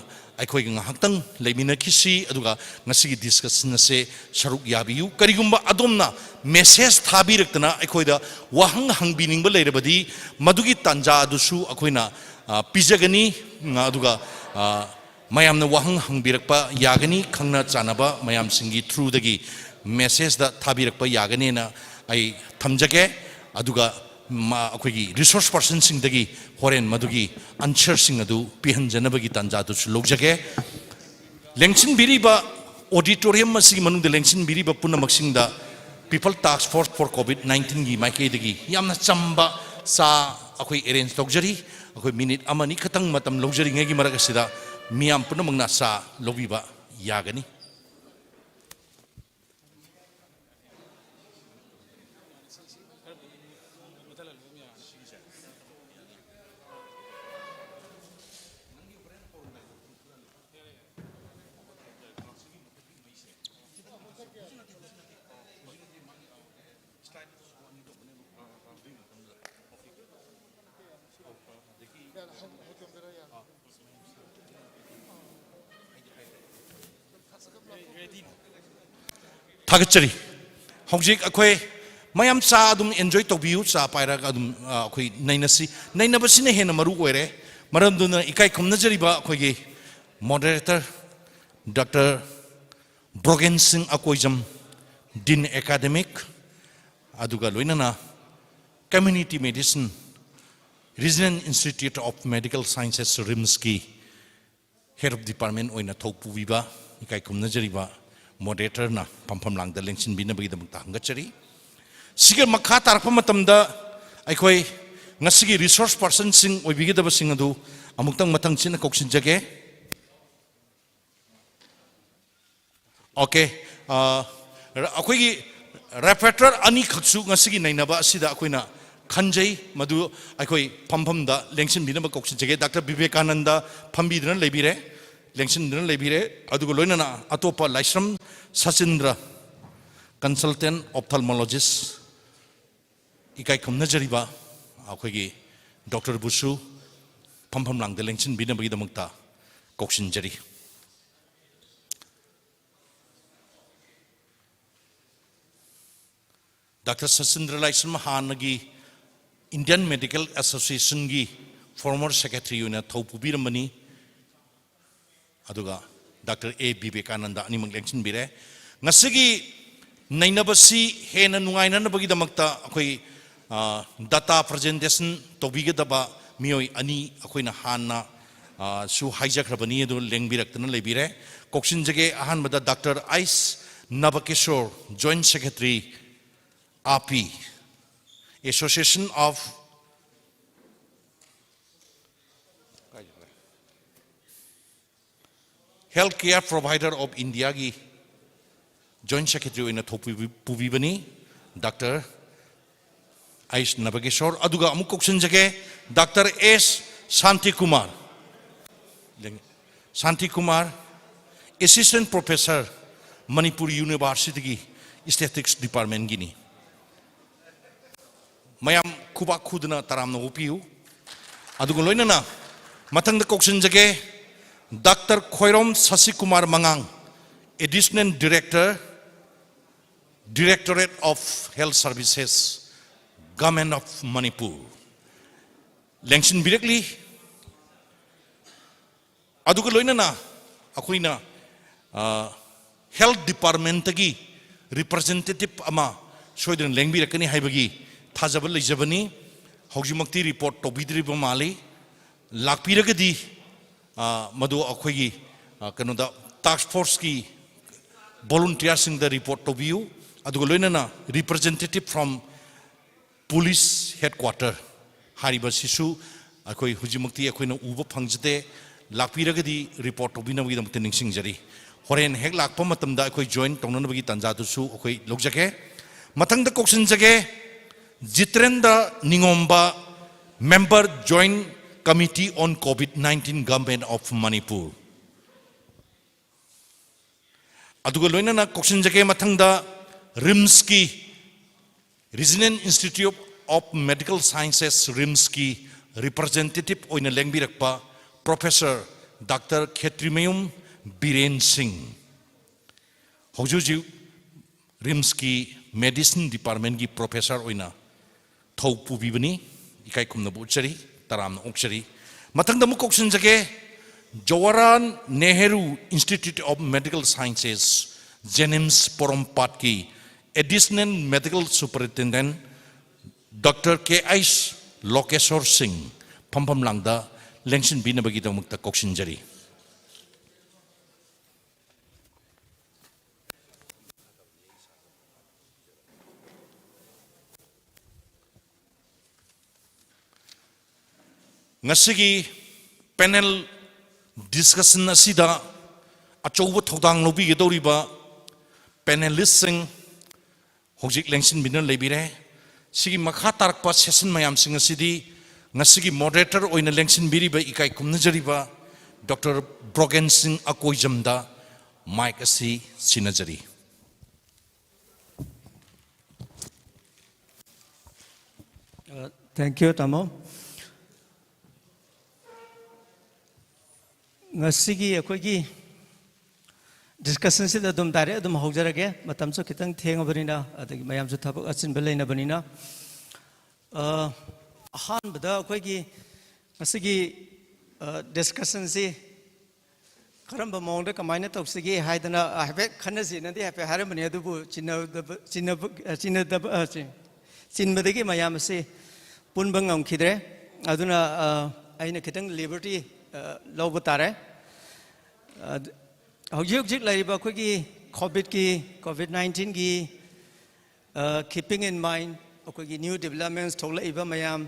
ꯑꯩꯈꯣꯏꯒ ꯉꯥꯏꯍꯥꯛꯇꯪ ꯂꯩꯃꯤꯟꯅꯈꯤꯁꯤ, ꯑꯗꯨꯒ ꯉꯁꯤꯒꯤ ꯗꯤꯁꯀꯁꯟ ꯑꯁꯦ ꯁꯔꯨꯛ ꯌꯥꯕꯤꯌꯨ꯫ ꯀꯔꯤꯒꯨꯝꯕ ꯑꯗꯣꯝꯅ ꯃꯦꯁꯦꯖ ꯊꯥꯕꯤꯔꯛꯇꯅ ꯑꯩꯈꯣꯏꯗ ꯋꯥꯍꯪ ꯍꯪꯕꯤꯅꯤꯡꯕ ꯂꯩꯔꯕꯗꯤ ꯃꯗꯨꯒꯤ ꯇꯥꯟꯖꯥ ꯑꯗꯨꯁꯨ ꯑꯩꯈꯣꯏꯅ, ꯑ, ꯄꯤꯖꯒꯅꯤ꯫ ꯎꯝ, ꯑꯗꯨꯒ, ꯑ, ꯃꯌꯥꯝꯅ ꯋꯥꯍꯪ ꯍꯪꯕꯤꯔꯛꯄ ꯌꯥꯒꯅꯤ, ꯈꯪꯅ ꯆꯥꯟꯅꯕ ꯃꯌꯥꯝꯁꯤꯡꯒꯤ ꯊ꯭ꯔꯨꯗꯒꯤ ꯃꯦꯁꯦꯖꯇ ꯊꯥꯕꯤꯔꯛꯄ ꯌꯥꯒꯅꯤꯅ ꯑꯩ ꯊꯝꯖꯒꯦ꯫ ꯑꯗꯨꯒ ꯃ-, ꯑꯩꯈꯣꯏꯒꯤ ꯔꯤꯁꯣꯔꯁ ꯄꯥꯔꯁꯟꯁꯤꯡꯗꯒꯤ ꯍꯣꯔꯦꯟ ꯃꯗꯨꯒꯤ ꯑꯟꯁꯔꯁꯤꯡ ꯑꯗꯨ ꯄꯤꯍꯟꯖꯅꯕꯒꯤ ꯇꯥꯟꯖꯥꯗꯨꯁꯨ ꯂꯧꯖꯒꯦ꯫ ꯂꯦꯡꯁꯤꯟꯕꯤꯔꯤꯕ ꯑꯣꯗꯤꯇꯣꯔꯤꯌꯝ ꯑꯁꯤꯒꯤ ꯃꯅꯨꯡꯗ ꯂꯦꯡꯁꯤꯟꯕꯤꯔꯤꯕ ꯄꯨꯝꯅꯃꯛꯁꯤꯡꯗ People Task Force for COVID nineteenꯒꯤ ꯃꯥꯏꯀꯩꯗꯒꯤ ꯌꯥꯝꯅ ꯆꯝꯕ ꯆꯥ ꯑꯩꯈꯣꯏ ꯑꯦꯔꯦꯟꯖ ꯇꯧꯖꯔꯤ꯫ ꯑꯩꯈꯣꯏ ꯃꯤꯅꯤꯠ ꯑꯃꯅꯤ ꯈꯛꯇꯪ ꯃꯇꯝ ꯂꯧꯖꯔꯤꯉꯩꯒꯤ ꯃꯔꯛ ꯑꯁꯤꯗ ꯃꯤꯌꯥꯝ ꯄꯨꯝꯅꯃꯛꯅ ꯆꯥ ꯂꯧꯕꯤꯕ ꯌꯥꯒꯅꯤ꯫ ꯊꯥꯒꯠꯆꯔꯤ꯫ ꯍꯧꯖꯤꯛ ꯑꯩꯈꯣꯏ ꯃꯌꯥꯝ ꯆꯥ ꯑꯗꯨꯝ ꯑꯦꯟꯖꯣꯏ ꯇꯧꯕꯤꯌꯨ, ꯆꯥ ꯄꯥꯏꯔꯒ ꯑꯗꯨꯝ, ꯑ, ꯑꯩꯈꯣꯏ ꯅꯩꯅꯁꯤ꯫ ꯅꯩꯅꯕꯁꯤꯅ ꯍꯦꯟꯅ ꯃꯔꯨ ꯑꯣꯏꯔꯦ꯫ ꯃꯔꯝ ꯑꯗꯨꯅ ꯏꯀꯥꯏ ꯈꯨꯝꯅꯖꯔꯤꯕ ꯑꯩꯈꯣꯏꯒꯤ ꯃꯣꯗꯔꯦꯇꯔ ꯗꯣꯛꯇꯔ ꯕ꯭ꯔꯣꯒꯦꯟ ꯁꯤꯡ ꯑꯀꯣꯏꯖꯝ, ꯗꯤꯟ ꯑꯦꯀꯥꯗꯦꯃꯤꯛ, ꯑꯗꯨꯒ ꯂꯣꯏꯅꯅ community medicine, Regional Institute of Medical Sciences, ꯔꯤꯝꯁꯀꯤ ꯍꯦꯗ ꯑꯣꯐ ꯗꯤꯄꯥꯔꯠꯃꯦꯟ ꯑꯣꯏꯅ ꯊꯧ ꯄꯨꯕꯤꯕ ꯏꯀꯥꯏ ꯈꯨꯝꯅꯖꯔꯤꯕ ꯃꯣꯗꯔꯦꯇꯔꯅ ꯐꯝꯐꯝ ꯂꯥꯡꯗ ꯂꯦꯡꯁꯤꯟꯕꯤꯅꯕꯒꯤꯗꯃꯛꯇ ꯍꯪꯒꯠꯆꯔꯤ꯫ ꯁꯤꯒ ꯃꯈꯥ ꯇꯥꯔꯛꯄ ꯃꯇꯝꯗ ꯑꯩꯈꯣꯏ ꯉꯁꯤꯒꯤ ꯔꯤꯁꯣꯔꯁ ꯄꯥꯔꯁꯟꯁꯤꯡ ꯑꯣꯏꯕꯤꯒꯗꯕꯁꯤꯡ ꯑꯗꯨ ꯑꯃꯨꯛꯇꯪ ꯃꯊꯪ ꯁꯤꯠꯅ ꯀꯧꯁꯤꯟꯖꯒꯦ꯫ ꯑꯣꯀꯦ, ꯑ, ꯑꯩꯈꯣꯏꯒꯤ ꯔꯦꯄꯔꯇꯣꯔ ꯑꯅꯤꯈꯛꯁꯨ ꯉꯁꯤꯒꯤ ꯅꯩꯅꯕ ꯑꯁꯤꯗ ꯑꯩꯈꯣꯏꯅ ꯈꯟꯖꯩ꯫ ꯃꯗꯨ ꯑꯩꯈꯣꯏ ꯐꯝꯐꯝꯗ ꯂꯦꯡꯁꯤꯟꯕꯤꯅꯕ ꯀꯧꯁꯤꯟꯖꯒꯦ꯫ ꯗꯥꯛꯇꯔ ꯕꯤꯕꯦꯀꯥꯅꯟꯗ ꯐꯝꯕꯤꯗꯨꯅ ꯂꯩꯕꯤꯔꯦ, ꯂꯦꯡꯁꯤꯟꯗꯨꯅ ꯂꯩꯕꯤꯔꯦ꯫ ꯑꯗꯨꯒ ꯂꯣꯏꯅꯅ ꯑꯇꯣꯞꯄ ꯂꯥꯏꯁ꯭ꯔꯝ ꯁꯆꯤꯟꯗ꯭ꯔ, consultant ophthalmologist, ꯏꯀꯥꯏ ꯈꯨꯝꯅꯖꯔꯤꯕ ꯑꯩꯈꯣꯏꯒꯤ ꯗꯣꯛꯇꯔꯕꯨꯁꯨ ꯐꯝꯐꯝ ꯂꯥꯡꯗ ꯂꯦꯡꯁꯤꯟꯕꯤꯅꯕꯒꯤꯗꯃꯛꯇ ꯀꯧꯁꯤꯟꯖꯔꯤ꯫ ꯗꯥꯛꯇꯔ ꯁꯆꯤꯟꯗ꯭ꯔ ꯂꯥꯏꯁ꯭ꯔꯝ ꯍꯥꯟꯅꯒꯤ Indian Medical Associationꯒꯤ former secretary ꯑꯣꯏꯅ ꯊꯧ ꯄꯨꯕꯤꯔꯝꯕꯅꯤ꯫ ꯑꯗꯨꯒ ꯗꯥꯛꯇꯔ ꯑꯦ ꯕꯤꯕꯦꯀꯥꯅꯟꯗ ꯑꯅꯤꯃꯛ ꯂꯦꯡꯁꯤꯟꯕꯤꯔꯦ꯫ ꯉꯁꯤꯒꯤ ꯅꯩꯅꯕꯁꯤ ꯍꯦꯟꯅ ꯅꯨꯡꯉꯥꯏꯅꯅꯕꯒꯤꯗꯃꯛꯇ ꯑꯩꯈꯣꯏ, ꯑ, data presentation ꯇꯧꯕꯤꯒꯗꯕ ꯃꯤꯑꯣꯏ ꯑꯅꯤ ꯑꯩꯈꯣꯏꯅ ꯍꯥꯟꯅ, ꯑ, ꯁꯨ ꯍꯥꯏꯖꯈ꯭ꯔꯕꯅꯤ, ꯑꯗꯨ ꯂꯦꯡꯕꯤꯔꯛꯇꯅ ꯂꯩꯕꯤꯔꯦ꯫ ꯀꯧꯁꯤꯟꯖꯒꯦ꯫ ꯑꯍꯥꯟꯕꯗ doctor H Nabakishore, Joint Secretary, AAPI, Association of Healthcare Provider of Indiaꯒꯤ Joint Secretary ꯑꯣꯏꯅ ꯊꯧ ꯄꯨꯕꯤ-, ꯄꯨꯕꯤꯕꯅꯤ, ꯗꯥꯛꯇꯔ ꯑꯩꯁ ꯅꯕꯀꯤꯁꯣꯔ꯫ ꯑꯗꯨꯒ ꯑꯃꯨꯛ ꯀꯧꯁꯤꯟꯖꯒꯦ, doctor S Shantikumar, Shantikumar, Assistant Professor, Manipur Universityꯒꯤ Statistics Departmentꯒꯤꯅꯤ꯫ ꯃꯌꯥꯝ ꯈꯨꯕꯥꯛ ꯈꯨꯗꯨꯅ ꯇꯔꯥꯝꯅ ꯑꯣꯛꯄꯤꯌꯨ꯫ ꯑꯗꯨꯒ ꯂꯣꯏꯅꯅ ꯃꯊꯪꯗ ꯀꯧꯁꯤꯟꯖꯒꯦ, ꯗꯥꯛꯇꯔ ꯈꯣꯏꯔꯣꯝ ꯁꯁꯤꯀꯨꯃꯥꯔ ꯃꯉꯥꯡ, Additional Director, Directorate of Health Services, Government of Manipur, ꯂꯦꯡꯁꯤꯟꯕꯤꯔꯛꯂꯤ꯫ ꯑꯗꯨꯒ ꯂꯣꯏꯅꯅ ꯑꯩꯈꯣꯏꯅ, ꯑ, Health Departmentꯇꯒꯤ representative ꯑꯃ ꯁꯣꯏꯗꯅ ꯂꯦꯡꯕꯤꯔꯛꯀꯅꯤ ꯍꯥꯏꯕꯒꯤ ꯊꯥꯖꯕ ꯂꯩꯖꯕꯅꯤ꯫ ꯍꯧꯖꯤꯛꯃꯛꯇꯤ report ꯇꯧꯕꯤꯗ꯭ꯔꯤꯕ ꯃꯥꯜꯂꯤ꯫ ꯂꯥꯛꯄꯤꯔꯒꯗꯤ, ꯑ, ꯃꯗꯨ ꯑꯩꯈꯣꯏꯒꯤ, ꯑ, ꯀꯩꯅꯣꯗ, task forceꯀꯤ volunteerꯁꯤꯡꯗ report ꯇꯧꯕꯤꯌꯨ꯫ ꯑꯗꯨꯒ ꯂꯣꯏꯅꯅ representative from police headquarter ꯍꯥꯏꯔꯤꯕꯁꯤꯁꯨ ꯑꯩꯈꯣꯏ ꯍꯧꯖꯤꯛꯃꯛꯇꯤ ꯑꯩꯈꯣꯏꯅ ꯎꯕ ꯐꯪꯖꯗꯦ꯫ ꯂꯥꯛꯄꯤꯔꯒꯗꯤ report ꯇꯧꯕꯤꯅꯕꯒꯤꯗꯃꯛꯇ ꯅꯤꯡꯁꯤꯡꯖꯔꯤ꯫ ꯍꯣꯔꯦꯟ ꯍꯦꯛ ꯂꯥꯛꯄ ꯃꯇꯝꯗ ꯑꯩꯈꯣꯏ join ꯇꯧꯅꯅꯕꯒꯤ ꯇꯥꯟꯖꯥꯗꯨꯁꯨ ꯑꯩꯈꯣꯏ ꯂꯧꯖꯒꯦ꯫ ꯃꯊꯪꯗ ꯀꯧꯁꯤꯟꯖꯒꯦ, Jitendra ꯅꯤꯉꯣꯝꯕ, member, Joint Committee on COVID nineteen, Government of Manipur꯫ ꯑꯗꯨꯒ ꯂꯣꯏꯅꯅ ꯀꯧꯁꯤꯟꯖꯒꯦ ꯃꯊꯪꯗ ꯔꯤꯝꯁꯀꯤ, Regional Institute of Medical Sciences, ꯔꯤꯝꯁꯀꯤ representative ꯑꯣꯏꯅ ꯂꯦꯡꯕꯤꯔꯛꯄ Professor Doctor ꯈꯦꯇ꯭ꯔꯤꯃꯌꯨꯝ ꯕꯤꯔꯦꯟ ꯁꯤꯡ꯫ ꯍꯧꯖꯤꯛ ꯍꯧꯖꯤꯛ ꯔꯤꯝꯁꯀꯤ medicine departmentꯀꯤ professor ꯑꯣꯏꯅ ꯊꯧ ꯄꯨꯕꯤꯕꯅꯤ꯫ ꯏꯀꯥꯏ ꯈꯨꯝꯅꯕ ꯎꯠꯆꯔꯤ, ꯇꯔꯥꯝꯅ ꯑꯣꯛꯆꯔꯤ꯫ ꯃꯊꯪꯗ ꯑꯃꯨꯛ ꯀꯧꯁꯤꯟꯖꯒꯦ, Jawaharlal Nehru Institute of Medical Sciences, JNIMS ꯄꯣꯔꯣꯝꯄꯥꯠꯀꯤ Additional Medical Superintendent Doctor K H Lokeshor Singh ꯐꯝꯐꯝ ꯂꯥꯡꯗ ꯂꯦꯡꯁꯤꯟꯕꯤꯅꯕꯒꯤꯗꯃꯛꯇ ꯀꯧꯁꯤꯟꯖꯔꯤ꯫ ꯉꯁꯤꯒꯤ panel discussion ꯑꯁꯤꯗ ꯑꯆꯧꯕ ꯊꯧꯗꯥꯡ ꯂꯧꯕꯤꯒꯗꯧꯔꯤꯕ panelistꯁꯤꯡ ꯍꯧꯖꯤꯛ ꯂꯦꯡꯁꯤꯟꯕꯤꯗꯨꯅ ꯂꯩꯕꯤꯔꯦ꯫ ꯁꯤꯒꯤ ꯃꯈꯥ ꯇꯥꯔꯛꯄ session ꯃꯌꯥꯝꯁꯤꯡ ꯑꯁꯤꯗꯤ ꯉꯁꯤꯒꯤ moderator ꯑꯣꯏꯅ ꯂꯦꯡꯁꯤꯟꯕꯤꯔꯤꯕ ꯏꯀꯥꯏ ꯈꯨꯝꯅꯖꯔꯤꯕ Doctor ꯕ꯭ꯔꯣꯒꯦꯟ ꯁꯤꯡ ꯑꯀꯣꯏꯖꯝꯗ mic ꯑꯁꯤ ꯁꯤꯟꯅꯖꯔꯤ꯫ Uh, thank you, ꯇꯥꯃꯣ꯫ ꯉꯁꯤꯒꯤ ꯑꯩꯈꯣꯏꯒꯤ discussionꯁꯤꯗ ꯑꯗꯨꯝ direct ꯑꯗꯨꯝ ꯍꯧꯖꯔꯒꯦ꯫ ꯃꯇꯝꯁꯨ ꯈꯤꯇꯪ ꯊꯦꯡꯉꯕꯅꯤꯅ, ꯑꯗꯒꯤ ꯃꯌꯥꯝꯁꯨ ꯊꯕꯛ ꯑꯆꯤꯟꯕ ꯂꯩꯅꯕꯅꯤꯅ꯫ ꯑ, ꯑꯍꯥꯟꯕꯗ ꯑꯩꯈꯣꯏꯒꯤ ꯉꯁꯤꯒꯤ, ꯑ, discussionꯁꯤ ꯀꯔꯝꯕ ꯃꯑꯣꯡꯗ ꯀꯃꯥꯏꯅ ꯇꯧꯁꯤꯒꯦ ꯍꯥꯏꯗꯅ ꯍꯥꯏꯐꯦꯠ ꯈꯟꯅꯁꯤꯅꯗꯤ ꯍꯥꯏꯐꯦꯠ ꯍꯥꯏꯔꯝꯕꯅꯤ, ꯑꯗꯨꯕꯨ ꯆꯤꯟꯅꯗꯕ, ꯆꯤꯟꯅꯕ, ꯑ, ꯆꯤꯟ-, ꯑ, ꯆꯤꯟ-, ꯆꯤꯟꯕꯗꯒꯤ ꯃꯌꯥꯝ ꯑꯁꯤ ꯄꯨꯟꯕ ꯉꯝꯈꯤꯗ꯭ꯔꯦ꯫ ꯑꯗꯨꯅ, ꯑ, ꯑꯩꯅ ꯈꯤꯇꯪ liberty, ꯑ, ꯂꯧꯕ ꯇꯥꯔꯦ꯫ ꯑ, ꯍꯧꯖꯤꯛ ꯍꯧꯖꯤꯛ ꯂꯩꯔꯤꯕ ꯑꯩꯈꯣꯏꯒꯤ COVIDꯀꯤ, COVID nineteenꯒꯤ, ꯑ, keeping in mind ꯑꯩꯈꯣꯏꯒꯤ new developments ꯊꯣꯛꯂꯛꯏꯕ ꯃꯌꯥꯝ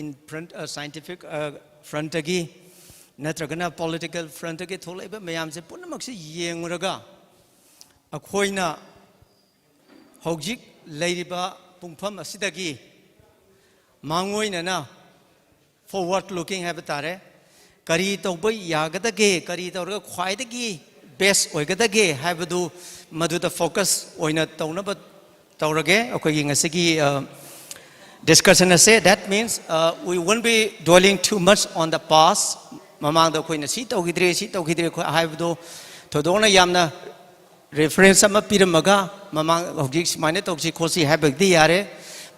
in front, ꯑ, scientific, ꯑ, frontꯇꯒꯤ, ꯅꯠꯇ꯭ꯔꯒꯅ political frontꯇꯒꯤ ꯊꯣꯛꯂꯛꯏꯕ ꯃꯌꯥꯝꯁꯦ ꯄꯨꯝꯅꯃꯛꯁꯤ ꯌꯦꯡꯉꯨꯔꯒ ꯑꯩꯈꯣꯏꯅ ꯍꯧꯖꯤꯛ ꯂꯩꯔꯤꯕ ꯄꯨꯡꯐꯝ ꯑꯁꯤꯗꯒꯤ ꯃꯥꯡꯑꯣꯏꯅꯅ forward looking ꯍꯥꯏꯕ ꯇꯥꯔꯦ, ꯀꯔꯤ ꯇꯧꯕ ꯌꯥꯒꯗꯒꯦ, ꯀꯔꯤ ꯇꯧꯔꯒ ꯈ꯭ꯋꯥꯏꯗꯒꯤ best ꯑꯣꯏꯒꯗꯒꯦ ꯍꯥꯏꯕꯗꯨ ꯃꯗꯨꯗ focus ꯑꯣꯏꯅ ꯇꯧꯅꯕ ꯇꯧꯔꯒꯦ ꯑꯩꯈꯣꯏꯒꯤ ꯉꯁꯤꯒꯤ discussion ꯑꯁꯦ. That means we won't be dwelling too much on the past. ꯃꯃꯥꯡꯗ ꯑꯩꯈꯣꯏꯅ ꯁꯤ ꯇꯧꯈꯤꯗ꯭ꯔꯦ, ꯁꯤ ꯇꯧꯈꯤꯗ꯭ꯔꯦ ꯑꯩꯈꯣꯏ ꯍꯥꯏꯕꯗꯣ ꯊꯣꯏꯗꯣꯛꯅ ꯌꯥꯝꯅ reference ꯑꯃ ꯄꯤꯔꯝꯃꯒ ꯃꯃꯥꯡ ꯍꯧꯖꯤꯛ ꯁꯨꯃꯥꯏꯅ ꯇꯧꯁꯤ ꯈꯣꯠꯁꯤ ꯍꯥꯏꯕꯒꯤꯗꯤ ꯌꯥꯔꯦ.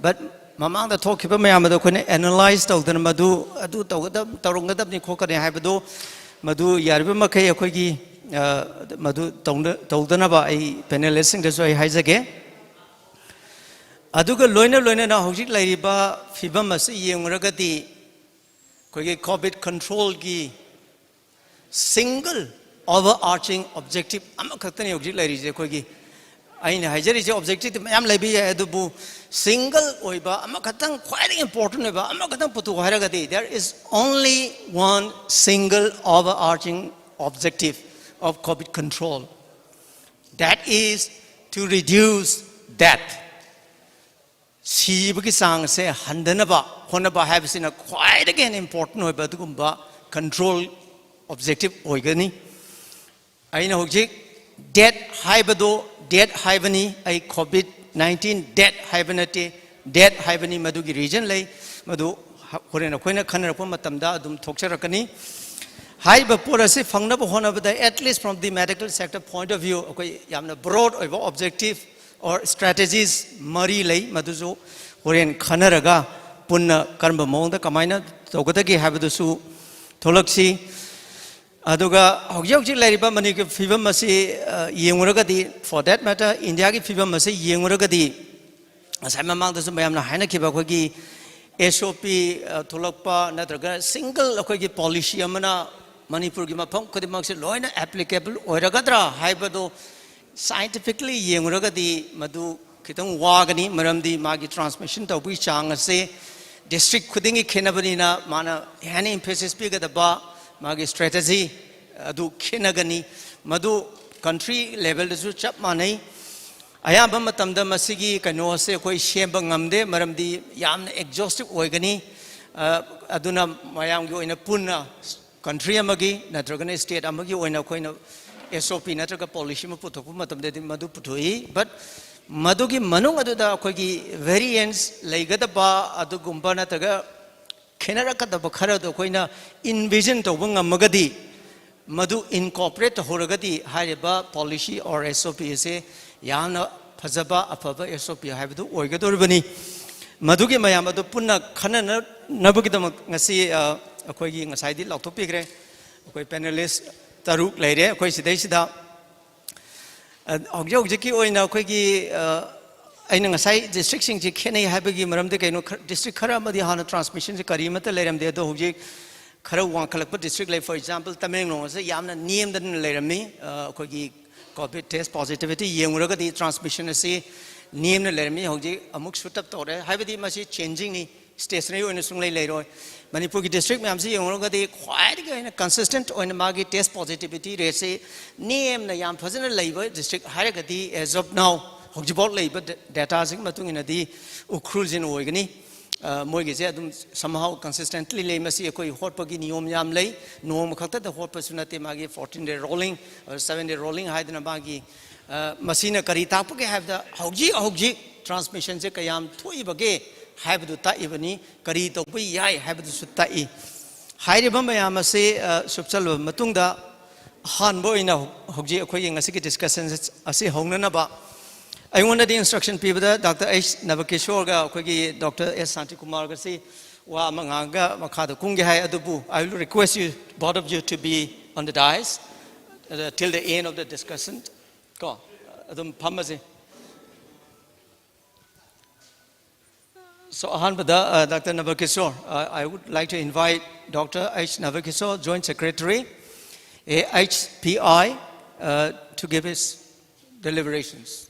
But ꯃꯃꯥꯡꯗ ꯊꯣꯛꯈꯤꯕ ꯃꯌꯥꯝ ꯑꯗꯣ ꯑꯩꯈꯣꯏꯅ analyse ꯇꯧꯗꯅ ꯃꯗꯨ ꯑꯗꯨ ꯇꯧꯒꯗꯕ ꯇꯧꯔꯝꯒꯗꯕꯅꯤ ꯈꯣꯠꯀꯅꯤ ꯍꯥꯏꯕꯗꯣ ꯃꯗꯨ ꯌꯥꯔꯤꯕ ꯃꯈꯩ ꯑꯩꯈꯣꯏꯒꯤ ꯃꯗꯨ ꯇꯧꯗꯅꯕ ꯑꯩ panelistꯁꯤꯡꯗꯁꯨ ꯑꯩ ꯍꯥꯏꯖꯒꯦ. ꯑꯗꯨꯒ ꯂꯣꯏꯅ ꯂꯣꯏꯅꯅ ꯍꯧꯖꯤꯛ ꯂꯩꯔꯤꯕ ꯐꯤꯕꯝ ꯑꯁꯤ ꯌꯦꯡꯂꯨꯔꯒꯗꯤ ꯑꯩꯈꯣꯏꯒꯤ COVID controlꯒꯤ single overarching objective ꯑꯃꯈꯛꯇꯅꯤ ꯍꯧꯖꯤꯛ ꯂꯩꯔꯤꯁꯦ. ꯑꯩꯈꯣꯏꯒꯤ ꯑꯩꯅ ꯍꯥꯏꯖꯔꯤꯁꯦ objectiveꯇꯤ ꯃꯌꯥꯝ ꯂꯩꯕ ꯌꯥꯏ, ꯑꯗꯨꯕꯨ single ꯑꯣꯏꯕ ꯑꯃꯈꯛꯇꯪ, ꯈ꯭ꯋꯥꯏꯗꯒꯤ important ꯑꯣꯏꯕ ꯑꯃꯈꯛꯇꯪ ꯄꯨꯊꯣꯛꯎ ꯍꯥꯏꯔꯒꯗꯤ, there is only one single overarching objective of COVID control, that is to reduce death. ꯁꯤꯕꯒꯤ ꯆꯥꯡ ꯑꯁꯦ ꯍꯟꯊꯅꯕ ꯍꯣꯠꯅꯕ ꯍꯥꯏꯕꯁꯤꯅ ꯈ꯭ꯋꯥꯏꯗꯒꯤ ꯍꯦꯟꯅ important ꯑꯣꯏꯕ ꯑꯗꯨꯒꯨꯝꯕ control objective ꯑꯣꯏꯒꯅꯤ. ꯑꯩꯅ ꯍꯧꯖꯤꯛ death ꯍꯥꯏꯕꯗꯣ death ꯍꯥꯏꯕꯅꯤ, ꯑꯩ COVID nineteen death ꯍꯥꯏꯕ ꯅꯠꯇꯦ, death ꯍꯥꯏꯕꯅꯤ. ꯃꯗꯨꯒꯤ reason ꯂꯩ, ꯃꯗꯨ ꯍꯣꯔꯦꯟ ꯑꯩꯈꯣꯏꯅ ꯈꯟꯅꯔꯛꯄ ꯃꯇꯝꯗ ꯑꯗꯨꯝ ꯊꯣꯛꯆꯔꯛꯀꯅꯤ. ꯍꯥꯏꯔꯤꯕ ꯄꯣꯠ ꯑꯁꯤ ꯐꯪꯅꯕ ꯍꯣꯠꯅꯕꯗ, at least from the medical sector point of view, ꯑꯩꯈꯣꯏ ꯌꯥꯝꯅ broad ꯑꯣꯏꯕ objective or strategies ꯃꯔꯤ ꯂꯩ, ꯃꯗꯨꯁꯨ ꯍꯣꯔꯦꯟ ꯈꯟꯅꯔꯒ ꯄꯨꯟꯅ ꯀꯔꯝꯕ ꯃꯑꯣꯡꯗ ꯀꯃꯥꯏꯅ ꯇꯧꯒꯗꯒꯦ ꯍꯥꯏꯕꯗꯨꯁꯨ ꯊꯣꯛꯂꯛꯁꯤ. ꯑꯗꯨꯒ ꯍꯧꯖꯤꯛ ꯍꯧꯖꯤꯛ ꯂꯩꯔꯤꯕ ꯃꯅꯤꯄꯨꯔꯒꯤ ꯐꯤꯕꯝ ꯑꯁꯤ ꯌꯦꯡꯂꯨꯔꯒꯗꯤ, for that matter, ꯏꯟꯗꯤꯌꯥꯒꯤ ꯐꯤꯕꯝ ꯑꯁꯤ ꯌꯦꯡꯂꯨꯔꯒꯗꯤ, ꯉꯁꯥꯏ ꯃꯃꯥꯡꯗꯁꯨ ꯃꯌꯥꯝꯅ ꯍꯥꯏꯅꯈꯤꯕ ꯑꯩꯈꯣꯏꯒꯤ SOP ꯊꯣꯛꯂꯛꯄ ꯅꯠꯇ꯭ꯔꯒ single ꯑꯩꯈꯣꯏꯒꯤ policy ꯑꯃꯅ ꯃꯅꯤꯄꯨꯔꯒꯤ ꯃꯐꯝ ꯈꯨꯗꯤꯡꯃꯛꯁꯦ ꯂꯣꯏꯅ applicable ꯑꯣꯏꯔꯒꯗ꯭ꯔꯥ ꯍꯥꯏꯕꯗꯣ scientifically ꯌꯦꯡꯂꯨꯔꯒꯗꯤ ꯃꯗꯨ ꯈꯤꯇꯪ ꯋꯥꯒꯅꯤ, ꯃꯔꯝꯗꯤ ꯃꯥꯒꯤ transmission ꯇꯧꯕꯒꯤ ꯆꯥꯡ ꯑꯁꯦ district ꯈꯨꯗꯤꯡꯒꯤ ꯈꯦꯠꯅꯕꯅꯤꯅ ꯃꯥꯅ ꯍꯦꯟꯅ emphasis ꯄꯤꯒꯗꯕ ꯃꯥꯒꯤ strategy ꯑꯗꯨ ꯈꯦꯠꯅꯒꯅꯤ꯫ ꯃꯗꯨ country levelꯗꯁꯨ ꯆꯞ ꯃꯥꯟꯅꯩ꯫ ꯑꯌꯥꯝꯕ ꯃꯇꯝꯗ ꯃꯁꯤꯒꯤ ꯀꯩꯅꯣꯁꯦ ꯑꯩꯈꯣꯏ ꯁꯦꯝꯕ ꯉꯝꯗꯦ, ꯃꯔꯝꯗꯤ ꯌꯥꯝꯅ exhaustive ꯑꯣꯏꯒꯅꯤ꯫ ꯑ, ꯑꯗꯨꯅ ꯃꯌꯥꯝꯒꯤ ꯑꯣꯏꯅ ꯄꯨꯟꯅ country ꯑꯃꯒꯤ ꯅꯠꯇ꯭ꯔꯒꯅ state ꯑꯃꯒꯤ ꯑꯣꯏꯅ ꯑꯩꯈꯣꯏꯅ S O P ꯅꯠꯇ꯭ꯔꯒ policy ꯑꯃ ꯄꯨꯊꯣꯛꯄ ꯃꯇꯝꯗꯗꯤ ꯃꯗꯨ ꯄꯨꯊꯣꯛꯏ꯫ But ꯃꯗꯨꯒꯤ ꯃꯅꯨꯡ ꯑꯗꯨꯗ ꯑꯩꯈꯣꯏꯒꯤ variance ꯂꯩꯒꯗꯕ ꯑꯗꯨꯒꯨꯝꯕ ꯅꯠꯇ꯭ꯔꯒ ꯈꯦꯠꯅꯔꯛꯀꯗꯕ ꯈꯔꯗꯣ ꯑꯩꯈꯣꯏꯅ envision ꯇꯧꯕ ꯉꯝꯃꯒꯗꯤ, ꯃꯗꯨ incorporate ꯇꯧꯍꯧꯔꯒꯗꯤ, ꯍꯥꯏꯔꯤꯕ policy or S O P ꯑꯁꯦ ꯌꯥꯝꯅ ꯐꯖꯕ, ꯑꯐꯕ S O P ꯍꯥꯏꯕꯗꯨ ꯑꯣꯏꯒꯗꯧꯔꯤꯕꯅꯤ꯫ ꯃꯗꯨꯒꯤ ꯃꯌꯥꯝ ꯑꯗꯨ ꯄꯨꯟꯅ ꯈꯟꯅꯅꯕꯒꯤꯗꯃꯛ ꯉꯁꯤ, ꯑ, ꯑꯩꯈꯣꯏꯒꯤ ꯉꯁꯥꯏꯗꯤ ꯂꯥꯎꯊꯣꯛꯄꯤꯈ꯭ꯔꯦ, ꯑꯩꯈꯣꯏ panelist ꯇꯔꯨꯛ ꯂꯩꯔꯦ ꯑꯩꯈꯣꯏ ꯁꯤꯗꯩꯁꯤꯗ꯫ ꯑ, ꯍꯧꯖꯤꯛ ꯍꯧꯖꯤꯛꯀꯤ ꯑꯣꯏꯅ ꯑꯩꯈꯣꯏꯒꯤ, ꯑ, ꯑꯩꯅ ꯉꯁꯥꯏ districtꯁꯤꯡꯁꯤ ꯈꯦꯠꯅꯩ ꯍꯥꯏꯕꯒꯤ ꯃꯔꯝꯗꯤ ꯀꯩꯅꯣ, ꯈꯔ, district ꯈꯔ ꯑꯃꯗꯤ ꯍꯥꯟꯅ transmissionꯁꯤ ꯀꯔꯤꯃꯠꯇ ꯂꯩꯔꯝꯗꯦ, ꯑꯗꯣ ꯍꯧꯖꯤꯛ ꯈꯔ ꯋꯥꯡꯈꯠꯂꯛꯄ district ꯂꯩ꯫ For example, ꯇꯃꯦꯡꯂꯣꯡ ꯑꯁꯤ ꯌꯥꯝꯅ ꯅꯦꯝꯗꯅ ꯂꯩꯔꯝꯃꯤ꯫ ꯑ, ꯑꯩꯈꯣꯏꯒꯤ COVID test positivity ꯌꯦꯡꯉꯨꯔꯒꯗꯤ transmission ꯑꯁꯤ ꯅꯦꯝꯅ ꯂꯩꯔꯝꯃꯤ, ꯍꯧꯖꯤꯛ ꯑꯃꯨꯛ shoot up ꯇꯧꯔꯦ꯫ ꯍꯥꯏꯕꯗꯤ ꯃꯁꯤ changingꯅꯤ, stationary ꯑꯣꯏꯅ ꯁꯨꯡꯂꯩ ꯂꯩꯔꯣꯏ꯫ ꯃꯅꯤꯄꯨꯔꯒꯤ district ꯃꯌꯥꯝꯁꯤ ꯌꯦꯡꯉꯨꯔꯒꯗꯤ ꯈ꯭ꯋꯥꯏꯗꯒꯤ ꯍꯦꯟꯅ consistent ꯑꯣꯏꯅ ꯃꯥꯒꯤ test positivity rateꯁꯤ ꯅꯦꯝꯅ ꯌꯥꯝ ꯐꯖꯅ ꯂꯩꯕ district ꯍꯥꯏꯔꯒꯗꯤ, as of now, ꯍꯧꯖꯤꯛꯐꯥꯎ ꯂꯩꯕ da-, dataꯁꯤꯒꯤ ꯃꯇꯨꯡ ꯏꯟꯅꯗꯤ ꯎꯈ꯭ꯔꯨꯜꯁꯤꯅ ꯑꯣꯏꯒꯅꯤ꯫ ꯑ, ꯃꯣꯏꯒꯤꯁꯦ ꯑꯗꯨꯝ somehow consistently ꯂꯩ꯫ ꯃꯁꯤ ꯑꯩꯈꯣꯏ ꯍꯣꯠꯄꯒꯤ ꯅꯤꯌꯣꯝ ꯌꯥꯝ ꯂꯩ꯫ ꯅꯣꯡꯃ ꯈꯛꯇꯗ ꯍꯣꯠꯄꯁꯨ ꯅꯠꯇꯦ, ꯃꯥꯒꯤ fourteen day rolling, ꯑ, seven day rolling ꯍꯥꯏꯗꯅ ꯃꯥꯒꯤ, ꯑ, ꯃꯁꯤꯅ ꯀꯔꯤ ꯇꯥꯛꯄꯒꯦ ꯍꯥꯏꯕꯗ, ꯍꯧꯖꯤꯛ ꯍꯧꯖꯤꯛ transmissionꯁꯦ ꯀꯌꯥꯝ ꯊꯣꯛꯏꯕꯒꯦ ꯍꯥꯏꯕꯗꯨ ꯇꯥꯛꯏꯕꯅꯤ, ꯀꯔꯤ ꯇꯧꯕ ꯌꯥꯏ ꯍꯥꯏꯕꯗꯨꯁꯨ ꯇꯥꯛꯏ꯫ ꯍꯥꯏꯔꯤꯕ ꯃꯌꯥꯝ ꯑꯁꯤ, ꯑ, ꯁꯨꯞꯆꯜꯂꯕ ꯃꯇꯨꯡꯗ, ꯑꯍꯥꯟꯕ ꯑꯣꯏꯅ ꯍꯧꯖꯤꯛ ꯑꯩꯈꯣꯏꯒꯤ ꯉꯁꯤꯒꯤ discussion ꯑꯁꯤ ꯍꯧꯅꯅꯕ ꯑꯩꯉꯣꯟꯗꯗꯤ instruction ꯄꯤꯕꯗ Doctor H ꯅꯕꯀꯤꯁꯣꯔꯒ ꯑꯩꯈꯣꯏꯒꯤ Doctor S ꯁꯥꯟꯇꯤꯀꯨꯃꯥꯔꯒꯁꯤ ꯋꯥ ꯑꯃ ꯉꯥꯡꯉꯒ ꯃꯈꯥꯗ ꯀꯨꯝꯒꯦ ꯍꯥꯏ꯫ ꯑꯗꯨꯕꯨ I will request you, both of you, to be on the dais, uh, till the end of the discussion. ꯀꯣ, ꯑꯗꯨꯝ ꯐꯝꯃꯁꯤ꯫ So, ꯑꯍꯥꯟꯕꯗ, uh, Doctor ꯅꯕꯀꯤꯁꯣꯔ, uh, I would like to invite Doctor H ꯅꯕꯀꯤꯁꯣꯔ, Joint Secretary, A H P I, uh, to give his deliberations.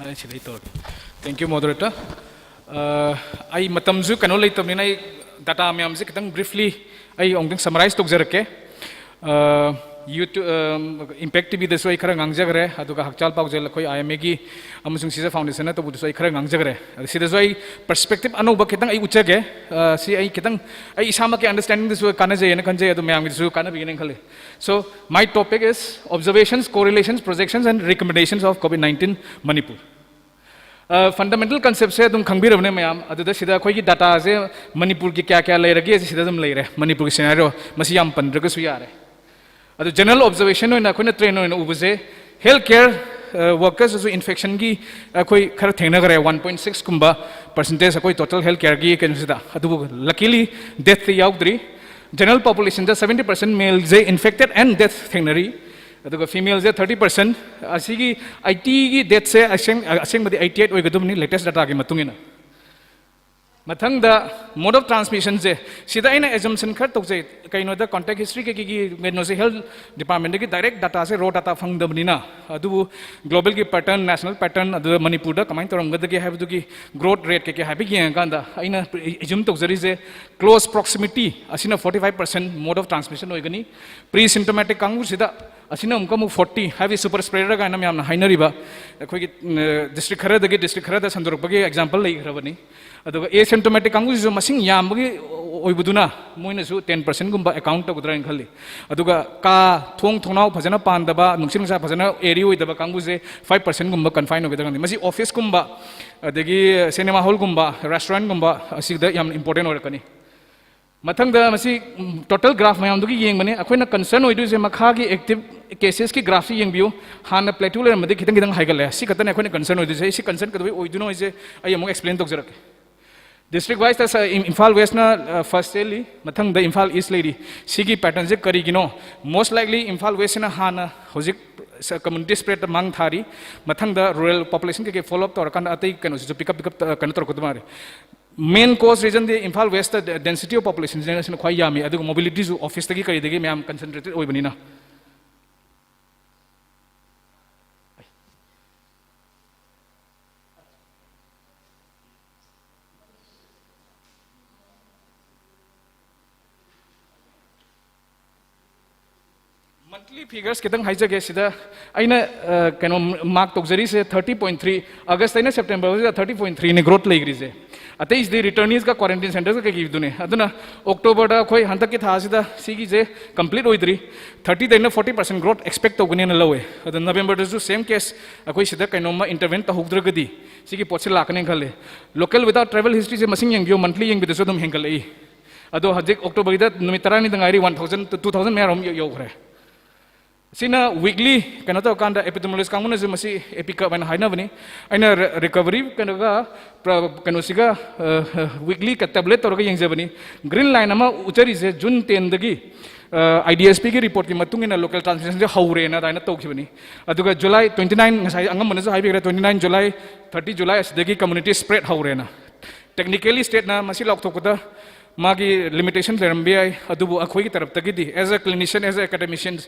ꯑꯩ ꯁꯤꯗꯩ ꯇꯧꯔꯒꯦ꯫ Thank you, moderator. ꯑ, ꯑꯩ ꯃꯇꯝꯁꯨ ꯀꯩꯅꯣ ꯂꯩꯇꯕꯅꯤꯅ ꯑꯩ data ꯃꯌꯥꯝꯁꯦ ꯈꯤꯇꯪ briefly ꯑꯩ ꯑꯃꯨꯛꯇꯪ summarize ꯇꯧꯖꯔꯛꯀꯦ꯫ ꯑ, YouTube, ꯑ, Impact TVꯗꯁꯨ ꯑꯩ ꯈꯔ ꯉꯥꯡꯖꯈ꯭ꯔꯦ, ꯑꯗꯨꯒ ꯍꯛꯆꯥꯜ ꯄꯥꯎꯖꯦꯜ ꯑꯩꯈꯣꯏ IMAꯒꯤ ꯑꯃꯁꯨꯡ Caesar Foundationꯅ ꯇꯧꯕꯗꯁꯨ ꯑꯩ ꯈꯔ ꯉꯥꯡꯖꯈ꯭ꯔꯦ꯫ ꯑꯗ ꯁꯤꯗꯁꯨ ꯑꯩ perspective ꯑꯅꯧꯕ ꯈꯤꯇꯪ ꯑꯩ ꯎꯠꯆꯒꯦ꯫ ꯑ, ꯁꯤ ꯑꯩ ꯈꯤꯇꯪ ꯑꯩ ꯏꯁꯥꯃꯛꯀꯤ understandingꯗꯁꯨ ꯀꯥꯟꯅꯖꯩꯅ ꯈꯟꯖꯩ, ꯑꯗꯨ ꯃꯌꯥꯝꯒꯤꯗꯁꯨ ꯀꯥꯟꯅꯕꯤꯒꯅꯦꯅ ꯈꯜꯂꯤ꯫ So, my topic is observations, correlations, projections and recommendations of COVID nineteen Manipur꯫ ꯑ, fundamental conceptꯁꯦ ꯑꯗꯨꯝ ꯈꯪꯕꯤꯔꯕꯅꯦ ꯃꯌꯥꯝ꯫ ꯑꯗꯨꯗ ꯁꯤꯗ ꯑꯩꯈꯣꯏꯒꯤ dataꯁꯦ ꯃꯅꯤꯄꯨꯔꯒꯤ ꯀꯌꯥ ꯀꯌꯥ ꯂꯩꯔꯒꯦ ꯁꯤꯗ ꯑꯗꯨꯝ ꯂꯩꯔꯦ, ꯃꯅꯤꯄꯨꯔꯒꯤ scenario꯫ ꯃꯁꯤ ꯌꯥꯝ ꯄꯟꯗ꯭ꯔꯒꯁꯨ ꯌꯥꯔꯦ꯫ ꯑꯗꯨ general observation ꯑꯣꯏꯅ ꯑꯩꯈꯣꯏꯅ trend ꯑꯣꯏꯅ ꯎꯕꯁꯦ, health care, ꯑ, workersꯇꯁꯨ infectionꯒꯤ ꯑꯩꯈꯣꯏ ꯈꯔ ꯊꯦꯡꯅꯈ꯭ꯔꯦ, one point sixꯀꯨꯝꯕ percentage ꯑꯩꯈꯣꯏ total health careꯒꯤ ꯀꯩꯅꯣꯁꯤꯗ꯫ ꯑꯗꯨꯕꯨ luckily deathꯇꯤ ꯌꯥꯎꯗ꯭ꯔꯤ꯫ General populationꯗ seventy percent maleꯁꯦ infected and death ꯊꯦꯡꯅꯔꯤ, ꯑꯗꯨꯒ femaleꯁꯦ thirty percent꯫ ꯑꯁꯤꯒꯤ ITꯒꯤ deathꯁꯦ ꯑꯁꯦꯡ-, ꯑꯁꯦꯡꯕꯗꯤ eighty eight ꯑꯣꯏꯒꯗꯕꯅꯤ, latest dataꯒꯤ ꯃꯇꯨꯡ ꯏꯟꯅ꯫ ꯃꯊꯪꯗ mode of transmissionꯁꯦ, ꯁꯤꯗ ꯑꯩꯅ assumption ꯈꯔ ꯇꯧꯖꯩ꯫ ꯀꯩꯅꯣꯗ contact history ꯀꯩꯀꯩꯒꯤ ꯀꯩꯅꯣꯁꯦ health departmentꯇꯒꯤ direct dataꯁꯦ, raw data ꯐꯪꯗꯕꯅꯤꯅ꯫ ꯑꯗꯨꯕꯨ globalꯒꯤ pattern, national pattern, ꯑꯗꯨꯒ ꯃꯅꯤꯄꯨꯔꯗ ꯀꯃꯥꯏꯅ ꯇꯧꯔꯝꯒꯗꯒꯦ ꯍꯥꯏꯕꯗꯨꯒꯤ growth rate ꯀꯩꯀꯩ ꯍꯥꯏꯐꯦꯠ ꯌꯦꯡꯉꯀꯥꯟꯗ ꯑꯩꯅ assume ꯇꯧꯖꯔꯤꯁꯦ, close proximity ꯑꯁꯤꯅ forty five percent mode of transmission ꯑꯣꯏꯒꯅꯤ꯫ Pre symptomatic ꯀꯥꯡꯕꯨꯁꯤꯗ ꯑꯁꯤꯅ ꯑꯃꯨꯛꯀ ꯑꯃꯨꯛ forty, ꯍꯥꯏꯕꯗꯤ super spreader ꯀꯥꯏꯅ ꯃꯌꯥꯝꯅ ꯍꯥꯏꯅꯔꯤꯕ ꯑꯩꯈꯣꯏꯒꯤ, ꯎꯝ, district ꯈꯔꯗꯒꯤ district ꯈꯔꯗ ꯁꯟꯗꯣꯔꯛꯄꯒꯤ example ꯂꯩꯈ꯭ꯔꯕꯅꯤ꯫ ꯑꯗꯨꯒ asymptomatic ꯀꯥꯡꯕꯨꯁꯤꯁꯨ ꯃꯁꯤꯡ ꯌꯥꯝꯕꯒꯤ ꯑꯣꯏꯕꯗꯨꯅ ꯃꯣꯏꯅꯁꯨ ten percentꯒꯨꯝꯕ account ꯇꯧꯒꯗ꯭ꯔꯥ ꯍꯥꯏꯅ ꯈꯜꯂꯤ꯫ ꯑꯗꯨꯒ ꯀꯥ, ꯊꯣꯡ ꯊꯣꯡꯅꯥꯎ ꯐꯖꯅ ꯄꯥꯟꯗꯕ, ꯅꯨꯡꯁꯤꯠ ꯅꯨꯡꯁꯥ ꯐꯖꯅ airy ꯑꯣꯏꯗꯕ ꯀꯥꯡꯕꯨꯁꯦ five percentꯒꯨꯝꯕ confine ꯑꯣꯏꯒꯗ꯭ꯔꯥ ꯈꯪꯗꯦ꯫ ꯃꯁꯤ officeꯀꯨꯝꯕ, ꯑꯗꯒꯤ cinema hallꯒꯨꯝꯕ, restaurantꯒꯨꯝꯕ ꯑꯁꯤꯗ ꯌꯥꯝ important ꯑꯣꯏꯔꯛꯀꯅꯤ꯫ ꯃꯊꯪꯗ ꯃꯁꯤ, ꯎꯝ, total graph ꯃꯌꯥꯝꯗꯨꯒꯤ ꯌꯦꯡꯕꯅꯦ꯫ ꯑꯩꯈꯣꯏꯅ concern ꯑꯣꯏꯗꯣꯏꯁꯦ ꯃꯈꯥꯒꯤ active casesꯀꯤ graphꯁꯤ ꯌꯦꯡꯕꯤꯌꯨ꯫ ꯍꯥꯟꯅ plateau ꯂꯩꯔꯝꯕꯗꯤ ꯈꯤꯇꯪ ꯈꯤꯇꯪ ꯍꯥꯏꯒꯠꯂꯦ꯫ ꯁꯤ ꯈꯛꯇꯅꯦ ꯑꯩꯈꯣꯏꯅ concern ꯑꯣꯏꯗꯣꯏꯁꯦ꯫ ꯑꯩ ꯁꯤ concern ꯀꯩꯗꯧꯕꯩ ꯑꯣꯏꯗꯣꯏꯅꯣ ꯍꯥꯏꯁꯦ ꯑꯩ ꯑꯃꯨꯛ explain ꯇꯧꯖꯔꯛꯀꯦ꯫ District wiseꯇ ꯁ-, ꯏꯝ-, ꯏꯝꯐꯥꯜ Westꯅ, ꯑ, first ꯆꯦꯜꯂꯤ, ꯃꯊꯪꯗ ꯏꯝꯐꯥꯜ East ꯂꯩꯔꯤ꯫ ꯁꯤꯒꯤ patternꯁꯦ ꯀꯔꯤꯒꯤꯅꯣ? Most likely ꯏꯝꯐꯥꯜ Westꯁꯤꯅ ꯍꯥꯟꯅ ꯍꯧꯖꯤꯛ ꯁ-, community spreadꯇ ꯃꯥꯡ ꯊꯥꯔꯤ꯫ ꯃꯊꯪꯗ rural population ꯀꯩꯀꯩ follow up ꯇꯧꯔꯀꯥꯟꯗ ꯑꯇꯩ ꯀꯩꯅꯣꯁꯤꯁꯨ pick up, pick up ꯇ-, ꯀꯩꯅꯣ ꯇꯧꯔꯛꯀꯗꯧ ꯃꯥꯜꯂꯤ꯫ Main cause reasonꯗꯤ Imphal Westꯇ the-, density of populationꯁꯤꯅ ꯈ꯭ꯋꯥꯏ ꯌꯥꯝꯃꯤ, ꯑꯗꯨꯒ mobilityꯁꯨ officeꯇꯒꯤ ꯀꯔꯤꯗꯒꯤ ꯃꯌꯥꯝ concentrated ꯑꯣꯏꯕꯅꯤꯅ꯫ Monthly figures ꯈꯤꯇꯪ ꯍꯥꯏꯖꯒꯦ ꯁꯤꯗ꯫ ꯑꯩꯅ ꯑ, ꯀꯩꯅꯣ mark ꯇꯧꯖꯔꯤꯁꯦ thirty point three, August ꯑꯩꯅ September ꯐꯥꯎꯁꯤꯗ thirty point three ꯅꯤ growth ꯂꯩꯈ꯭ꯔꯤꯁꯦ꯫ ꯑꯇꯩꯁꯤꯗꯤ returnee ꯒ quarantine centre ꯒ ꯀꯩꯀꯩꯗꯨꯅꯦ꯫ ꯑꯗꯨꯅ October ꯗ ꯑꯩꯈꯣꯏ ꯍꯟꯗꯛꯀꯤ ꯊꯥꯁꯤꯗ ꯁꯤꯒꯤꯁꯦ complete ꯑꯣꯏꯗ꯭ꯔꯤ꯫ Thirty ꯗꯩꯅ forty percent growth expect ꯇꯧꯒꯅꯦꯅ ꯂꯧꯋꯦ꯫ ꯑꯗꯣ November ꯗꯁꯨ same case, ꯑꯩꯈꯣꯏ ꯁꯤꯗ ꯀꯩꯅꯣꯝꯃ intervene ꯇꯧꯍꯧꯗ꯭ꯔꯒꯗꯤ ꯁꯤꯒꯤ ꯄꯣꯠꯁꯤ ꯂꯥꯛꯀꯅꯦꯅ ꯈꯜꯂꯦ꯫ Local without travel history ꯁꯦ ꯃꯁꯤꯡ ꯌꯦꯡꯕꯤꯌꯨ, monthly ꯌꯦꯡꯕꯗꯁꯨ ꯑꯗꯨꯝ ꯍꯦꯟꯒꯠꯂꯛꯏ꯫ ꯑꯗꯣ ꯍꯧꯖꯤꯛ October ꯒꯤꯗ ꯅꯨꯃꯤꯠ ꯇꯔꯥꯅꯤꯗ ꯉꯥꯏꯔꯤ, one thousand, two thousand ꯃꯌꯥꯔꯣꯝ ꯌꯧ-, ꯌꯧꯈ꯭ꯔꯦ꯫ ꯁꯤꯅ weekly ꯀꯩꯅꯣ ꯇꯧꯔꯀꯥꯟꯗ epidemiologist ꯀꯥꯡꯕꯨꯅꯁꯨ ꯃꯁꯤ epic curve ꯍꯥꯏꯅ ꯍꯥꯏꯅꯕꯅꯤ꯫ ꯑꯩꯅ re-, recovery ꯀꯩꯅꯣꯒ, ꯄ꯭ꯔ-, ꯀꯩꯅꯣꯁꯤꯒ, ꯑ, weekly ꯀ-, tabulate ꯇꯧꯔꯒ ꯌꯦꯡꯖꯕꯅꯤ꯫ Green line ꯑꯃ ꯎꯠꯆꯔꯤꯁꯦ June ten ꯗꯒꯤ, ꯑ, I D S P ꯒꯤ report ꯀꯤ ꯃꯇꯨꯡ ꯏꯟꯅ local transmission ꯁꯦ ꯍꯧꯔꯦꯅ ꯑꯗꯨꯃꯥꯏꯅ ꯇꯧꯈꯤꯕꯅꯤ꯫ ꯑꯗꯨꯒ July twenty nine, ꯉꯁꯥꯏ ꯑꯉꯝꯕꯅꯁꯨ ꯍꯥꯏꯕꯤꯈ꯭ꯔꯦ, twenty nine July, thirty July ꯑꯁꯤꯗꯒꯤ community spread ꯍꯧꯔꯦꯅ꯫ Technically state ꯅ ꯃꯁꯤ ꯂꯥꯎꯊꯣꯛꯄꯗ ꯃꯥꯒꯤ limitation ꯂꯩꯔꯝꯕ ꯌꯥꯏ, ꯑꯗꯨꯕꯨ ꯑꯩꯈꯣꯏꯒꯤ ꯇꯔꯞꯇꯒꯤꯗꯤ, as a clinician, as a academician,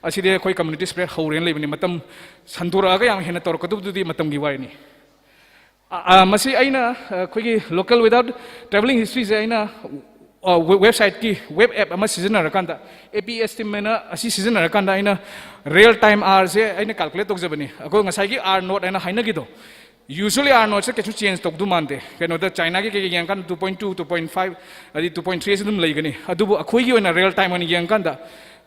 ꯑꯁꯤꯗꯤ ꯑꯩꯈꯣꯏ community spread ꯍꯧꯔꯦꯅ ꯂꯩꯕꯅꯤ꯫ ꯃꯇꯝ ꯁꯟꯗꯣꯔꯛꯑꯒ ꯌꯥꯝ ꯍꯦꯟꯅ ꯇꯧꯔꯛꯀꯗꯕꯗꯨꯗꯤ ꯃꯇꯝꯒꯤ ꯋꯥꯔꯤꯅꯤ꯫ ꯑ, ꯑ, ꯃꯁꯤ ꯑꯩꯅ, ꯑ, ꯑꯩꯈꯣꯏꯒꯤ local without travelling history ꯁꯦ ꯑꯩꯅ, ꯑ, we-, website ꯀꯤ web app ꯑꯃ ꯁꯤꯖꯤꯟꯅꯔꯀꯥꯟꯗ, A P S Team ꯍꯥꯏꯅ ꯑꯁꯤ ꯁꯤꯖꯤꯟꯅꯔꯀꯥꯟꯗ ꯑꯩꯅ real time R ꯁꯦ ꯑꯩꯅ calculate ꯇꯧꯖꯕꯅꯤ꯫ ꯑꯩꯈꯣꯏ ꯉꯁꯥꯏꯒꯤ R naught ꯍꯥꯏꯅ ꯍꯥꯏꯅꯈꯤꯗꯣ, usually R naught ꯁꯦ ꯀꯩꯁꯨ change ꯇꯧꯗꯧ ꯃꯥꯟꯗꯦ꯫ ꯀꯩꯅꯣꯗ China ꯒꯤ ꯀꯩꯀꯩ ꯌꯦꯡꯉꯀꯥꯟꯗ two point two, two point five, ꯑꯗꯩ two point three ꯑꯁꯤ ꯑꯗꯨꯝ ꯂꯩꯒꯅꯤ꯫ ꯑꯗꯨꯕꯨ ꯑꯩꯈꯣꯏꯒꯤ ꯑꯣꯏꯅ real time ꯑꯣꯏꯅ ꯌꯦꯡꯉꯀꯥꯟꯗ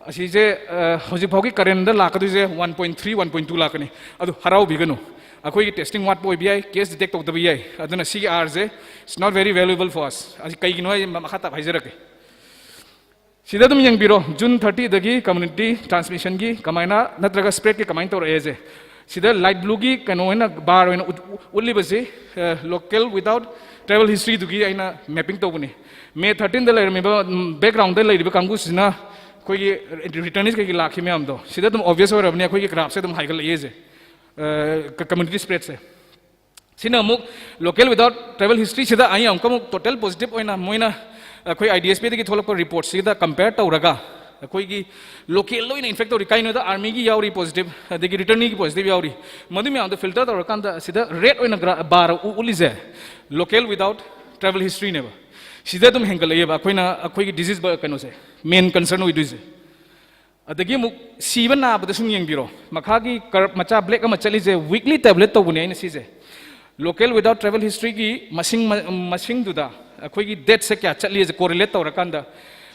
ꯑꯁꯤꯁꯦ, ꯑ, ꯍꯧꯖꯤꯛ ꯐꯥꯎꯒꯤ current ꯗ ꯂꯥꯛꯀꯗꯣꯏꯁꯦ one point three, one point two ꯂꯥꯛꯀꯅꯤ꯫ ꯑꯗꯨ ꯍꯔꯥꯎꯕꯤꯒꯅꯨ, ꯑꯩꯈꯣꯏꯒꯤ testing ꯋꯥꯠꯄ ꯑꯣꯏꯕ ꯌꯥꯏ, case detect ꯇꯧꯗꯕ ꯌꯥꯏ꯫ ꯑꯗꯨꯅ ꯁꯤꯒꯤ R say, it's not very valuable for us꯫ ꯑꯁꯤ ꯀꯩꯒꯤꯅꯣ ꯑꯩ ꯃꯈꯥ ꯇꯥꯕ ꯍꯥꯏꯖꯔꯛꯀꯦ꯫ ꯁꯤꯗ ꯑꯗꯨꯝ ꯌꯦꯡꯕꯤꯔꯣ, June thirty ꯗꯒꯤ community transmission ꯒꯤ ꯀꯃꯥꯏꯅ ꯅꯠꯇ꯭ꯔꯒ spread ꯀꯤ ꯀꯃꯥꯏꯅ ꯇꯧꯔꯛꯑꯦꯁꯦ꯫ ꯁꯤꯗ light blue ꯒꯤ ꯀꯩꯅꯣ ꯑꯣꯏꯅ, bar ꯑꯣꯏꯅ ꯎꯠ-, ꯎꯠꯂꯤꯕꯁꯤ, ꯑ, local without travel history ꯗꯨꯒꯤ ꯑꯩꯅ mapping ꯇꯧꯕꯅꯤ꯫ May thirteen ꯗ ꯂꯩꯔꯝꯃꯤꯕ, ꯎꯝ, background ꯗ ꯂꯩꯔꯤꯕ ꯀꯥꯡꯕꯨꯁꯤꯅ ꯑꯩꯈꯣꯏꯒꯤ returnees ꯀꯩꯒꯤ ꯂꯥꯛꯈꯤ ꯃꯌꯥꯝꯗꯣ꯫ ꯁꯤꯗ ꯑꯗꯨꯝ obvious ꯑꯣꯏꯔꯕꯅꯤ ꯑꯩꯈꯣꯏꯒꯤ graph ꯁꯦ ꯑꯗꯨꯝ ꯍꯥꯏꯒꯠꯂꯛꯏꯁꯦ, ꯑ, ꯀ-, community spread ꯁꯦ꯫ ꯁꯤꯅ ꯑꯃꯨꯛ local without travel history ꯁꯤꯗ ꯑꯩ ꯑꯃꯨꯛꯀ ꯑꯃꯨꯛ total positive ꯑꯣꯏꯅ ꯃꯣꯏꯅ ꯑꯩꯈꯣꯏ I D S P ꯗꯒꯤ ꯊꯣꯛꯂꯛꯄ report ꯁꯤꯗ compare ꯇꯧꯔꯒ ꯑꯩꯈꯣꯏꯒꯤ local ꯂꯣꯏꯅ infect ꯇꯧꯔꯤ꯫ ꯀꯩꯅꯣꯗ army ꯒꯤ ꯌꯥꯎꯔꯤ positive, ꯑꯗꯒꯤ returnee ꯒꯤ positive ꯌꯥꯎꯔꯤ꯫ ꯃꯗꯨ ꯃꯌꯥꯝꯗꯣ filter ꯇꯧꯔꯀꯥꯟꯗ ꯁꯤꯗ red ꯑꯣꯏꯅ gra-, bar ꯎ-, ꯎꯠꯂꯤꯁꯦ local without travel history ꯅꯦꯕ꯫ ꯁꯤꯗ ꯑꯗꯨꯝ ꯍꯦꯟꯒꯠꯂꯛꯑꯦꯕ ꯑꯩꯈꯣꯏꯅ, ꯑꯩꯈꯣꯏꯒꯤ disease ꯕ-, ꯀꯩꯅꯣꯁꯦ, main concern ꯑꯣꯏꯗꯣꯏꯁꯦ꯫ ꯑꯗꯒꯤ ꯑꯃꯨꯛ ꯁꯤꯕ ꯅꯥꯕꯗ ꯁꯨꯝ ꯌꯦꯡꯕꯤꯔꯣ, ꯃꯈꯥꯒꯤ ꯀꯔꯞ ꯃꯆꯥ ꯕ꯭ꯂꯦꯛ ꯑꯃ ꯆꯠꯂꯤꯁꯦ ꯋꯤꯛꯂꯤ ꯇꯦꯕ꯭ꯂꯦꯠ ꯇꯧꯕꯅꯦ ꯑꯩꯅ ꯁꯤꯁꯦ꯫ Local without travel historyꯒꯤ ꯃꯁꯤꯡ ꯃꯁꯤꯡꯗꯨꯗ ꯑꯩꯈꯣꯏꯒꯤ ꯗꯦꯠꯁꯦ ꯀꯌꯥ ꯆꯠꯂꯤꯁꯦ ꯀꯣꯔꯤꯂꯦꯠ ꯇꯧꯔꯀꯥꯟꯗ,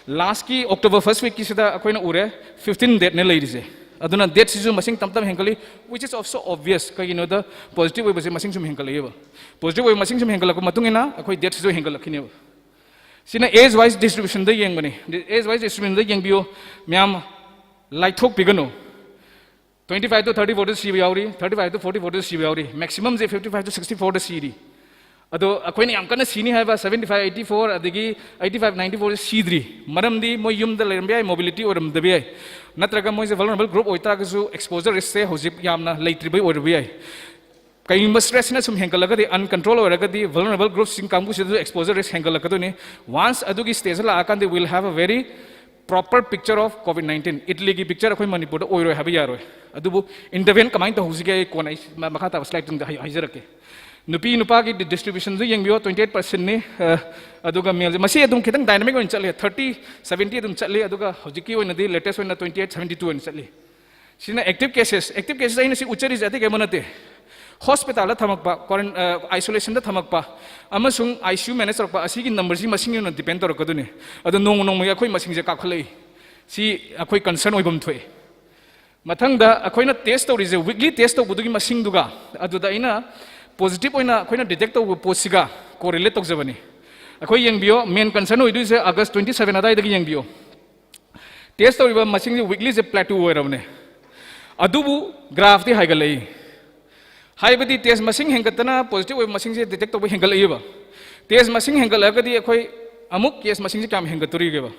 ꯂꯥꯁꯀꯤ October first weekꯀꯤꯁꯤꯗ ꯑꯩꯈꯣꯏꯅ ꯎꯔꯦ, fifteen deathꯅꯦ ꯂꯩꯔꯤꯁꯦ꯫ ꯑꯗꯨꯅ ꯗꯦꯠꯁꯤꯁꯨ ꯃꯁꯤꯡ ꯇꯞ ꯇꯞꯅ ꯍꯦꯟꯒꯠꯂꯤ, which is also obvious꯫ ꯀꯩꯒꯤꯅꯣꯗ positive ꯑꯣꯏꯕꯁꯦ ꯃꯁꯤꯡ ꯁꯨꯝ ꯍꯦꯟꯒꯠꯂꯛꯑꯦꯕ꯫ Positive ꯑꯣꯏꯕ ꯃꯁꯤꯡ ꯁꯨꯝ ꯍꯦꯟꯒꯠꯂꯛꯄ ꯃꯇꯨꯡ ꯏꯟꯅ ꯑꯩꯈꯣꯏ ꯗꯦꯠꯁꯤꯁꯨ ꯍꯦꯟꯒꯠꯂꯛꯈꯤꯅꯦꯕ꯫ ꯁꯤꯅ age wise distributionꯗ ꯌꯦꯡꯕꯅꯤ꯫ Age wise distributionꯗ ꯌꯦꯡꯕꯤꯌꯨ꯫ ꯃꯌꯥꯝ ꯂꯥꯏꯊꯣꯛꯄꯤꯒꯅꯨ꯫ Twenty five to thirty fourꯗ ꯁꯤꯕ ꯌꯥꯎꯔꯤ, thirty five to forty fourꯗ ꯁꯤꯕ ꯌꯥꯎꯔꯤ, maximumꯁꯦ fifty five to sixty fourꯗ ꯁꯤꯔꯤ꯫ ꯑꯗꯣ ꯑꯩꯈꯣꯏꯅ ꯌꯥꯝ ꯀꯟꯅ ꯁꯤꯅꯤ ꯍꯥꯏꯕ seventy five, eighty four ꯑꯗꯒꯤ eighty five, ninety fourꯁꯦ ꯁꯤꯗ꯭ꯔꯤ꯫ ꯃꯔꯝꯗꯤ ꯃꯣꯏ ꯌꯨꯝꯗ ꯂꯩꯔꯝꯕ ꯌꯥꯏ, mobility ꯑꯣꯏꯔꯝꯗꯕ ꯌꯥꯏ, ꯅꯠꯇ꯭ꯔꯒ ꯃꯣꯏꯁꯦ vulnerable group ꯑꯣꯏꯇꯥꯔꯒꯁꯨ exposure riskꯁꯦ ꯍꯧꯖꯤꯛ ꯌꯥꯝꯅ ꯂꯩꯇ꯭ꯔꯤꯕꯩ ꯑꯣꯏꯔꯕ ꯌꯥꯏ꯫ ꯀꯩꯒꯨꯝꯕ stressꯁꯤꯅ ꯁꯨꯝ ꯍꯦꯟꯒꯠꯂꯒꯗꯤ, uncontrol ꯑꯣꯏꯔꯒꯗꯤ vulnerable groupꯁꯤꯡ ꯀꯥꯡꯕꯨꯁꯤꯗꯁꯨ exposure risk ꯍꯦꯟꯒꯠꯂꯛꯀꯗꯣꯏꯅꯤ꯫ Once ꯑꯗꯨꯒꯤ stageꯇ ꯂꯥꯛꯑꯀꯥꯟꯗ we'll have a very proper picture of COVID nineteen꯫ Italyꯒꯤ picture ꯑꯩꯈꯣꯏ ꯃꯅꯤꯄꯨꯔꯗ ꯑꯣꯏꯔꯣꯏ ꯍꯥꯏꯕ ꯌꯥꯔꯣꯏ꯫ ꯑꯗꯨꯕꯨ intervene ꯀꯃꯥꯏꯅ ꯇꯧꯍꯧꯁꯤꯒꯦ ꯑꯩ ꯀꯣꯟꯅ ꯑꯩ ꯃ-, ꯃꯈꯥ ꯇꯥꯕ slideꯇꯨꯡꯗ ꯍꯥꯏ-, ꯍꯥꯏꯖꯔꯛꯀꯦ꯫ ꯅꯨꯄꯤ ꯅꯨꯄꯥꯒꯤ distributionꯁꯨ ꯌꯦꯡꯕꯤꯌꯣ, twenty eight percentꯅꯤ꯫ ꯑ, ꯑꯗꯨꯒ maleꯁꯦ, ꯃꯁꯤ ꯑꯗꯨꯝ ꯈꯤꯇꯪ dynamic ꯑꯣꯏꯅ ꯆꯠꯂꯤ, thirty seventy ꯑꯗꯨꯝ ꯆꯠꯂꯤ꯫ ꯑꯗꯨꯒ ꯍꯧꯖꯤꯛꯀꯤ ꯑꯣꯏꯅꯗꯤ latest ꯑꯣꯏꯅ twenty eight seventy two ꯑꯣꯏꯅ ꯆꯠꯂꯤ꯫ ꯁꯤꯅ active cases꯫ Active cases ꯑꯩꯅ ꯁꯤ ꯎꯠꯆꯔꯤꯁꯦ ꯑꯇꯩ ꯀꯩꯝ ꯅꯠꯇꯦ, hospitalꯗ ꯊꯝꯃꯛꯄ, quaran-, ꯑ, isolationꯗ ꯊꯝꯃꯛꯄ ꯑꯃꯁꯨꯡ ICU manage ꯇꯧꯔꯛꯄ ꯑꯁꯤꯒꯤ numberꯁꯤ ꯃꯁꯤꯡ ꯑꯣꯏꯅ depend ꯇꯧꯔꯛꯀꯗꯣꯏꯅꯤ꯫ ꯑꯗꯣ ꯅꯣꯡꯃ ꯅꯣꯡꯃꯒꯤ ꯑꯩꯈꯣꯏ ꯃꯁꯤꯡꯁꯦ ꯀꯥꯈꯠꯂꯛꯏ꯫ ꯁꯤ ꯑꯩꯈꯣꯏ concern ꯑꯣꯏꯐꯝ ꯊꯣꯛꯑꯦ꯫ ꯃꯊꯪꯗ ꯑꯩꯈꯣꯏꯅ test ꯇꯧꯔꯤꯁꯦ, weekly test ꯇꯧꯕꯗꯨꯒꯤ ꯃꯁꯤꯡꯗꯨꯒ ꯑꯗꯨꯗ ꯑꯩꯅ positive ꯑꯣꯏꯅ ꯑꯩꯈꯣꯏꯅ detect ꯇꯧꯕ ꯄꯣꯠꯁꯤꯒ correlate ꯇꯧꯖꯕꯅꯤ꯫ ꯑꯩꯈꯣꯏ ꯌꯦꯡꯕꯤꯌꯣ, main concern ꯑꯣꯏꯗꯣꯏꯁꯦ August twenty seven ꯑꯗꯨꯋꯥꯏꯗꯒꯤ ꯌꯦꯡꯕꯤꯌꯣ꯫ Test ꯇꯧꯔꯤꯕ ꯃꯁꯤꯡꯁꯦ weeklyꯁꯦ plateau ꯑꯣꯏꯔꯕꯅꯦ, ꯑꯗꯨꯕꯨ graphꯇꯤ ꯍꯥꯏꯒꯠꯂꯛꯏ꯫ ꯍꯥꯏꯕꯗꯤ test ꯃꯁꯤꯡ ꯍꯦꯟꯒꯠꯇꯅ positive ꯑꯣꯏꯕ ꯃꯁꯤꯡꯁꯦ detect ꯇꯧꯕ ꯍꯦꯟꯒꯠꯂꯛꯏꯕ꯫ Test ꯃꯁꯤꯡ ꯍꯦꯟꯒꯠꯂꯛꯑꯒꯗꯤ ꯑꯩꯈꯣꯏ ꯑꯃꯨꯛ case ꯃꯁꯤꯡꯁꯦ ꯀꯌꯥꯝ ꯍꯦꯟꯒꯠꯇꯣꯔꯤꯒꯦꯕ?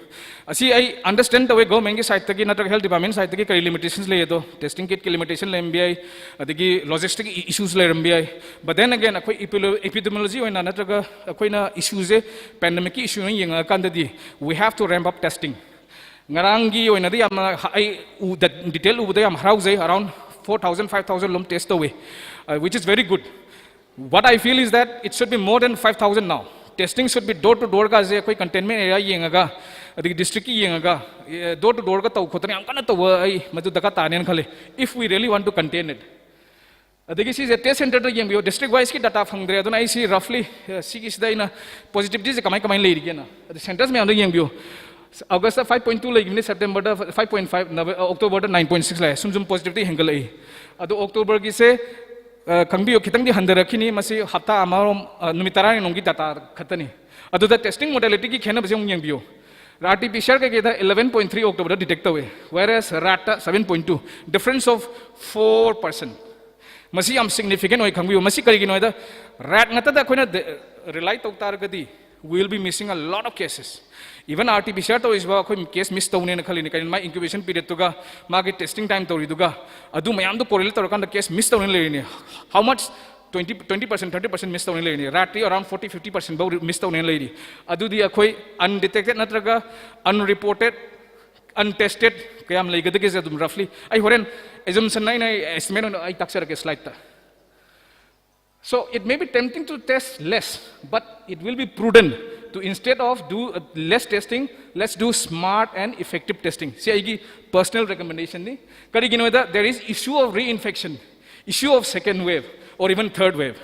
ꯑꯁꯤ ꯑꯩ understand ꯇꯧꯋꯦ, governmentꯀꯤ sideꯇꯒꯤ ꯅꯠꯇ꯭ꯔꯒ health department sideꯇꯒꯤ ꯀꯔꯤ limitations ꯂꯩ ꯑꯗꯣ, testing kitꯀꯤ limitation ꯂꯩꯔꯝꯕ ꯌꯥꯏ, ꯑꯗꯒꯤ logistic issues ꯂꯩꯔꯝꯕ ꯌꯥꯏ꯫ But then again, ꯑꯩꯈꯣꯏ epilo-, epidemiology ꯑꯣꯏꯅ ꯅꯠꯇ꯭ꯔꯒ ꯑꯩꯈꯣꯏꯅ issueꯁꯦ, pandemicꯀꯤ issue ꯑꯣꯏꯅ ꯌꯦꯡꯉꯛꯑꯀꯥꯟꯗꯗꯤ, we have to ramp up testing꯫ ꯉꯔꯥꯡꯒꯤ ꯑꯣꯏꯅꯗꯤ ꯌꯥꯝꯅ ꯍ-, ꯑꯩ ꯎꯗ-, detail ꯎꯕꯗ ꯌꯥꯝ ꯍꯔꯥꯎꯖꯩ, around four thousand, five thousand ꯂꯣꯝ test ꯇꯧꯋꯤ, uh, which is very good꯫ What I feel is that it should be more than five thousand now, Testing should be door to door ꯀꯥꯁꯦ ꯑꯩꯈꯣꯏ containment area ꯌꯦꯡꯉꯒ, ꯑꯗꯒꯤ district ꯀꯤ ꯌꯦꯡꯉꯒ, door to door ꯒ ꯇꯧ ꯈꯣꯠꯇꯅ ꯌꯥꯝ ꯀꯟꯅ ꯇꯧꯕ ꯑꯩ ꯃꯗꯨ ꯗꯔꯀꯥꯔ ꯇꯥꯅꯦꯅ ꯈꯜꯂꯤ, if we really want to contain it. ꯑꯗꯒꯤ ꯁꯤꯁꯦ test centre ꯗ ꯌꯦꯡꯕꯤꯌꯨ, district wise ꯀꯤ data ꯐꯪꯗ꯭ꯔꯦ, ꯑꯗꯨꯅ ꯑꯩ ꯁꯤ roughly, ꯑ, ꯁꯤꯒꯤꯁꯤꯗ ꯑꯩꯅ positivity ꯁꯦ ꯀꯃꯥꯏ ꯀꯃꯥꯏꯅ ꯂꯩꯔꯤꯒꯦꯅ, ꯑꯗꯨ centres ꯃꯌꯥꯝꯗꯣ ꯌꯦꯡꯕꯤꯌꯨ꯫ August ꯗ five point two ꯂꯩꯈꯤꯕꯅꯤ, September ꯗ five point five, Nove-, October ꯗ nine point six ꯂꯥꯛꯑꯦ, ꯁꯨꯝ ꯁꯨꯝ positivity ꯍꯦꯟꯒꯠꯂꯛꯏ꯫ ꯑꯗꯣ October ꯒꯤꯁꯦ, ꯑ, ꯈꯪꯕꯤꯌꯨ, ꯈꯤꯇꯪꯗꯤ ꯍꯟꯊꯔꯛꯈꯤꯅꯤ, ꯃꯁꯤ ꯍꯞꯇꯥ ꯑꯃꯔꯣꯝ, ꯑ, ꯅꯨꯃꯤꯠ ꯇꯔꯥꯅꯤꯔꯣꯝꯒꯤ data ꯈꯛꯇꯅꯤ꯫ ꯑꯗꯨꯗ testing modality ꯒꯤ ꯈꯦꯠꯅꯕꯁꯦ ꯑꯃꯨꯛ ꯌꯦꯡꯕꯤꯌꯨ꯫ RT-PCR ꯀꯩꯀꯩꯗ eleven point three October ꯗ detect ꯇꯧꯋꯦ, whereas RAT ꯇ seven point two, difference of four percent꯫ ꯃꯁꯤ ꯌꯥꯝ significant ꯑꯣꯏ, ꯈꯪꯕꯤꯌꯨ꯫ ꯃꯁꯤ ꯀꯔꯤꯒꯤꯅꯣ ꯍꯥꯏꯗ, RAT ꯉꯥꯛꯇꯗ ꯑꯩꯈꯣꯏꯅ ꯗ-, rely ꯇꯧ ꯇꯥꯔꯒꯗꯤ, we will be missing a lot of cases. Even RT-PCR ꯇꯧꯔꯤꯁꯤꯐꯥꯎ ꯑꯩꯈꯣꯏ case miss ꯇꯧꯅꯦꯅ ꯈꯜꯂꯤꯅꯤ꯫ ꯀꯔꯤꯒꯤꯅꯣ, ꯃꯥꯒꯤ incubation period ꯇꯨꯒ, ꯃꯥꯒꯤ testing time ꯇꯧꯔꯤꯗꯨꯒ, ꯑꯗꯨ ꯃꯌꯥꯝꯗꯣ correlate ꯇꯧꯔꯀꯥꯟꯗ case miss ꯇꯧꯅ ꯂꯩꯔꯤꯅꯤ꯫ How much? Twenty, twenty percent, thirty percent miss ꯇꯧꯅ ꯂꯩꯔꯤꯅꯤ꯫ RAT T around forty, fifty percent ꯐꯥꯎ miss ꯇꯧꯅ ꯂꯩꯔꯤ꯫ ꯑꯗꯨꯗꯤ ꯑꯩꯈꯣꯏ undetected ꯅꯠꯇ꯭ꯔꯒ unreported, untested ꯀꯌꯥꯝ ꯂꯩꯒꯗꯒꯦꯁꯦ ꯑꯗꯨꯝ roughly ꯑꯩ ꯍꯣꯔꯦꯟ assumption ꯑꯩꯅ, ꯑꯩ estimate ꯑꯣꯏꯅ ꯑꯩ ꯇꯥꯛꯆꯔꯛꯀꯦ slide ꯇ꯫ So it may be tempting to test less, but it will be prudent to, instead of do, uh, less testing, let's do smart and effective testing. ꯁꯤ ꯑꯩꯒꯤ personal recommendation ꯅꯤ꯫ ꯀꯔꯤꯒꯤꯅꯣꯗ, there is issue of reinfection, issue of second wave or even third wave.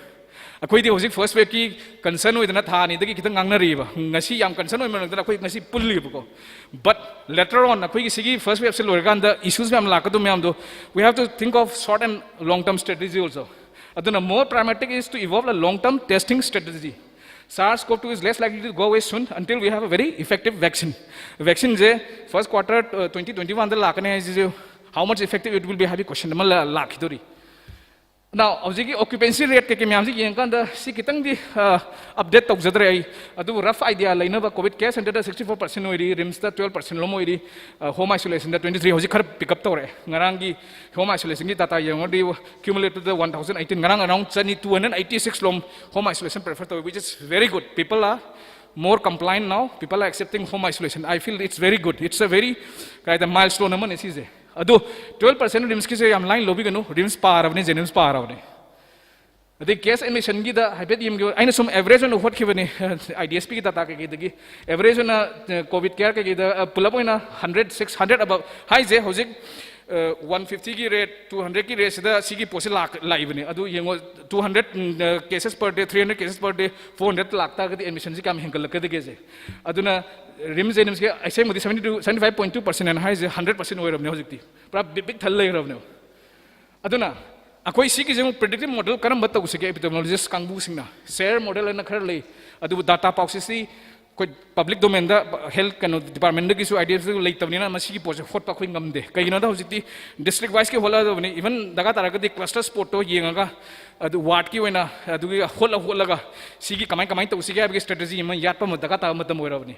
ꯑꯩꯈꯣꯏꯗꯤ ꯍꯧꯖꯤꯛ first wave ꯀꯤ concern ꯑꯣꯏꯗꯅ ꯊꯥ ꯑꯅꯤꯗꯒꯤ ꯈꯤꯇꯪ ꯉꯥꯡꯅꯔꯤꯕ, ꯉꯁꯤ ꯌꯥꯝ concern ꯑꯣꯏꯃꯟꯗꯅ ꯑꯩꯈꯣꯏ ꯉꯁꯤ ꯄꯨꯜꯂꯤꯕꯀꯣ꯫ But later on ꯑꯩꯈꯣꯏꯒꯤ ꯁꯤꯒꯤ first wave ꯁꯦ ꯂꯣꯏꯔꯀꯥꯟꯗ issues ꯃꯌꯥꯝ ꯂꯥꯛꯀꯗꯕ ꯃꯌꯥꯝꯗꯣ, we have to think of short and long term strategy also. ꯑꯗꯨꯅ more pragmatic is to evolve a long term testing strategy. SARS-CoV two is less likely to go away soon until we have a very effective vaccine. Vaccine say first quarter, uh, twenty twenty-one ꯗ ꯂꯥꯛꯀꯅꯤ ꯍꯥꯏꯁꯤꯁꯨ, how much effective it will be ꯍꯥꯏꯕꯒꯤ question ꯑꯃ ꯂꯥ-, ꯂꯥꯛꯈꯤꯗꯣꯔꯤ꯫ Now, ꯍꯧꯖꯤꯛꯀꯤ occupancy rate ꯀꯩꯀꯩ ꯃꯌꯥꯝꯁꯤ ꯌꯦꯡꯀꯥꯟꯗ ꯁꯤ ꯈꯤꯇꯪꯗꯤ, uh, update ꯇꯧꯖꯗ꯭ꯔꯦ ꯑꯩ, ꯑꯗꯨꯕꯨ rough idea ꯂꯩꯅꯕ, COVID care centre ꯗ sixty four percent ꯑꯣꯏꯔꯤ, RIMS ꯇ twelve percent ꯂꯣꯝ ꯑꯣꯏꯔꯤ, uh, home isolation ꯗ twenty three, ꯍꯧꯖꯤꯛ ꯈꯔ pick up ꯇꯧꯔꯛꯑꯦ꯫ ꯉꯔꯥꯡꯒꯤ home isolation ꯒꯤ data ꯌꯦꯡꯉꯨꯔꯗꯤ cumulative ꯗ one thousand eighteen, ꯉꯔꯥꯡ around ꯆꯅꯤ, two hundred eighty six ꯂꯣꯝ home isolation prefer ꯇꯧꯋꯤ, which is very good. People are more compliant now, people are accepting home isolation. I feel it's very good. It's a very, ꯀꯥꯏꯗ, milestone ꯑꯃꯅꯤ ꯁꯤꯁꯦ꯫ ꯑꯗꯨ twelve percent RIMS ꯀꯤꯁꯦ ꯌꯥꯝ ꯂꯥꯏꯅ ꯂꯧꯕꯤꯒꯅꯨ, RIMS ꯄꯥꯔꯕꯅꯤ, JNIMS ꯄꯥꯔꯕꯅꯤ꯫ ꯑꯗꯩ ꯀꯦꯁ ꯑꯦꯗꯃꯤꯁꯟꯒꯤꯗ ꯍꯥꯏꯐꯦꯠ ꯌꯦꯡꯕꯤꯌꯨ꯫ ꯑꯩꯅ ꯁꯨꯝ ꯑꯦꯚꯔꯦꯖ ꯑꯣꯏꯅ ꯍꯣꯠꯈꯤꯕꯅꯤ, ꯑꯥꯏ ꯗꯤ ꯑꯦꯁ ꯄꯤꯒꯤ ꯗꯥꯇꯥ ꯀꯩꯀꯩꯗꯒꯤ꯫ ꯑꯦꯚꯔꯦꯖ ꯑꯣꯏꯅ ꯀꯣꯚꯤꯗ ꯀꯦꯌꯔ ꯀꯩꯀꯩꯗ, ꯑ, ꯄꯨꯂꯞ ꯑꯣꯏꯅ ꯍꯟꯗ꯭ꯔꯦꯠ, ꯁꯤꯛꯁ ꯍꯟꯗ꯭ꯔꯦꯠ ꯑꯕꯞ ꯍꯥꯏꯁꯦ ꯍꯧꯖꯤꯛ, ꯑ, ꯋꯥꯟ ꯐꯤꯐꯇꯤꯒꯤ ꯔꯦꯠ, ꯇꯨ ꯍꯟꯗ꯭ꯔꯦꯠꯀꯤ ꯔꯦꯠꯁꯤꯗ ꯁꯤꯒꯤ ꯄꯣꯠꯁꯤ ꯂꯥꯛ-, ꯂꯥꯛꯏꯕꯅꯤ꯫ ꯑꯗꯨ ꯌꯦꯡꯉꯣ, two hundred cases per day, three hundred cases per day, four hundred ꯂꯥꯛꯇꯥꯔꯒꯗꯤ ꯑꯦꯗꯃꯤꯁꯟꯁꯤ ꯀꯌꯥꯝ ꯍꯦꯟꯒꯠꯂꯛꯀꯗꯒꯦꯁꯦ꯫ ꯑꯗꯨꯅ ꯔꯤꯝꯁ ꯖꯦꯅꯤꯝꯁꯀꯤ ꯑꯁꯦꯡꯕꯗꯤ seventy two, seventy five point two percent ꯍꯥꯏꯅ ꯍꯥꯏꯁꯦ ꯍꯟꯗ꯭ꯔꯦꯠ ꯄꯥꯔꯁꯦꯟ ꯑꯣꯏꯔꯕꯅꯦ ꯍꯧꯖꯤꯛꯇꯤ꯫ ꯄꯨꯔꯥ ꯕꯤꯛ, ꯕꯤꯛ ꯊꯜ ꯂꯩꯈ꯭ꯔꯕꯅꯦꯕ꯫ ꯑꯗꯨꯅ ꯑꯩꯈꯣꯏ ꯁꯤꯒꯤꯁꯦ ꯑꯃꯨꯛ ꯄ꯭ꯔꯤꯗꯤꯛꯇꯤꯚ ꯃꯣꯗꯦꯜ ꯀꯔꯝꯕ ꯇꯧꯁꯤꯒꯦ? ꯑꯦꯄꯤꯗꯦꯃꯣꯂꯣꯖꯤꯁ ꯀꯥꯡꯕꯨꯁꯤꯡꯅ ꯁꯦꯌꯔ ꯃꯣꯗꯦꯜ ꯍꯥꯏꯅ ꯈꯔ ꯂꯩ, ꯑꯗꯨꯕꯨ ꯗꯥꯇꯥ ꯄꯥꯎꯆꯦꯁꯤ ꯑꯩꯈꯣꯏ ꯄꯕ꯭ꯂꯤꯛ ꯗꯣꯃꯦꯟꯗ, ꯍꯦꯜꯊ ꯀꯩꯅꯣ ꯗꯤꯄꯥꯔꯠꯃꯦꯟꯗꯒꯤꯁꯨ, ꯑꯥꯏ ꯗꯤ ꯑꯦꯐꯇꯒꯤꯁꯨ ꯂꯩꯇꯕꯅꯤꯅ ꯃꯁꯤꯒꯤ ꯄꯣꯠꯁꯦ ꯍꯣꯠꯄ ꯑꯩꯈꯣꯏ ꯉꯝꯗꯦ꯫ ꯀꯩꯒꯤꯅꯣꯗ ꯍꯧꯖꯤꯛꯇꯤ ꯗꯤꯁꯇ꯭ꯔꯤꯛ ꯋꯥꯏꯁꯀꯤ ꯍꯣꯠꯂꯗꯕꯅꯤ, ꯏꯚꯟ ꯗꯔꯀꯥꯔ ꯇꯥꯔꯒꯗꯤ ꯀ꯭ꯂꯁꯇꯔ ꯁ꯭ꯄꯣꯠꯇꯣ ꯌꯦꯡꯉꯒ ꯑꯗꯨ ꯋꯥꯔꯗꯀꯤ ꯑꯣꯏꯅ ꯑꯗꯨꯒꯤ ꯍꯣꯠꯂ ꯍꯣꯠꯂꯒ ꯁꯤꯒꯤ ꯀꯃꯥꯏ ꯀꯃꯥꯏꯅ ꯇꯧꯁꯤꯒꯦ ꯍꯥꯏꯕꯒꯤ ꯁ꯭ꯇ꯭ꯔꯦꯇꯦꯖꯤ ꯑꯃ ꯌꯥꯠꯄ ꯑꯃ ꯗꯔꯀꯥꯔ ꯇꯥꯕ ꯃꯇꯝ ꯑꯣꯏꯔꯕꯅꯤ꯫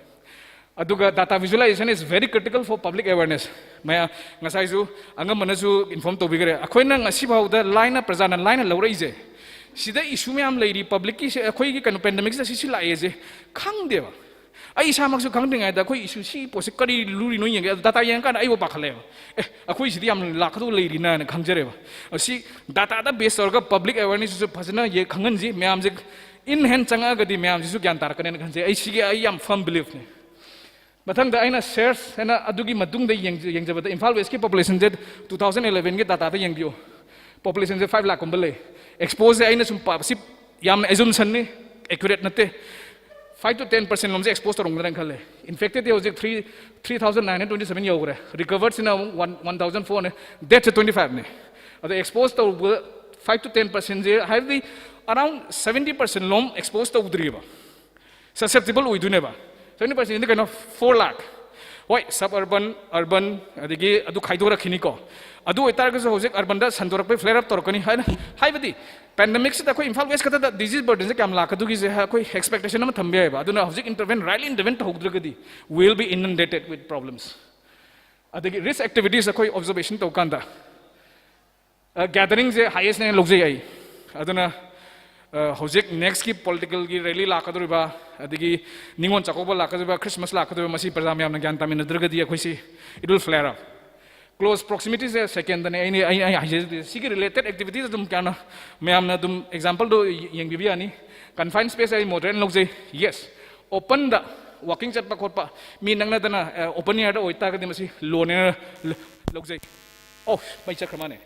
ꯑꯗꯨꯒ data visualization is very critical for public awareness꯫ ꯃꯌꯥꯝ ꯉꯁꯥꯏꯁꯨ ꯑꯉꯝꯕꯅꯁꯨ ꯏꯟꯐꯣꯔꯝ ꯇꯧꯕꯤꯈ꯭ꯔꯦ꯫ ꯑꯩꯈꯣꯏꯅ ꯉꯁꯤ ꯐꯥꯎꯗ ꯂꯥꯏꯅ, ꯄ꯭ꯔꯖꯥꯅ ꯂꯥꯏꯅ ꯂꯧꯔꯛꯏꯁꯦ, ꯁꯤꯗ ꯏꯁꯨ ꯃꯌꯥꯝ ꯂꯩꯔꯤ, ꯄꯕ꯭ꯂꯤꯛꯀꯤꯁꯦ, ꯑꯩꯈꯣꯏꯒꯤ ꯀꯩꯅꯣ ꯄꯦꯟꯗꯦꯃꯤꯛꯁꯤꯗ ꯁꯤ, ꯁꯤ ꯂꯥꯛꯑꯦꯁꯦ ꯈꯪꯗꯦꯕ꯫ ꯑꯩ ꯏꯁꯥꯃꯛꯁꯨ ꯈꯪꯗ꯭ꯔꯤꯉꯩꯗ ꯑꯩꯈꯣꯏ ꯏꯁꯨ ꯁꯤ ꯄꯣꯠꯁꯦ ꯀꯔꯤ ꯂꯨꯔꯤꯅꯣ ꯌꯦꯡꯒꯦ꯫ ꯑꯗꯣ ꯗꯥꯇꯥ ꯌꯦꯡꯉꯀꯥꯟꯗ ꯑꯩꯕꯨ ꯄꯥꯈꯠꯂꯛꯑꯦꯕ꯫ ꯑꯦ, ꯑꯩꯈꯣꯏ ꯁꯤꯗꯤ ꯌꯥꯝ ꯂꯥꯛꯀꯗꯧꯕ ꯂꯩꯔꯤꯅ ꯍꯥꯏꯅ ꯈꯪꯖꯔꯦꯕ꯫ ꯑꯁꯤ ꯗꯥꯇꯥꯗ ꯕꯦꯁ ꯇꯧꯔꯒ ꯄꯕ꯭ꯂꯤꯛ ꯑꯦꯋꯦꯔꯅꯦꯁꯁꯤꯁꯨ ꯐꯖꯅ ꯌꯦ-, ꯈꯪꯍꯟꯁꯤ꯫ ꯃꯌꯥꯝꯁꯦ ꯏꯟ ꯍꯦꯟ ꯆꯪꯉꯛꯑꯒꯗꯤ ꯃꯌꯥꯝꯁꯤꯁꯨ ꯒ꯭ꯌꯥꯟ ꯇꯥꯔꯛꯀꯅꯦꯅ ꯈꯟꯖꯩ꯫ ꯑꯩ ꯁꯤꯒꯤ ꯑꯩ ꯌꯥꯝ ꯐꯔꯝ ꯕꯤꯂꯤꯐꯅꯦ꯫ ꯃꯊꯪꯗ ꯑꯩꯅ ꯁꯔꯆ ꯍꯥꯏꯅ ꯑꯗꯨꯒꯤ ꯃꯇꯨꯡꯗ ꯌꯦꯡꯖ-, ꯌꯦꯡꯖꯕꯗ ꯏꯝꯐꯥꯜ ꯋꯦꯁꯀꯤ ꯄꯣꯄꯨꯂꯦꯁꯟꯁꯦ ꯇꯨ ꯊꯥꯎꯖꯟ ꯑꯦꯂꯦꯚꯦꯟꯒꯤ ꯗꯥꯇꯥꯗ ꯌꯦꯡꯕꯤꯌꯨ꯫ ꯄꯣꯄꯨꯂꯦꯁꯟꯁꯦ ꯐꯥꯏꯚ ꯂꯥꯛꯀꯨꯝꯕ ꯂꯩ꯫ ꯑꯦꯛꯁꯄꯣꯖꯁꯦ ꯑꯩꯅ ꯁꯨꯝ ꯄꯥꯕꯁꯤ ꯌꯥꯝꯅ ꯑꯦꯖꯨꯝꯁꯟꯅꯤ, ꯑꯦꯀ꯭ꯌꯨꯔꯦꯠ ꯅꯠꯇꯦ꯫ ꯐꯥꯏꯚ to ten percent ꯂꯣꯝꯁꯦ ꯑꯦꯛꯁꯄꯣꯖ ꯇꯧꯔꯝꯒꯗ꯭ꯔꯥꯅ ꯈꯜꯂꯦ꯫ ꯏꯟꯐꯦꯛꯇꯦꯗꯇꯤ ꯍꯧꯖꯤꯛ three, three thousand nine hundred twenty seven ꯌꯧꯈ꯭ꯔꯦ꯫ ꯔꯤꯀꯚꯔꯁꯤꯅ ꯑꯃꯨꯛ one, one thousand four hundred, ꯗꯦꯠꯁꯦ ꯇ꯭ꯋꯦꯟꯇꯤ ꯐꯥꯏꯚꯅꯦ꯫ ꯑꯗꯣ ꯑꯦꯛꯁꯄꯣꯖ ꯇꯧꯕ ꯐꯥꯏꯚ to ten percentꯁꯦ, ꯍꯥꯏꯕꯗꯤ ꯑꯔꯥꯎꯟ ꯁꯚꯦꯟꯇꯤ ꯄꯥꯔꯁꯦꯟ ꯂꯣꯝ ꯑꯦꯛꯁꯄꯣꯖ ꯇꯧꯗ꯭ꯔꯤꯕ꯫ ꯁꯁꯦꯞꯇꯤꯕꯜ ꯑꯣꯏꯗꯣꯏꯅꯦꯕ꯫ ꯁꯚꯦꯟꯇꯤ ꯄꯥꯔꯁꯦꯟꯗꯤ ꯀꯩꯅꯣ? ꯐꯣꯔ ꯂꯥꯛ꯫ ꯍꯣꯏ, ꯁꯕ ꯑꯔꯕꯟ, ꯑꯔꯕꯟ, ꯑꯗꯒꯤ ꯑꯗꯨ ꯈꯥꯏꯗꯣꯔꯛꯈꯤꯅꯤꯀꯣ꯫ ꯑꯗꯨ ꯑꯣꯏꯇꯥꯔꯒꯁꯨ ꯍꯧꯖꯤꯛ ꯑꯔꯕꯟꯗ ꯁꯟꯗꯣꯔꯛꯄꯩ ꯐ꯭ꯂꯦꯌꯔ ꯑꯞ ꯇꯧꯔꯛꯀꯅꯤ ꯍꯥꯏꯅ ꯍꯥꯏꯕꯗꯤ, ꯄꯦꯟꯗꯦꯃꯤꯛꯁꯤꯗ ꯑꯩꯈꯣꯏ ꯏꯝꯐꯥꯜ ꯋꯦꯁ ꯈꯛꯇꯗ ꯗꯤꯖꯤꯁ ꯕꯔꯗꯟꯁꯦ ꯀꯌꯥꯝ ꯂꯥꯛꯀꯗꯧꯒꯤꯁꯦ ꯑꯩꯈꯣꯏ ꯑꯦꯛꯁꯄꯦꯛꯇꯦꯁꯟ ꯑꯃ ꯊꯝꯕ ꯌꯥꯏꯕ꯫ ꯑꯗꯨꯅ ꯍꯧꯖꯤꯛ ꯏꯟꯇꯔꯚꯦꯟ, ꯔꯥꯏꯠꯂꯤ ꯏꯟꯇꯔꯚꯦꯟ ꯇꯧꯍꯧꯗ꯭ꯔꯒꯗꯤ we will be inundated with problems꯫ ꯑꯗꯒꯤ ꯔꯤꯁꯛ ꯑꯦꯛꯇꯤꯚꯤꯇꯤꯁ ꯑꯩꯈꯣꯏ ꯑꯣꯕꯖꯔꯕꯦꯁꯟ ꯇꯧꯀꯥꯟꯗ, ꯑ, ꯒꯦꯗꯔꯤꯡꯁꯦ ꯍꯥꯏꯌꯦꯁꯅꯦꯅ ꯂꯧꯖꯩ ꯑꯩ꯫ ꯑꯗꯨꯅ, ꯑ, ꯍꯧꯖꯤꯛ ꯅꯦꯛꯁꯀꯤ ꯄꯣꯂꯤꯇꯤꯀꯦꯜꯒꯤ ꯔꯦꯂꯤ ꯂꯥꯛꯀꯗꯧꯔꯤꯕ, ꯑꯗꯒꯤ ꯅꯤꯉꯣꯜ ꯆꯥꯛꯀꯧꯕ ꯂꯥꯛꯀꯗꯧꯔꯤꯕ, ꯈ꯭ꯔꯤꯁꯃꯥꯁ ꯂꯥꯛꯀꯗꯧꯔꯤꯕ, ꯃꯁꯤ ꯄ꯭ꯔꯖꯥ ꯃꯌꯥꯝꯅ ꯒ꯭ꯌꯥꯟ ꯇꯥꯃꯤꯟꯅꯗ꯭ꯔꯒꯗꯤ ꯑꯩꯈꯣꯏꯁꯤ, it will flare up꯫ Close proximity say second ꯗꯅꯦ ꯑꯩꯅ ꯑꯩꯅ ꯑꯩ ꯍꯥꯏꯖꯗꯣꯏꯁꯦ꯫ ꯁꯤꯒꯤ related activities ꯑꯗꯨꯝ ꯀꯌꯥꯅ ꯃꯌꯥꯝꯅ ꯑꯗꯨꯝ example ꯗꯣ ꯌꯦꯡꯕꯤꯕ ꯌꯥꯅꯤ꯫ Confined space ꯑꯩ moderate ꯂꯧꯖꯩ꯫ Yes, open ꯗ walking ꯆꯠꯄ ꯈꯣꯠꯄ, ꯃꯤ ꯅꯛꯅꯗꯅ open air ꯗ ꯑꯣꯏꯇꯥꯔꯒꯗꯤ ꯃꯁꯤ low ꯅꯦꯅ ꯂꯧꯖꯩ꯫ ꯑꯣ, ꯃꯩ ꯆꯠꯈ꯭ꯔ ꯃꯥꯅꯦ꯫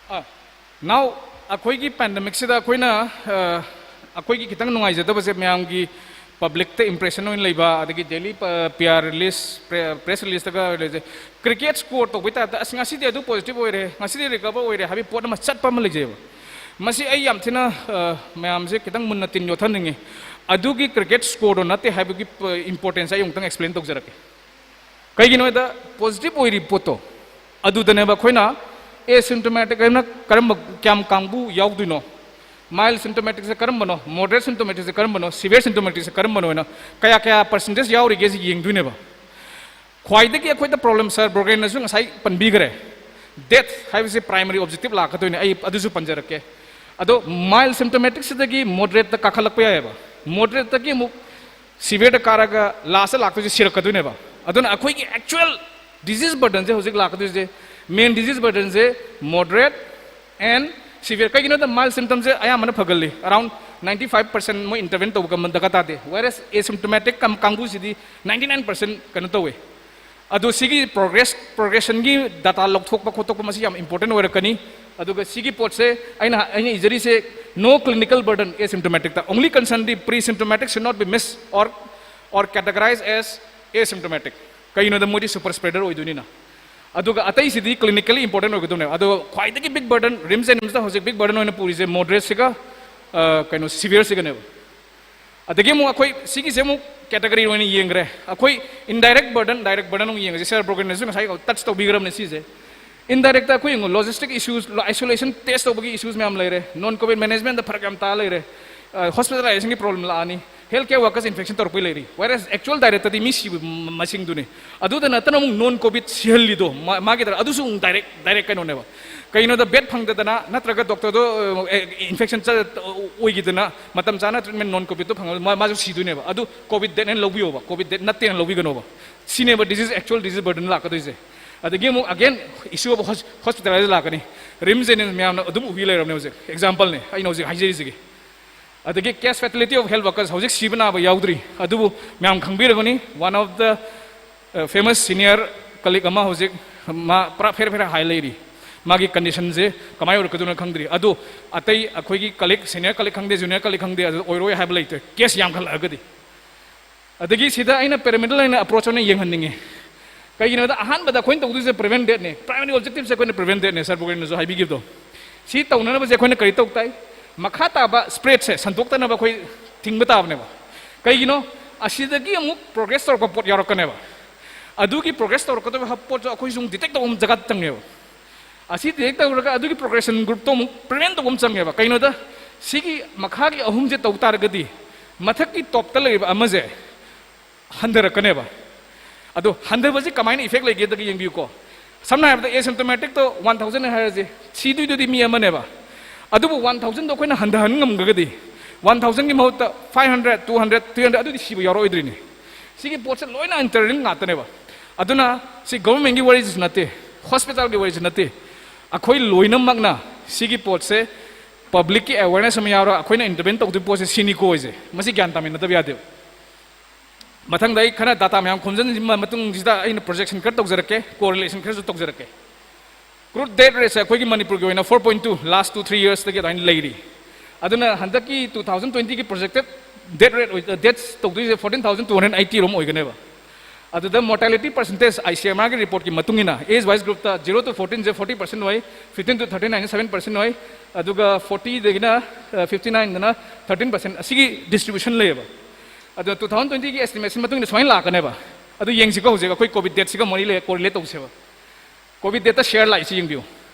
ꯑ, now ꯑꯩꯈꯣꯏꯒꯤ pandemic ꯁꯤꯗ ꯑꯩꯈꯣꯏꯅ, ꯑ, ꯑꯩꯈꯣꯏꯒꯤ ꯈꯤꯇꯪ ꯅꯨꯡꯉꯥꯏꯖꯗꯕꯁꯦ ꯃꯌꯥꯝꯒꯤ public ꯇ impression ꯑꯣꯏꯅ ꯂꯩꯕ, ꯑꯗꯒꯤ daily ꯄ-, PR release, pre-, press release ꯇꯒ ꯂꯩꯖꯩ꯫ Cricket score ꯇꯧꯕꯩ type ꯇ, "ꯑꯁ, ꯉꯁꯤꯗꯤ ꯑꯗꯨ positive ꯑꯣꯏꯔꯦ, ꯉꯁꯤꯗꯤ recover ꯑꯣꯏꯔꯦ" ꯍꯥꯏꯕꯒꯤ ꯄꯣꯠ ꯑꯃ ꯆꯠꯄ ꯑꯃ ꯂꯩꯖꯩꯕ꯫ ꯃꯁꯤ ꯑꯩ ꯌꯥꯝ ꯊꯤꯅ, ꯑ, ꯃꯌꯥꯝꯁꯦ ꯈꯤꯇꯪ ꯃꯨꯟꯅ ꯇꯤꯟ ꯌꯣꯠꯍꯟꯅꯤꯡꯉꯤ꯫ ꯑꯗꯨꯒꯤ cricket score ꯗꯣ ꯅꯠꯇꯦ ꯍꯥꯏꯕꯒꯤ ꯄ-, importance ꯑꯩ ꯑꯃꯨꯛꯇꯪ explain ꯇꯧꯖꯔꯛꯀꯦ꯫ ꯀꯩꯒꯤꯅꯣ ꯍꯥꯏꯗ, positive ꯑꯣꯏꯔꯤꯕ ꯄꯣꯠꯇꯣ ꯑꯗꯨꯗꯅꯦꯕ ꯑꯩꯈꯣꯏꯅ asymptomatic ꯍꯥꯏꯅ ꯀꯔꯝꯕ, ꯀꯌꯥꯝ ꯀꯥꯡꯕꯨ ꯌꯥꯎꯗꯣꯏꯅꯣ, mild symptomatic ꯁꯦ ꯀꯔꯝꯕꯅꯣ, moderate symptomatic ꯁꯦ ꯀꯔꯝꯕꯅꯣ, severe symptomatic ꯁꯦ ꯀꯔꯝꯕꯅꯣ ꯍꯥꯏꯅ ꯀꯌꯥ ꯀꯌꯥ percentage ꯌꯥꯎꯔꯤꯒꯦ ꯁꯤ ꯌꯦꯡꯗꯣꯏꯅꯦꯕ꯫ ꯈ꯭ꯋꯥꯏꯗꯒꯤ ꯑꯩꯈꯣꯏꯗ problem, ꯁꯥꯔ ꯕ꯭ꯔꯣꯒꯦꯟꯅꯁꯨ ꯉꯁꯥꯏ ꯄꯟꯕꯤꯈ꯭ꯔꯦ, death ꯍꯥꯏꯕꯁꯤ primary objective ꯂꯥꯛꯀꯗꯣꯏꯅꯦ꯫ ꯑꯩ ꯑꯗꯨꯁꯨ ꯄꯟꯖꯔꯛꯀꯦ꯫ ꯑꯗꯣ mild symptomaticꯁꯤꯗꯒꯤ moderateꯇ ꯀꯥꯈꯠꯂꯛꯄ ꯌꯥꯏꯑꯕ, moderateꯇꯒꯤ ꯑꯃꯨꯛ severeꯗ ꯀꯥꯔꯒ lastꯇ ꯂꯥꯛꯇꯣꯏꯁꯦ ꯁꯤꯔꯛꯀꯗꯣꯏꯅꯦꯕ꯫ ꯑꯗꯨꯅ ꯑꯩꯈꯣꯏꯒꯤ actual disease burdenꯁꯦ ꯍꯧꯖꯤꯛ ꯂꯥꯛꯀꯗꯣꯏꯁꯦ, main disease burdenꯁꯦ moderate and severe꯫ ꯀꯩꯒꯤꯅꯣꯗ mild symptomꯁꯦ ꯑꯌꯥꯝꯕꯅ ꯐꯒꯜꯂꯤ, around ninety five percent ꯃꯣꯏ intervene ꯇꯧꯕ ꯀꯝꯕ ꯗꯔꯀꯥꯔ ꯇꯥꯗꯦ, whereas asymptomatic ꯀꯥꯡꯕꯨꯁꯤꯗꯤ ninety nine percent ꯀꯩꯅꯣ ꯇꯧꯋꯦ꯫ ꯑꯗꯣ ꯁꯤꯒꯤ progress, progressionꯒꯤ data ꯂꯧꯊꯣꯛꯄ ꯈꯣꯠꯇꯣꯛꯄ ꯃꯁꯤ ꯌꯥꯝ important ꯑꯣꯏꯔꯛꯀꯅꯤ꯫ ꯑꯗꯨꯒ ꯁꯤꯒꯤ ꯄꯣꯠꯁꯦ ꯑꯩꯅ, ꯑꯩꯅ ꯏꯖꯔꯤꯁꯦ no clinical burden asymptomaticꯇ, only concernꯗꯤ pre symptomatic should not be missed or, or categorized as asymptomatic꯫ ꯀꯩꯒꯤꯅꯣꯗ ꯃꯣꯏꯗꯤ super spreader ꯑꯣꯏꯗꯣꯏꯅꯤꯅ꯫ ꯑꯗꯨꯒ ꯑꯇꯩꯁꯤꯗꯤ clinically important ꯑꯣꯏꯒꯗꯕꯅꯦꯕ꯫ ꯑꯗꯣ ꯈ꯭ꯋꯥꯏꯗꯒꯤ big burden RIMS and NIMSꯇ ꯍꯧꯖꯤꯛ big burden ꯑꯣꯏꯅ ꯄꯨꯔꯤꯁꯦ moderateꯁꯤꯒ, ꯑ, ꯀꯩꯅꯣ, severeꯁꯤꯒꯅꯦꯕ꯫ ꯑꯗꯒꯤ ꯑꯃꯨꯛ ꯑꯩꯈꯣꯏ ꯁꯤꯒꯤꯁꯦ ꯑꯃꯨꯛ category ꯑꯣꯏꯅ ꯌꯦꯡꯈ꯭ꯔꯦ꯫ ꯑꯩꯈꯣꯏ indirect burden, direct burden ꯑꯃꯨꯛ ꯌꯦꯡꯉꯁꯤ꯫ ꯁꯥꯔ ꯕ꯭ꯔꯣꯒꯦꯟꯅꯁꯨ ꯉꯁꯥꯏ touch ꯇꯧꯕꯤꯈ꯭ꯔꯕꯅꯦ ꯁꯤꯁꯦ꯫ Indirectꯇ ꯑꯩꯈꯣꯏ ꯌꯦꯡꯉꯨ, logistic issues, isolation test ꯇꯧꯕꯒꯤ issues ꯃꯌꯥꯝ ꯂꯩꯔꯦ, non covid managementꯗ ꯐꯔꯛ ꯌꯥꯝ ꯇꯥ ꯂꯩꯔꯦ, hospitalizationꯒꯤ problem ꯂꯥꯛꯑꯅꯤ, health care workers infection ꯇꯧꯔꯛꯄꯩ ꯂꯩꯔꯤ, whereas actual directꯗꯤ ꯃꯤ ꯁꯤꯕ ꯃꯁꯤꯡꯗꯨꯅꯤ꯫ ꯑꯗꯨꯗ ꯅꯠꯇꯅ ꯑꯃꯨꯛ non covid ꯁꯤꯍꯜꯂꯤꯗꯣ ꯃꯥ-, ꯃꯥꯒꯤ ꯗꯔ-, ꯑꯗꯨꯁꯨ ꯑꯃꯨꯛ direct, direct ꯀꯩꯅꯣꯅꯦꯕ꯫ ꯀꯩꯅꯣꯗ bed ꯐꯪꯗꯗꯅ ꯅꯠꯇ꯭ꯔꯒ doctorꯗꯣ, ꯑ, infection ꯆ-, ꯑꯣꯏꯈꯤꯗꯅ ꯃꯇꯝ ꯆꯥꯅ treatment non covidꯇꯣ ꯐꯪꯉ-, ꯃꯥ-, ꯃꯥꯁꯨ ꯁꯤꯗꯣꯏꯅꯦꯕ꯫ ꯑꯗꯨ covid death ꯍꯥꯏꯅ ꯂꯧꯕꯤꯌꯣꯕ, covid death ꯅꯠꯇꯦꯅ ꯂꯧꯕꯤꯒꯅꯣꯕ꯫ ꯁꯤꯅꯦꯕ disease, actual disease burden ꯂꯥꯛꯀꯗꯣꯏꯁꯦ꯫ ꯑꯗꯒꯤ ꯑꯃꯨꯛ again issue of hos-, hospitalize ꯂꯥꯛꯀꯅꯤ꯫ RIMS and NIMS ꯃꯌꯥꯝꯅ ꯑꯗꯨꯝ ꯎꯕꯤ ꯂꯩꯔꯕꯅꯦ ꯍꯧꯖꯤꯛ, exampleꯅꯦ ꯑꯩꯅ ꯍꯧꯖꯤꯛ ꯍꯥꯏꯖꯔꯤꯁꯤꯒꯤ꯫ ꯑꯗꯒꯤ case fatality of health workers, ꯍꯧꯖꯤꯛ ꯁꯤꯕ ꯅꯥꯕ ꯌꯥꯎꯗ꯭ꯔꯤ, ꯑꯗꯨꯕꯨ ꯃꯌꯥꯝ ꯈꯪꯕꯤꯔꯒꯅꯤ, one of the, uh, famous senior colleague ꯑꯃ ꯍꯧꯖꯤꯛ ꯃꯥ ꯄꯨꯔꯥ ꯐꯦꯔ ꯐꯦꯔ ꯍꯥꯏ ꯂꯩꯔꯤ꯫ ꯃꯥꯒꯤ conditionꯁꯦ ꯀꯃꯥꯏꯅ ꯑꯣꯏꯔꯛꯀꯗꯣꯏꯅꯣ ꯈꯪꯗ꯭ꯔꯤ꯫ ꯑꯗꯨ ꯑꯇꯩ ꯑꯩꯈꯣꯏꯒꯤ colleague, senior colleague ꯈꯪꯗꯦ, junior colleague ꯈꯪꯗꯦ, ꯑꯗꯨ ꯑꯣꯏꯔꯣꯏ ꯍꯥꯏꯕ ꯂꯩꯇꯦ, case ꯌꯥꯝꯈꯠꯂꯛꯑꯒꯗꯤ꯫ ꯑꯗꯒꯤ ꯁꯤꯗ ꯑꯩꯅ pyramidal ꯑꯣꯏꯅ approach ꯑꯣꯏꯅ ꯌꯦꯡꯍꯟꯅꯤꯡꯉꯤ꯫ ꯀꯩꯒꯤꯅꯣꯗ ꯑꯍꯥꯟꯕꯗ ꯑꯩꯈꯣꯏꯅ ꯇꯧꯗꯣꯏꯁꯦ prevent deathꯅꯦ, primary objectiveꯁꯦ ꯑꯩꯈꯣꯏꯅ prevent deathꯅꯦ, ꯁꯥꯔ ꯕ꯭ꯔꯣꯒꯦꯟꯅꯁꯨ ꯍꯥꯏꯕꯤꯈꯤꯕꯗꯣ꯫ ꯁꯤ ꯇꯧꯅꯅꯕꯁꯦ ꯑꯩꯈꯣꯏꯅ ꯀꯔꯤ ꯇꯧ ꯇꯥꯏ? ꯃꯈꯥ ꯇꯥꯕ spreadꯁꯦ ꯁꯟꯗꯣꯛꯇꯅꯕ ꯑꯩꯈꯣꯏ ꯊꯤꯡꯕ ꯇꯥꯕꯅꯦꯕ꯫ ꯀꯩꯒꯤꯅꯣ? ꯑꯁꯤꯗꯒꯤ ꯑꯃꯨꯛ progress ꯇꯧꯔꯛꯄ ꯄꯣꯠ ꯌꯥꯎꯔꯛꯀꯅꯦꯕ꯫ ꯑꯗꯨꯒꯤ progress ꯇꯧꯔꯛꯀꯗꯕ ꯄꯣꯠꯇꯣ ꯑꯩꯈꯣꯏꯁꯨ ꯑꯃꯨꯛ detect ꯇꯧꯕ ꯑꯃ ꯖꯒꯥ ꯆꯪꯉꯦꯕ꯫ ꯑꯁꯤ detect ꯇꯧꯔꯒ ꯑꯗꯨꯒꯤ progression groupꯇꯣ ꯑꯃꯨꯛ prevent ꯇꯧꯕ ꯑꯃ ꯆꯪꯉꯦꯕ꯫ ꯀꯩꯅꯣꯗ, ꯁꯤꯒꯤ ꯃꯈꯥꯒꯤ ꯑꯍꯨꯝꯁꯦ ꯇꯧ ꯇꯥꯔꯒꯗꯤ ꯃꯊꯛꯀꯤ topꯇ ꯂꯩꯔꯤꯕ ꯑꯃꯁꯦ ꯍꯟꯊꯔꯛꯀꯅꯦꯕ꯫ ꯑꯗꯣ ꯍꯟꯊꯕꯁꯤ ꯀꯃꯥꯏꯅ effect ꯂꯩꯒꯦꯗꯒꯤ ꯌꯦꯡꯕꯤꯌꯨꯀꯣ꯫ ꯁꯝꯅ ꯍꯥꯏꯔꯕꯗ asymptomatic ꯇꯣ one thousand ꯍꯥꯏꯔꯁꯦ, ꯁꯤꯗꯣꯏꯗꯨꯗꯤ ꯃꯤ ꯑꯃꯅꯦꯕ꯫ ꯑꯗꯨꯕꯨ one thousand ꯗꯣ ꯑꯩꯈꯣꯏꯅ ꯍꯟꯊꯍꯟ ꯉꯝꯒꯗꯤ, one thousand ꯒꯤ ꯃꯍꯨꯠꯇ five hundred, two hundred, three hundred, ꯑꯗꯨꯗꯤ ꯁꯤꯕ ꯌꯥꯎꯔꯛꯑꯣꯏꯗ꯭ꯔꯤꯅꯤ꯫ ꯁꯤꯒꯤ ꯄꯣꯠꯁꯦ ꯂꯣꯏꯅ interlink ꯉꯥꯛꯇꯅꯦꯕ꯫ ꯑꯗꯨꯅ ꯁꯤ government ꯀꯤ ꯋꯥꯔꯤꯁꯨ ꯅꯠꯇꯦ, hospital ꯒꯤ ꯋꯥꯔꯤꯁꯨ ꯅꯠꯇꯦ, ꯑꯩꯈꯣꯏ ꯂꯣꯏꯅꯃꯛꯅ ꯁꯤꯒꯤ ꯄꯣꯠꯁꯦ public ꯀꯤ awareness ꯑꯃ ꯌꯥꯎꯔꯒ ꯑꯩꯈꯣꯏꯅ intervene ꯇꯧꯗꯣꯏ ꯄꯣꯠꯁꯦ ꯁꯤꯅꯤꯀꯣ꯫ ꯑꯩꯁꯦ ꯃꯁꯤ ꯒ꯭ꯌꯥꯟ ꯇꯥꯃꯤꯟꯅꯗꯕ ꯌꯥꯗꯦꯕ꯫ ꯃꯊꯪꯗ ꯑꯩ ꯈꯔ data ꯃꯌꯥꯝ ꯈꯣꯝꯖꯤꯟꯕ ꯃꯇꯨꯡꯁꯤꯗ ꯑꯩꯅ projection ꯈꯔ ꯇꯧꯖꯔꯛꯀꯦ, correlation ꯈꯔꯁꯨ ꯇꯧꯖꯔꯛꯀꯦ꯫ Crude death rate ꯁꯦ ꯑꯩꯈꯣꯏꯒꯤ ꯃꯅꯤꯄꯨꯔꯒꯤ ꯑꯣꯏꯅ four point two, last two three years ꯇꯒꯤ ꯑꯗꯨꯃꯥꯏꯅ ꯂꯩꯔꯤ꯫ ꯑꯗꯨꯅ ꯍꯟꯗꯛꯀꯤ two thousand twenty ꯒꯤ projected death rate ꯑꯣꯏ-, deaths ꯇꯧꯗꯣꯏꯁꯦ fourteen thousand two hundred eighty ꯔꯣꯝ ꯑꯣꯏꯒꯅꯦꯕ꯫ ꯑꯗꯨꯗ mortality percentage ICMR ꯒꯤ report ꯀꯤ ꯃꯇꯨꯡ ꯏꯟꯅ age wise group ꯇ zero to fourteen say forty percent ꯑꯣꯏ, fifteen to thirty nine seven percent ꯑꯣꯏ, ꯑꯗꯨꯒ forty ꯗꯒꯤꯅ fifty nine ꯗꯅ thirteen percent, ꯑꯁꯤꯒꯤ distribution ꯂꯩꯌꯦꯕ꯫ ꯑꯗꯨꯅ two thousand twenty ꯒꯤ estimation ꯃꯇꯨꯡ ꯏꯟꯅ ꯁꯨꯃꯥꯏꯅ ꯂꯥꯛꯀꯅꯦꯕ꯫ ꯑꯗꯨ ꯌꯦꯡꯁꯤꯀꯣ, ꯍꯧꯖꯤꯛ ꯑꯩꯈꯣꯏ COVID death ꯁꯤꯒ ꯃꯔꯤ ꯂꯩ, correlate ꯇꯧꯁꯦꯕ꯫ COVID death ꯇ share ꯂꯥꯛꯏꯁꯤ ꯌꯦꯡꯕꯤꯌꯨ,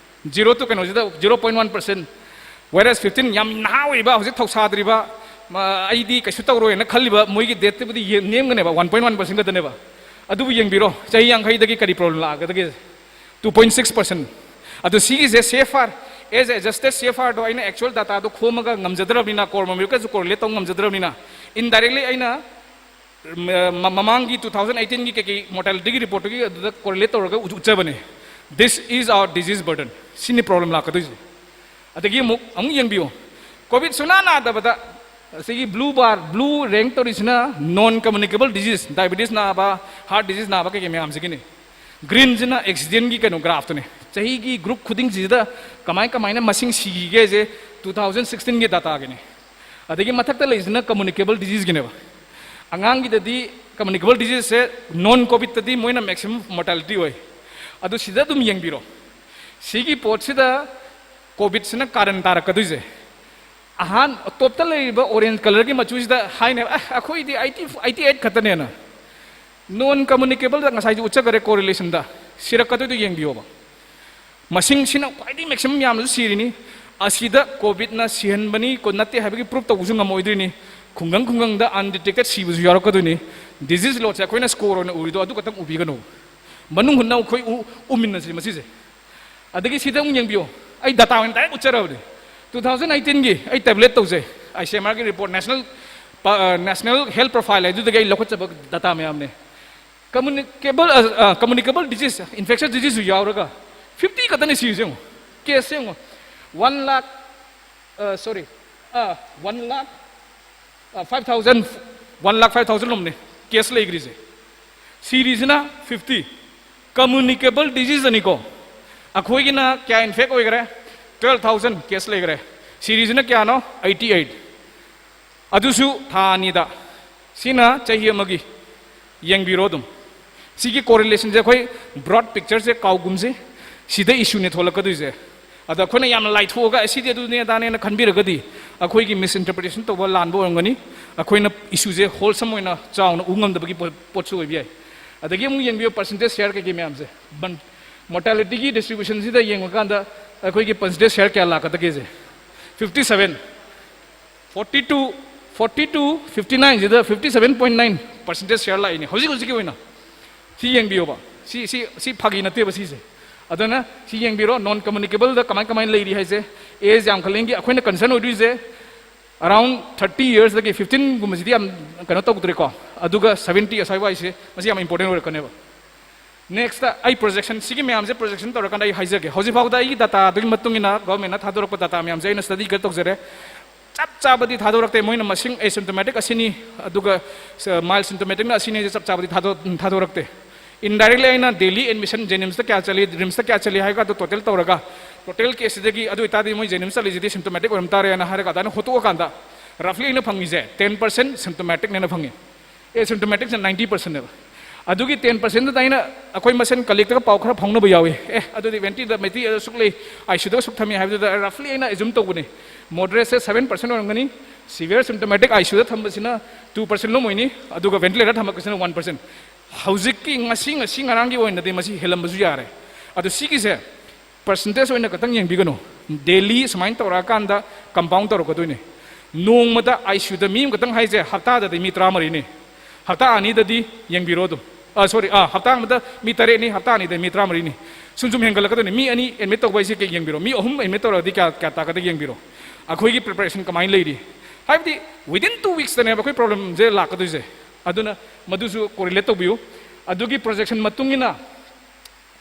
zero to ꯀꯩꯅꯣꯁꯤꯗ zero point one percent꯫ Whereas fifteen ꯌꯥꯝ ꯅꯍꯥ ꯑꯣꯏꯔꯤꯕ, ꯍꯧꯖꯤꯛ ꯊꯧꯁꯥꯗ꯭ꯔꯤꯕ, ꯃ-, ꯑꯩꯗꯤ ꯀꯩꯁꯨ ꯇꯧꯔꯣꯏꯅ ꯈꯜꯂꯤꯕ ꯃꯣꯏꯒꯤ death ꯇꯨꯕꯨꯗꯤ ꯌꯦ-, ꯅꯦꯝꯒꯅꯦꯕ, one point one percent ꯈꯛꯇꯅꯦꯕ꯫ ꯑꯗꯨꯕꯨ ꯌꯦꯡꯕꯤꯔꯣ, ꯆꯍꯤ ꯌꯥꯡꯈꯩꯗꯒꯤ ꯀꯔꯤ problem ꯂꯥꯛꯀꯗꯒꯦ? Two point six percent꯫ ꯑꯗꯨ ꯁꯤꯒꯤꯁꯦ CFR, as adjusted CFR ꯗꯣ ꯑꯩꯅ actual data ꯗꯣ ꯈꯣꯝꯃꯒ ꯉꯝꯖꯗ꯭ꯔꯕꯅꯤꯅ, ꯀꯣꯔ ꯃꯃꯤꯌꯨꯀꯁꯨ correlate ꯇꯧ ꯉꯝꯖꯗ꯭ꯔꯕꯅꯤꯅ, indirectly ꯑꯩꯅ ꯃ-, ꯃꯃꯥꯡꯒꯤ two thousand eighteen ꯒꯤ ꯀꯩꯀꯩ mortality ꯒꯤ report ꯇꯨꯒꯤ ꯑꯗꯨꯗ correlate ꯇꯧꯔꯒ ꯎꯠ-, ꯎꯠꯆꯕꯅꯦ꯫ This is our disease burden꯫ ꯁꯤꯅꯤ problem ꯂꯥꯛꯀꯗꯣꯏꯁꯦ꯫ ꯑꯗꯒꯤ ꯑꯃꯨꯛ, ꯑꯃꯨꯛ ꯌꯦꯡꯕꯤꯌꯨ, COVID ꯁꯨꯡꯅꯥ ꯅꯥꯗꯕꯗ ꯑꯁꯤꯒꯤ blue bar, blue rank ꯇꯧꯔꯤꯁꯤꯅ non communicable disease, diabetes ꯅꯥꯕ, heart disease ꯅꯥꯕ ꯀꯩꯀꯩ ꯃꯌꯥꯝꯁꯤꯒꯤꯅꯤ꯫ Green ꯁꯤꯅ accident ꯀꯤ ꯀꯩꯅꯣ graph ꯇꯨꯅꯦ꯫ ꯆꯍꯤꯒꯤ group ꯈꯨꯗꯤꯡꯁꯤꯗ ꯀꯃꯥꯏ ꯀꯃꯥꯏꯅ ꯃꯁꯤꯡ ꯁꯤꯈꯤꯒꯦꯁꯦ two thousand sixteen ꯒꯤ data ꯒꯤꯅꯦ꯫ ꯑꯗꯒꯤ ꯃꯊꯛꯇ ꯂꯩꯁꯤꯅ communicable disease ꯒꯤꯅꯦꯕ꯫ ꯑꯉꯥꯡꯒꯤꯗꯗꯤ communicable disease ꯁꯦ non COVID ꯇꯗꯤ ꯃꯣꯏꯅ maximum mortality ꯑꯣꯏ꯫ ꯑꯗꯨ ꯁꯤꯗ ꯑꯗꯨꯝ ꯌꯦꯡꯕꯤꯔꯣ꯫ ꯁꯤꯒꯤ ꯄꯣꯠꯁꯤꯗ COVID ꯁꯤꯅ ꯀꯥꯔꯟ ꯇꯥꯔꯛꯀꯗꯣꯏꯁꯦ꯫ ꯑꯍꯥꯟ top ꯇ ꯂꯩꯔꯤꯕ orange colour ꯒꯤ ꯃꯆꯨꯁꯤꯗ ꯍꯥꯏꯅꯦꯕ, "ꯑꯦ, ꯑꯩꯈꯣꯏꯗꯤ eighty, eighty eight ꯈꯛꯇꯅꯦꯅ"꯫ Non communicable ꯗ ꯉꯁꯥꯏꯁꯨ ꯎꯠꯆꯈꯔꯦ correlation ꯗ꯫ ꯁꯤꯔꯛꯀꯗꯣꯏꯗꯣ ꯌꯦꯡꯕꯤꯌꯣꯕ꯫ ꯃꯁꯤꯡꯁꯤꯅ ꯈ꯭ꯋꯥꯏꯗꯒꯤ maximum ꯌꯥꯝꯅꯁꯨ ꯁꯤꯔꯤꯅꯤ꯫ ꯑꯁꯤꯗ COVID ꯅ ꯁꯤꯍꯟꯕꯅꯤ, ꯀꯣ-, ꯅꯠꯇꯦ ꯍꯥꯏꯕꯒꯤ proof ꯇꯧꯕꯁꯨ ꯉꯝꯃꯣꯏꯗꯣꯏꯅꯤ꯫ ꯈꯨꯡꯒꯪ ꯈꯨꯡꯒꯪꯗ ꯑꯟꯗꯤꯇꯦꯛꯇꯦꯠ ꯁꯤꯕꯁꯨ ꯌꯥꯎꯔꯛꯀꯗꯣꯏꯅꯤ꯫ ꯗꯤꯖꯤꯁ ꯂꯣꯗꯁꯦ ꯑꯩꯈꯣꯏꯅ ꯁ꯭ꯀꯣꯔ ꯑꯣꯏꯅ ꯎꯔꯤꯗꯣ ꯑꯗꯨ ꯈꯛꯇꯪ ꯎꯕꯤꯒꯅꯨ, ꯃꯅꯨꯡ ꯍꯨꯠꯅ ꯑꯩꯈꯣꯏ ꯎ- ꯎꯃꯤꯟꯅꯁꯤ ꯃꯁꯤꯁꯦ꯫ ꯑꯗꯒꯤ ꯁꯤꯗ ꯑꯃꯨꯛ ꯌꯦꯡꯕꯤꯌꯨ, ꯑꯩ ꯗꯥꯇꯥ ꯑꯣꯏꯅ ꯗꯥꯏꯔꯦꯛ ꯎꯠꯆꯔꯕꯅꯤ꯫ ꯇꯨ ꯊꯥꯎꯖꯟ ꯑꯩꯠꯇꯤꯟꯒꯤ ꯑꯩ ꯇꯦꯕ꯭ꯂꯦꯠ ꯇꯧꯖꯩ, ꯑꯥꯏ ꯁꯤ ꯑꯦꯝ ꯑꯥꯔꯒꯤ report, national national health profile ꯍꯥꯏꯗꯨꯗꯒꯤ ꯑꯩ ꯂꯧꯈꯠꯆꯕ ꯗꯥꯇꯥ ꯃꯌꯥꯝꯅꯦ꯫ ꯀꯝꯃꯨꯅꯤꯀꯦꯕꯜ ꯀꯝꯃꯨꯅꯤꯀꯦꯕꯜ ꯗꯤꯖꯤꯁ, ꯏꯟꯐꯦꯛꯁꯟ ꯗꯤꯖꯤꯁꯁꯨ ꯌꯥꯎꯔꯒ ꯐꯤꯐꯇꯤ ꯈꯛꯇꯅꯤ ꯁꯤꯔꯤꯁꯦ꯫ ꯌꯦꯡꯉꯨ, ꯀꯦꯁꯁꯦ ꯌꯦꯡꯉꯨ, one lakh, sorry, one lakh five thousand, one lakh five thousand ꯂꯣꯝꯅꯦ ꯀꯦꯁ ꯂꯩꯈ꯭ꯔꯤꯁꯦ꯫ ꯁꯤꯔꯤꯁꯤꯅ ꯐꯤꯐꯇꯤ꯫ ꯀꯝꯃꯨꯅꯤꯀꯦꯕꯜ ꯗꯤꯖꯤꯁ ꯑꯅꯤꯀꯣ, ꯑꯩꯈꯣꯏꯒꯤꯅ ꯀꯌꯥ ꯏꯟꯐꯦꯛ ꯑꯣꯏꯈ꯭ꯔꯦ? ꯇ꯭ꯋꯦꯜꯐ ꯊꯥꯎꯖꯟ ꯀꯦꯁ ꯂꯩꯈ꯭ꯔꯦ꯫ ꯁꯤꯔꯤꯁꯤꯅ ꯀꯌꯥꯅꯣ? Eighty eight. ꯑꯗꯨꯁꯨ ꯊꯥ ꯑꯅꯤꯗ, ꯁꯤꯅ ꯆꯍꯤ ꯑꯃꯒꯤ꯫ ꯌꯦꯡꯕꯤꯔꯣ ꯑꯗꯨꯝ꯫ ꯁꯤꯒꯤ ꯀꯣꯔꯤꯂꯦꯁꯟꯁꯦ ꯑꯩꯈꯣꯏ ꯕ꯭ꯔꯣꯗ ꯄꯤꯛꯆꯔꯁꯦ ꯀꯥꯎꯒꯨꯝꯁꯤ꯫ ꯁꯤꯗ ꯏꯁꯨꯅꯦ ꯊꯣꯛꯂꯛꯀꯗꯣꯏꯁꯦ꯫ ꯑꯗ ꯑꯩꯈꯣꯏꯅ ꯌꯥꯝꯅ ꯂꯥꯏꯊꯣꯛꯑꯒ ꯑꯁꯤꯗꯤ ꯑꯗꯨꯅꯦ ꯑꯗꯥꯅꯦꯅ ꯈꯟꯕꯤꯔꯒꯗꯤ ꯑꯩꯈꯣꯏꯒꯤ ꯃꯤꯁꯏꯟꯇꯔꯄ꯭ꯔꯤꯇꯦꯁꯟ ꯇꯧꯕ, ꯂꯥꯟꯕ ꯑꯣꯏꯔꯝꯒꯅꯤ꯫ ꯑꯩꯈꯣꯏꯅ ꯏꯁꯨꯁꯦ ꯍꯣꯜꯁꯝ ꯑꯣꯏꯅ ꯆꯥꯎꯅ ꯎ ꯉꯝꯗꯕꯒꯤ ꯄꯣ- ꯄꯣꯠꯁꯨ ꯑꯣꯏꯕ ꯌꯥꯏ꯫ ꯑꯗꯒꯤ ꯑꯃꯨꯛ ꯌꯦꯡꯕꯤꯌꯨ, ꯄꯔꯁꯦꯟꯇꯦꯖ ꯁꯤꯌꯥꯔ ꯀꯩꯀꯩ ꯃꯌꯥꯝꯁꯦ꯫ ꯃꯣꯔꯇꯥꯂꯤꯇꯤꯒꯤ ꯗꯤꯁꯇ꯭ꯔꯤꯕ꯭ꯌꯨꯁꯟꯁꯤꯗ ꯌꯦꯡꯉꯀꯥꯟꯗ ꯑꯩꯈꯣꯏꯒꯤ ꯄꯔꯁꯦꯟꯇꯦꯖ ꯁꯤꯌꯥꯔ ꯀꯌꯥ ꯂꯥꯛꯀꯗꯒꯦꯁꯦ? Fifty seven. Forty two, forty two, fifty ꯅꯥꯏꯟꯁꯤꯗ fifty seven point nine percentage share ꯂꯥꯛꯏꯅꯦ ꯍꯧꯖꯤꯛ ꯍꯧꯖꯤꯛꯀꯤ ꯑꯣꯏꯅ꯫ ꯁꯤ ꯌꯦꯡꯕꯤꯌꯣꯕ, ꯁꯤ ꯁꯤ ꯁꯤ ꯐꯥꯒꯤ ꯅꯠꯇꯦꯕ ꯁꯤꯁꯦ꯫ ꯑꯗꯨꯅ ꯁꯤ ꯌꯦꯡꯕꯤꯔꯣ, ꯅꯣꯟ ꯀꯝꯃꯨꯅꯤꯀꯦꯕꯜꯗ ꯀꯃꯥꯏ ꯀꯃꯥꯏꯅ ꯂꯩꯔꯤ ꯍꯥꯏꯁꯦ꯫ ꯑꯦꯖ ꯌꯥꯝꯈꯠꯂꯛꯏꯒꯤ ꯑꯩꯈꯣꯏꯅ ꯀꯟꯁꯔꯟ ꯑꯣꯏꯗꯣꯏꯁꯦ ꯑꯔꯥꯎꯟ ꯊꯥꯔꯇꯤ ꯌꯔꯁꯇꯒꯤ ꯐꯤꯐꯇꯤꯟꯒꯨꯝꯕꯁꯤꯗꯤ ꯌꯥꯝ ꯀꯩꯅꯣ ꯇꯧꯗ꯭ꯔꯦꯀꯣ꯫ ꯑꯗꯨꯒ ꯁꯚꯦꯟꯇꯤ ꯑꯁ꯭ꯋꯥꯏ ꯋꯥꯏꯁꯦ ꯃꯁꯤ ꯌꯥꯝ ꯏꯝꯄꯣꯔꯇꯦꯟ ꯑꯣꯏꯔꯛꯀꯅꯦꯕ꯫ ꯅꯦꯛꯁꯇ ꯑꯩ ꯄ꯭ꯔꯣꯖꯦꯛꯁꯟ, ꯁꯤꯒꯤ ꯃꯌꯥꯝꯁꯦ ꯄ꯭ꯔꯣꯖꯦꯛꯁꯟ ꯇꯧꯔꯀꯥꯟꯗ ꯑꯩ ꯍꯥꯏꯖꯒꯦ꯫ ꯍꯧꯖꯤꯛ ꯐꯥꯎꯗ ꯑꯩꯒꯤ ꯗꯥꯇꯥꯗꯨꯒꯤ ꯃꯇꯨꯡ ꯏꯟꯅ ꯒꯣꯔꯃꯦꯟꯅ ꯊꯥꯗꯣꯔꯛꯄ ꯗꯥꯇꯥ ꯃꯌꯥꯝꯁꯦ ꯑꯩꯅ ꯁ꯭ꯇꯗꯤ ꯈꯔ ꯇꯧꯖꯔꯦ꯫ ꯆꯞ ꯆꯥꯕꯗꯤ ꯊꯥꯗꯣꯔꯛꯇꯦ, ꯃꯣꯏꯅ ꯃꯁꯤꯡ ꯑꯦꯁꯤꯝꯇꯣꯃꯦꯇꯤꯛ ꯑꯁꯤꯅꯤ, ꯑꯗꯨꯒ ꯃꯥꯏꯜ ꯁꯤꯝꯇꯣꯃꯦꯇꯤꯛꯅ ꯑꯁꯤꯅꯤ ꯍꯥꯏꯁꯦ ꯆꯞ ꯆꯥꯕꯗꯤ ꯊꯥꯗꯣ- ꯊꯥꯗꯣꯔꯛꯇꯦ꯫ ꯏꯟꯗꯥꯏꯔꯦꯛꯂꯤ ꯑꯩꯅ ꯗꯦꯂꯤ ꯑꯦꯗꯃꯤꯁꯟ ꯖꯦꯅꯤꯝꯁꯇ ꯀꯌꯥ ꯆꯠꯂꯤ, ꯔꯤꯝꯁꯇ ꯀꯌꯥ ꯆꯠꯂꯤ ꯍꯥꯏꯔꯒ ꯑꯗꯨ ꯇꯣꯇꯦꯜ ꯇꯧꯔꯒ, ꯇꯣꯇꯦꯜ ꯀꯦꯁꯁꯤꯗꯒꯤ ꯑꯗꯨ ꯑꯣꯏꯇꯥꯔꯗꯤ ꯃꯣꯏ ꯖꯦꯅꯤꯝꯁ ꯆꯠꯂꯤꯁꯤꯗꯤ ꯁꯤꯝꯇꯣꯃꯦꯇꯤꯛ ꯑꯣꯏꯔꯝ ꯇꯥꯔꯦꯅ ꯍꯥꯏꯔꯒ ꯑꯗꯨꯃꯥꯏꯅ ꯍꯣꯠꯇꯣꯛꯑꯀꯥꯟꯗ ꯔꯐꯂꯤ ꯑꯩꯅ ꯐꯪꯉꯤꯁꯦ ꯇꯦꯟ ꯄꯔꯁꯦꯟ ꯁꯤꯝꯇꯣꯃꯦꯇꯤꯛꯅꯦꯅ ꯐꯪꯉꯤ꯫ ꯑꯦꯁꯤꯝꯇꯣꯃꯦꯇꯤꯛꯁꯦ ꯅꯥꯏꯟꯇꯤ ꯄꯔꯁꯦꯟꯅꯦꯕ꯫ ꯑꯗꯨꯒꯤ ꯇꯦꯟ ꯄꯔꯁꯦꯟꯗꯨꯗ ꯑꯩꯅ ꯑꯩꯈꯣꯏ ꯃꯁꯦꯟ ꯀꯂꯤꯛꯇꯒ ꯄꯥꯎ ꯈꯔ ꯐꯥꯎꯅꯕ ꯌꯥꯎꯏ꯫ "ꯑꯦ, ꯑꯗꯨꯗꯤ ꯚꯦꯟꯇꯤꯗ ꯃꯩꯇꯩ ꯑꯁꯨꯛ ꯂꯩ, ꯑꯥꯏ ꯁꯤꯌꯨꯗꯒ ꯑꯁꯨꯛ ꯊꯝꯃꯤ" ꯍꯥꯏꯕꯗꯨꯗ ꯔꯐꯂꯤ ꯑꯩꯅ ꯑꯦꯖꯨꯝ ꯇꯧꯕꯅꯤ꯫ ꯃꯣꯗꯔꯦꯠꯁꯦ ꯁꯚꯦꯟ ꯄꯔꯁꯦꯟ ꯑꯣꯏꯔꯝꯒꯅꯤ, ꯁꯤꯚꯤꯌꯔ ꯁꯤꯝꯇꯣꯃꯦꯇꯤꯛ ꯑꯥꯏ ꯁꯤꯌꯨꯗ ꯊꯝꯕꯁꯤꯅ ꯇꯨ ꯄꯔꯁꯦꯟ ꯂꯣꯝ ꯑꯣꯏꯅꯤ, ꯑꯗꯨꯒ ꯚꯦꯟꯇꯤꯂꯦꯇꯔ ꯊꯝꯃꯛꯄꯁꯤꯅ ꯋꯥꯟ ꯄꯔꯁꯦꯟ꯫ ꯍꯧꯖꯤꯛꯀꯤ ꯉꯁꯤ, ꯉꯁꯤ ꯉꯔꯥꯡꯒꯤ ꯑꯣꯏꯅꯗꯤ ꯃꯁꯤ ꯍꯦꯜꯂꯝꯕꯁꯨ ꯌꯥꯔꯦ꯫ ꯑꯗꯣ ꯁꯤꯒꯤꯁꯦ ꯄꯔꯁꯦꯟꯇꯦꯖ ꯑꯣꯏꯅ ꯈꯛꯇꯪ ꯌꯦꯡꯕꯤꯒꯅꯨ, ꯗꯦꯂꯤ ꯁꯨꯃꯥꯏꯅ ꯇꯧꯔꯛꯑꯀꯥꯟꯗ ꯀꯝꯄꯥꯎꯟ ꯇꯧꯔꯛꯀꯗꯣꯏꯅꯤ꯫ ꯅꯣꯡꯃꯗ ꯑꯥꯏ ꯁꯤ ꯌꯨꯗ ꯃꯤ ꯑꯃꯈꯛꯇꯪ ꯍꯥꯏꯁꯦ ꯍꯞꯇꯥꯗꯗꯤ ꯃꯤ ꯇꯔꯥꯃꯔꯤꯅꯤ꯫ ꯍꯞꯇꯥ ꯑꯅꯤꯗꯗꯤ ꯌꯦꯡꯕꯤꯔꯣ ꯑꯗꯨꯝ꯫ ꯑ, ꯁꯣꯔꯤ, ꯑꯥ, ꯍꯞꯇꯥ ꯑꯃꯗ ꯃꯤ ꯇꯔꯦꯠꯅꯤ, ꯍꯞꯇꯥ ꯑꯅꯤꯗ ꯃꯤ ꯇꯔꯥꯃꯔꯤꯅꯤ꯫ ꯁꯨꯝ ꯁꯨꯝ ꯍꯦꯟꯒꯠꯂꯛꯀꯗꯣꯏꯅꯤ꯫ ꯃꯤ ꯑꯅꯤ ꯑꯦꯗꯃꯤꯠ ꯇꯧꯕ ꯍꯥꯏꯁꯦ ꯀꯩ ꯌꯦꯡꯕꯤꯔꯣ? ꯃꯤ ꯑꯍꯨꯝ ꯑꯦꯗꯃꯤꯠ ꯇꯧꯔꯒꯗꯤ ꯀꯌꯥ, ꯀꯌꯥ ꯇꯥꯛꯀꯗꯒꯦ ꯌꯦꯡꯕꯤꯔꯣ꯫ ꯑꯩꯈꯣꯏꯒꯤ ꯄ꯭ꯔꯤꯄꯦꯔꯦꯁꯟ ꯀꯃꯥꯏꯅ ꯂꯩꯔꯤ? ꯍꯥꯏꯕꯗꯤ within two weeksꯇꯅꯦꯕ ꯑꯩꯈꯣꯏ ꯄ꯭ꯔꯣꯕ꯭ꯂꯦꯝꯁꯦ ꯂꯥꯛꯀꯗꯣꯏꯁꯦ꯫ ꯑꯗꯨꯅ ꯃꯗꯨꯁꯨ ꯀꯣꯔꯤꯂꯦꯠ ꯇꯧꯕꯤꯌꯨ꯫ ꯑꯗꯨꯒꯤ ꯄ꯭ꯔꯣꯖꯦꯛꯁꯟ ꯃꯇꯨꯡ ꯏꯟꯅ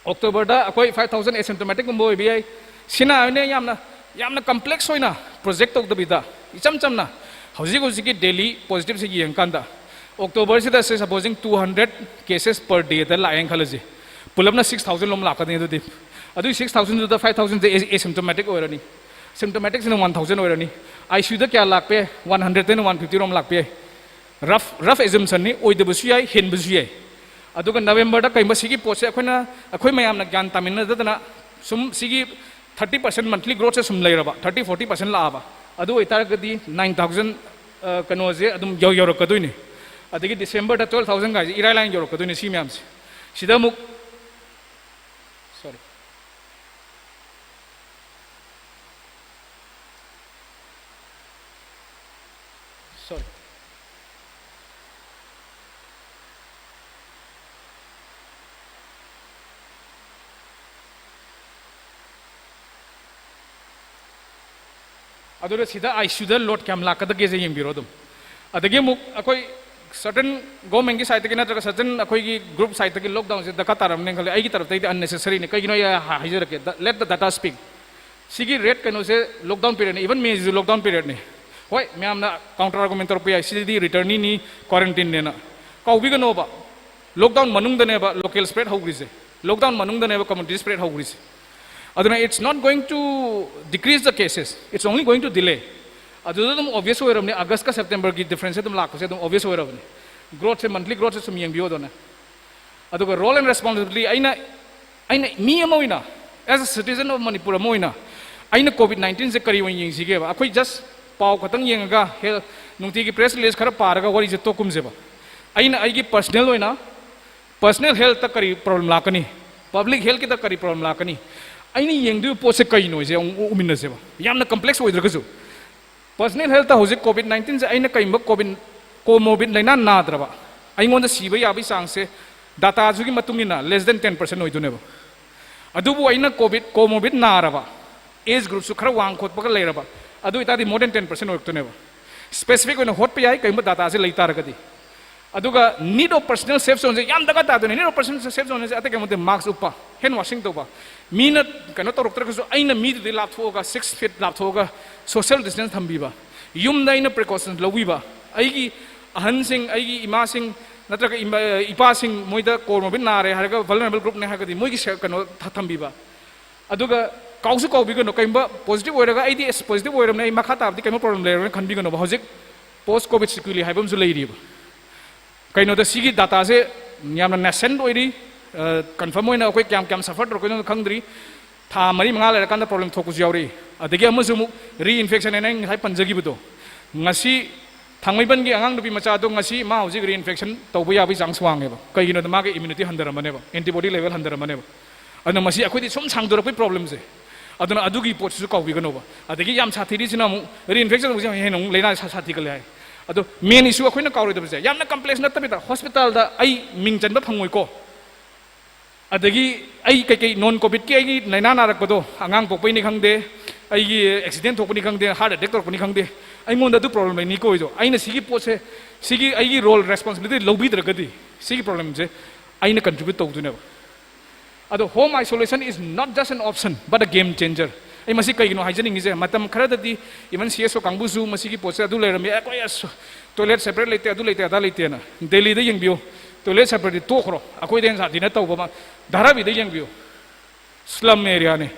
ꯑꯣꯛꯇꯣꯕꯔꯗ ꯑꯩꯈꯣꯏ five thousand asymptomatic ꯀꯨꯝꯕ ꯑꯣꯏꯕ ꯌꯥꯏ꯫ ꯁꯤꯅ ꯍꯥꯏꯕꯅꯦ ꯌꯥꯝꯅ, ꯌꯥꯝꯅ ꯀꯝꯄ꯭ꯂꯦꯛꯁ ꯑꯣꯏꯅ ꯄ꯭ꯔꯣꯖꯦꯛ ꯇꯧꯗꯕꯤꯗ, ꯏꯆꯝ ꯆꯝꯅ ꯍꯧꯖꯤꯛ ꯍꯧꯖꯤꯛꯀꯤ ꯗꯦꯂꯤ ꯄꯣꯖꯤꯇꯤꯚꯁꯦ ꯌꯦꯡꯉꯀꯥꯟꯗ, ꯑꯣꯛꯇꯣꯕꯔꯁꯤꯗ, say supposing, two hundred cases per dayꯗ ꯂꯥꯛꯑꯦꯅ ꯈꯜꯂꯁꯤ꯫ ꯄꯨꯂꯞꯅ six thousand ꯂꯣꯝ ꯂꯥꯛꯀꯅꯤ꯫ ꯑꯗꯨꯗꯤ ꯑꯗꯨꯒꯤ six thousandꯗꯨꯗ five thousandꯁꯦ asymptomatic ꯑꯣꯏꯔꯅꯤ꯫ Symptomaticꯁꯤꯅ one thousand ꯑꯣꯏꯔꯅꯤ꯫ ꯑꯥꯏ ꯁꯤ ꯌꯨꯗ ꯀꯌꯥ ꯂꯥꯛꯄ ꯌꯥꯏ? One hundredꯇꯩꯅ one fifty ꯔꯣꯝ ꯂꯥꯛꯄ ꯌꯥꯏ꯫ Rough, rough assumptionꯅꯤ, ꯑꯣꯏꯗꯕꯁꯨ ꯌꯥꯏ, ꯍꯦꯟꯕꯁꯨ ꯌꯥꯏ꯫ ꯑꯗꯨꯒ ꯅꯕꯦꯝꯕꯔꯗ ꯀꯩꯒꯨꯝꯕ ꯁꯤꯒꯤ ꯄꯣꯠꯁꯦ ꯑꯩꯈꯣꯏꯅ, ꯑꯩꯈꯣꯏ ꯃꯌꯥꯝꯅ ꯒ꯭ꯌꯥꯟ ꯇꯥꯃꯤꯟꯅꯗꯗꯅ ꯁꯨꯝ ꯁꯤꯒꯤ thirty percent monthly growthꯁꯦ ꯁꯨꯝ ꯂꯩꯔꯕ, thirty, forty percent ꯂꯥꯛꯑꯕ, ꯑꯗꯨ ꯑꯣꯏꯇꯥꯔꯒꯗꯤ nine thousand, ꯑ, ꯀꯩꯅꯣꯁꯦ ꯑꯗꯨꯝ ꯌꯧ-, ꯌꯧꯔꯛꯀꯗꯣꯏꯅꯤ꯫ ꯑꯗꯒꯤ ꯗꯤꯁꯦꯝꯕꯔꯗ twelve thousand ꯀꯥꯏꯁꯦ ꯏꯔꯥꯏ ꯂꯥꯏꯅ ꯌꯧꯔꯛꯀꯗꯣꯏꯅꯤ ꯁꯤ ꯃꯌꯥꯝꯁꯦ꯫ ꯁꯤꯗ ꯑꯃꯨꯛ, sorry, sorry꯫ ꯑꯗꯨꯅ ꯁꯤꯗ ꯑꯥꯏ ꯁꯤ ꯌꯨꯗ ꯂꯣꯗ ꯀꯌꯥꯝ ꯂꯥꯛꯀꯗꯒꯦꯁꯦ ꯌꯦꯡꯕꯤꯔꯣ ꯑꯗꯨꯝ꯫ ꯑꯗꯒꯤ ꯑꯃꯨꯛ ꯑꯩꯈꯣꯏ certain governmentꯀꯤ sideꯇꯒꯤ ꯅꯠꯇ꯭ꯔꯒ certain ꯑꯩꯈꯣꯏꯒꯤ group sideꯇꯒꯤ lockdownꯁꯦ ꯗꯔꯀꯥꯔ ꯇꯥꯔꯝꯅꯦꯅ ꯈꯜꯂꯦ꯫ ꯑꯩꯒꯤ ꯇꯔꯞꯇꯒꯤꯗꯤ unnecessaryꯅꯤ꯫ ꯀꯩꯒꯤꯅꯣ ꯑꯩ ꯍꯥ-, ꯍꯥꯏꯖꯔꯛꯀꯦ꯫ The, let the data speak꯫ ꯁꯤꯒꯤ ꯔꯦꯠ ꯀꯩꯅꯣꯁꯦ lockdown periodꯅꯤ, even Mayꯁꯤꯁꯨ lockdown periodꯅꯤ꯫ ꯍꯣꯏ, ꯃꯌꯥꯝꯅ counter argument ꯇꯧꯔꯛꯄ ꯌꯥꯏ, ꯁꯤꯗꯤ returningꯅꯤ, quarantineꯅꯦꯅ꯫ ꯀꯥꯎꯕꯤꯒꯅꯣꯕ, lockdown ꯃꯅꯨꯡꯗꯅꯦꯕ local spread ꯍꯧꯈ꯭ꯔꯤꯁꯦ, lockdown ꯃꯅꯨꯡꯗꯅꯦꯕ community spread ꯍꯧꯈ꯭ꯔꯤꯁꯦ꯫ ꯑꯗꯨꯅ it's not going to decrease the cases, it's only going to delay꯫ ꯑꯗꯨꯗ ꯑꯗꯨꯝ obvious ꯑꯣꯏꯔꯕꯅꯤ, Augustꯀ Septemberꯒꯤ differenceꯁꯦ ꯑꯗꯨꯝ ꯂꯥꯛꯄꯁꯦ ꯑꯗꯨꯝ obvious ꯑꯣꯏꯔꯕꯅꯤ꯫ Growthꯁꯦ, monthly growthꯁꯦ ꯁꯨꯝ ꯌꯦꯡꯕꯤꯌꯣ꯫ ꯑꯗꯨꯅ ꯑꯗꯨꯒ role and responsibility, ꯑꯩꯅ, ꯑꯩꯅ ꯃꯤ ꯑꯃ ꯑꯣꯏꯅ, as a citizen of Manipur ꯑꯃ ꯑꯣꯏꯅ, ꯑꯩꯅ COVID nineteenꯁꯦ ꯀꯔꯤ ꯑꯣꯏꯅ ꯌꯦꯡꯁꯤꯒꯦꯕ? ꯑꯩꯈꯣꯏ just ꯄꯥꯎ ꯈꯛꯇꯪ ꯌꯦꯡꯉꯒ, ꯍꯦꯜ-, ꯅꯨꯡꯇꯤꯒꯤ press release ꯈꯔ ꯄꯥꯔꯒ ꯋꯥꯔꯤꯁꯦ ꯇꯣꯛꯀꯨꯝꯁꯦꯕ꯫ ꯑꯩꯅ ꯑꯩꯒꯤ personal ꯑꯣꯏꯅ, personal healthꯇ ꯀꯔꯤ problem ꯂꯥꯛꯀꯅꯤ, public healthꯀꯤꯗ ꯀꯔꯤ problem ꯂꯥꯛꯀꯅꯤ, ꯑꯩꯅ ꯌꯦꯡꯗꯣꯏꯕ ꯄꯣꯠꯁꯦ ꯀꯩꯅꯣꯁꯦ ꯑꯃꯨꯛ ꯎꯃꯤꯟꯅꯁꯦꯕ, ꯌꯥꯝꯅ complex ꯑꯣꯏꯗ꯭ꯔꯒꯁꯨ꯫ Personal health ꯇ ꯍꯧꯖꯤꯛ COVID nineteen ꯁꯦ ꯑꯩꯅ ꯀꯩꯒꯨꯝꯕ COVID, comorbid ꯂꯥꯏꯅꯥ ꯅꯥꯗ꯭ꯔꯕ, ꯑꯩꯉꯣꯟꯗ ꯁꯤꯕ ꯌꯥꯕꯒꯤ ꯆꯥꯡꯁꯦ data ꯁꯤꯒꯤ ꯃꯇꯨꯡ ꯏꯟꯅ less than ten percent ꯑꯣꯏꯗꯣꯏꯅꯦꯕ꯫ ꯑꯗꯨꯕꯨ ꯑꯩꯅ COVID, comorbid ꯅꯥꯔꯕ, age group ꯁꯨ ꯈꯔ ꯋꯥꯡ ꯈꯣꯠꯄꯒ ꯂꯩꯔꯕ, ꯑꯗꯨ ꯑꯣꯏꯇꯥꯔꯗꯤ more than ten percent ꯑꯣꯏꯔꯛꯇꯣꯏꯅꯦꯕ꯫ Specific ꯑꯣꯏꯅ ꯍꯣꯠꯄ ꯌꯥꯏ, ꯀꯩꯒꯨꯝꯕ data ꯁꯦ ꯂꯩ ꯇꯥꯔꯒꯗꯤ꯫ ꯑꯗꯨꯒ need of personal safe zone ꯁꯦ ꯌꯥꯝ ꯗꯔꯀꯥꯔ ꯇꯥꯗꯣꯏꯅꯦ꯫ Need of personal safe zone ꯁꯦ ꯑꯇꯩ ꯀꯩꯅꯣ ꯅꯠꯇꯦ, mask ꯎꯞꯄ, hand washing ꯇꯧꯕ, ꯃꯤꯅ ꯀꯩꯅꯣ ꯇꯧꯔꯛꯇ꯭ꯔꯒꯁꯨ ꯑꯩꯅ ꯃꯤꯗꯨꯗꯤ ꯂꯥꯞꯊꯣꯛꯑꯒ, six feet ꯂꯥꯞꯊꯣꯛꯑꯒ, social distance ꯊꯝꯕꯤꯕ, ꯌꯨꯝꯗ ꯑꯩꯅ precaution ꯂꯧꯕꯤꯕ, ꯑꯩꯒꯤ ꯑꯍꯟꯁꯤꯡ, ꯑꯩꯒꯤ ꯏꯃꯥꯁꯤꯡ ꯅꯠꯇ꯭ꯔꯒ ꯏꯃꯥ-, ꯏꯄꯥꯁꯤꯡ, ꯃꯣꯏꯗ comorbid ꯅꯥꯔꯦ ꯍꯥꯏꯔꯒ vulnerable group ꯅꯦ ꯍꯥꯏꯔꯒꯗꯤ ꯃꯣꯏꯒꯤ ꯁꯦ-, ꯀꯩꯅꯣ ꯊ-, ꯊꯝꯕꯤꯕ꯫ ꯑꯗꯨꯒ ꯀꯥꯎꯁꯨ ꯀꯥꯎꯕꯤꯒꯅꯨ, ꯀꯩꯒꯨꯝꯕ positive ꯑꯣꯏꯔꯒ ꯑꯩꯗꯤ ꯑꯁ positive ꯑꯣꯏꯔꯕꯅꯦ, ꯑꯩ ꯃꯈꯥ ꯇꯥꯕꯗꯤ ꯀꯩꯅꯣ problem ꯂꯩꯔꯔꯣꯏꯅ ꯈꯟꯕꯤꯒꯅꯣꯕ꯫ ꯍꯧꯖꯤꯛ post COVID sequelae ꯍꯥꯏꯕ ꯑꯃꯁꯨ ꯂꯩꯔꯤꯕ꯫ ꯀꯩꯅꯣꯗ ꯁꯤꯒꯤ data ꯁꯦ ꯌꯥꯝꯅ nascent ꯑꯣꯏꯔꯤ, confirm ꯑꯣꯏꯅ ꯑꯩꯈꯣꯏ ꯀꯌꯥꯝ ꯀꯌꯥꯝ suffer ꯇꯧꯔꯛꯀꯗꯣꯏꯅꯣ ꯈꯪꯗ꯭ꯔꯤ꯫ ꯊꯥ ꯃꯔꯤ ꯃꯉꯥ ꯂꯩꯔꯀꯥꯟꯗ problem ꯊꯣꯛꯄꯁꯨ ꯌꯥꯎꯔꯛꯏ꯫ ꯑꯗꯒꯤ ꯑꯃꯁꯨ ꯑꯃꯨꯛ reinfection ꯍꯥꯏꯅ ꯑꯩ ꯉꯁꯥꯏ ꯄꯟꯖꯈꯤꯕꯗꯣ, ꯉꯁꯤ ꯊꯥꯡꯃꯩꯕꯟꯒꯤ ꯑꯉꯥꯡ ꯅꯨꯄꯤ ꯃꯆꯥꯗꯣ ꯉꯁꯤ ꯃꯥ ꯍꯧꯖꯤꯛ reinfection ꯇꯧꯕ ꯌꯥꯕꯒꯤ chance ꯋꯥꯡꯉꯦꯕ꯫ ꯀꯩꯒꯤꯅꯣꯗ ꯃꯥꯒꯤ immunity ꯍꯟꯊꯔꯝꯃꯅꯦꯕ, antibody level ꯍꯟꯊꯔꯝꯃꯅꯦꯕ꯫ ꯑꯗꯨꯅ ꯃꯁꯤ ꯑꯩꯈꯣꯏꯗꯤ ꯁꯨꯝ ꯁꯥꯡꯗꯣꯔꯛꯄꯩ problem ꯁꯦ꯫ ꯑꯗꯨꯅ ꯑꯗꯨꯒꯤ ꯄꯣꯠꯁꯤꯁꯨ ꯀꯥꯎꯕꯤꯒꯅꯣꯕ꯫ ꯑꯗꯒꯤ ꯌꯥꯝ ꯁꯥꯊꯤꯔꯤꯁꯤꯅ ꯑꯃꯨꯛ reinfection ꯇꯧꯕꯁꯦ ꯍꯦꯟꯅ ꯑꯃꯨꯛ ꯂꯥꯏꯅꯥ ꯁꯥ-, ꯁꯥꯊꯤꯒꯠꯂꯦ ꯍꯥꯏ꯫ ꯑꯗꯣ main issue ꯑꯩꯈꯣꯏꯅ ꯀꯥꯎꯔꯣꯏꯗꯕꯁꯦ, ꯌꯥꯝꯅ complex ꯅꯠꯇꯕꯤꯗ hospital ꯗ ꯑꯩ ꯃꯤꯡ ꯆꯟꯕ ꯐꯪꯉꯣꯏꯀꯣ, ꯑꯗꯒꯤ ꯑꯩ ꯀꯩꯀꯩ non COVID ꯀꯤ ꯑꯩꯒꯤ ꯂꯥꯏꯅꯥ ꯅꯥꯔꯛꯄꯗꯣ, ꯑꯉꯥꯡ ꯄꯣꯛꯄꯩꯅꯤ ꯈꯪꯗꯦ, ꯑꯩꯒꯤ accident ꯊꯣꯛꯄꯅꯤ ꯈꯪꯗꯦ, heart attack ꯇꯧꯔꯛꯄꯅꯤ ꯈꯪꯗꯦ, ꯑꯩꯉꯣꯟꯗ ꯑꯗꯨ problem ꯂꯩꯅꯤꯀꯣ꯫ ꯑꯩꯗꯣ, ꯑꯩꯅ ꯁꯤꯒꯤ ꯄꯣꯠꯁꯦ, ꯁꯤꯒꯤ ꯑꯩꯒꯤ role responsibility ꯂꯧꯕꯤꯗ꯭ꯔꯒꯗꯤ ꯁꯤꯒꯤ problem ꯁꯦ ꯑꯩꯅ contribute ꯇꯧꯗꯣꯏꯅꯦꯕ꯫ ꯑꯗꯣ home isolation is not just an option but a game changer. ꯑꯩ ꯃꯁꯤ ꯀꯩꯒꯤꯅꯣ ꯍꯥꯏꯖꯅꯤꯡꯉꯤꯁꯦ, ꯃꯇꯝ ꯈꯔꯗꯗꯤ even C S O ꯀꯥꯡꯕꯨꯁꯨ ꯃꯁꯤꯒꯤ ꯄꯣꯠꯁꯦ ꯑꯗꯨ ꯂꯩꯔꯝꯃꯤ, ꯑꯩꯈꯣꯏ ꯑꯁ toilet separate ꯂꯩꯇꯦ, ꯑꯗꯨ ꯂꯩꯇꯦ, ꯑꯗꯥ ꯂꯩꯇꯦꯅ꯫ ꯗꯦꯜꯂꯤꯗ ꯌꯦꯡꯕꯤꯌꯨ, toilet separate ꯇꯤ ꯇꯣꯛꯈ꯭ꯔꯣ, ꯑꯩꯈꯣꯏꯗ ꯍꯦꯟꯅ ꯁꯥꯊꯤꯅ ꯇꯧꯕ ꯑꯃ꯫ ꯙꯥꯔꯥꯕꯤꯗ ꯌꯦꯡꯕꯤꯌꯨ, slum area ꯅꯤ,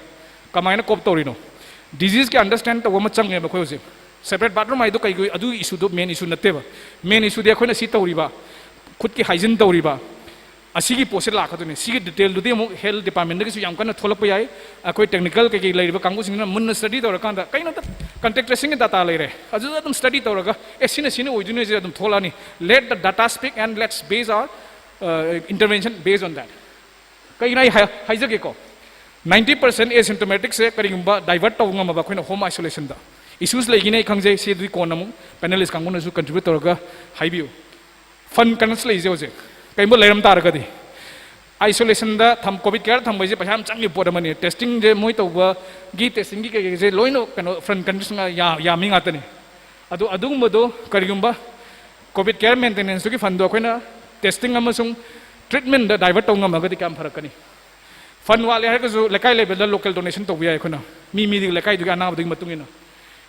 ꯀꯃꯥꯏꯅ cope ꯇꯧꯔꯤꯅꯣ? Disease ꯀꯤ understand ꯇꯧꯕ ꯑꯃ ꯆꯪꯉꯦꯕ ꯑꯩꯈꯣꯏ ꯍꯧꯖꯤꯛ꯫ Separate bathroom ꯍꯥꯏꯗꯣ ꯀꯩꯒꯤ, ꯑꯗꯨꯒꯤ issue ꯗꯣ main issue ꯅꯠꯇꯦꯕ꯫ Main issue ꯗꯤ ꯑꯩꯈꯣꯏꯅ ꯁꯤ ꯇꯧꯔꯤꯕ, ꯈꯨꯠꯀꯤ hygiene ꯇꯧꯔꯤꯕ, ꯑꯁꯤꯒꯤ ꯄꯣꯠꯁꯦ ꯂꯥꯛꯀꯗꯣꯏꯅꯤ꯫ ꯁꯤꯒꯤ detail ꯗꯨꯗꯤ ꯑꯃꯨꯛ health department ꯗꯒꯤꯁꯨ ꯌꯥꯝ ꯀꯟꯅ ꯊꯣꯛꯂꯛꯄ ꯌꯥꯏ꯫ ꯑꯩꯈꯣꯏ technical ꯀꯩꯀꯩ ꯂꯩꯔꯤꯕ ꯀꯥꯡꯕꯨꯁꯤꯡꯁꯤꯅ ꯃꯨꯟꯅ study ꯇꯧꯔꯀꯥꯟꯗ, ꯀꯩꯅꯣꯗ contact tracing ꯒꯤ data ꯂꯩꯔꯦ, ꯑꯗꯨꯗ ꯑꯗꯨꯝ study ꯇꯧꯔꯒ, ꯑꯦ, ꯁꯤꯅ ꯁꯤꯅ ꯑꯣꯏꯗꯣꯏꯅꯦ ꯁꯦ ꯑꯗꯨꯝ ꯊꯣꯛꯂꯛꯑꯅꯤ꯫ Let the data speak and let's base our, uh, intervention based on that. ꯀꯩꯒꯤꯅꯣ ꯑꯩ ꯍꯥꯏ-, ꯍꯥꯏꯖꯒꯦꯀꯣ, ninety percent asymptomatic ꯁꯦ ꯀꯔꯤꯒꯨꯝꯕ divert ꯇꯧꯕ ꯉꯝꯃꯕ ꯑꯩꯈꯣꯏꯅ home isolation ꯗ, Issues ꯂꯩꯒꯤꯅꯤ ꯑꯩ ꯈꯪꯖꯩ, ꯁꯤ ꯑꯗꯨꯗꯤ ꯀꯣꯟꯅ ꯑꯃꯨꯛ panelist ꯀꯥꯡꯕꯨꯅꯁꯨ contribute ꯇꯧꯔꯒ ꯍꯥꯏꯕꯤꯌꯨ꯫ Fund ꯀꯩꯅꯣꯁꯨ ꯂꯩꯖꯩ ꯍꯧꯖꯤꯛ, ꯀꯩꯒꯨꯝꯕ ꯂꯩꯔꯝ ꯇꯥꯔꯒꯗꯤ꯫ Isolationꯗ ꯊꯝ, COVID care ꯊꯝꯕꯩꯁꯦ ꯄꯩꯁꯥ ꯌꯥꯝ ꯆꯪꯉꯤ ꯄꯣꯠ ꯑꯃꯅꯤ꯫ Testingꯁꯦ ꯃꯣꯏ ꯇꯧꯕꯒꯤ testingꯒꯤ ꯀꯩꯀꯩꯁꯦ ꯂꯣꯏꯅ ꯀꯩꯅꯣ fund condition ꯌꯥ-, ꯌꯥꯝꯃꯤ ꯉꯥꯛꯇꯅꯤ꯫ ꯑꯗꯨ ꯑꯗꯨꯒꯨꯝꯕꯗꯣ ꯀꯔꯤꯒꯨꯝꯕ COVID care maintenanceꯇꯨꯒꯤ fundꯗꯣ ꯑꯩꯈꯣꯏꯅ testing ꯑꯃꯁꯨꯡ treatmentꯗ divert ꯇꯧ ꯉꯝꯃꯒꯗꯤ ꯀꯌꯥꯝ ꯐꯔꯛꯀꯅꯤ? Fund ꯋꯥꯠꯂꯦ ꯍꯥꯏꯔꯒꯁꯨ ꯂꯩꯀꯥꯏ levelꯗ local donation ꯇꯧꯕ ꯌꯥꯏ ꯑꯩꯈꯣꯏꯅ, ꯃꯤ ꯃꯤꯗꯨꯒꯤ ꯂꯩꯀꯥꯏꯗꯨꯒꯤ ꯑꯅꯥꯕꯗꯨꯒꯤ ꯃꯇꯨꯡ ꯏꯟꯅ꯫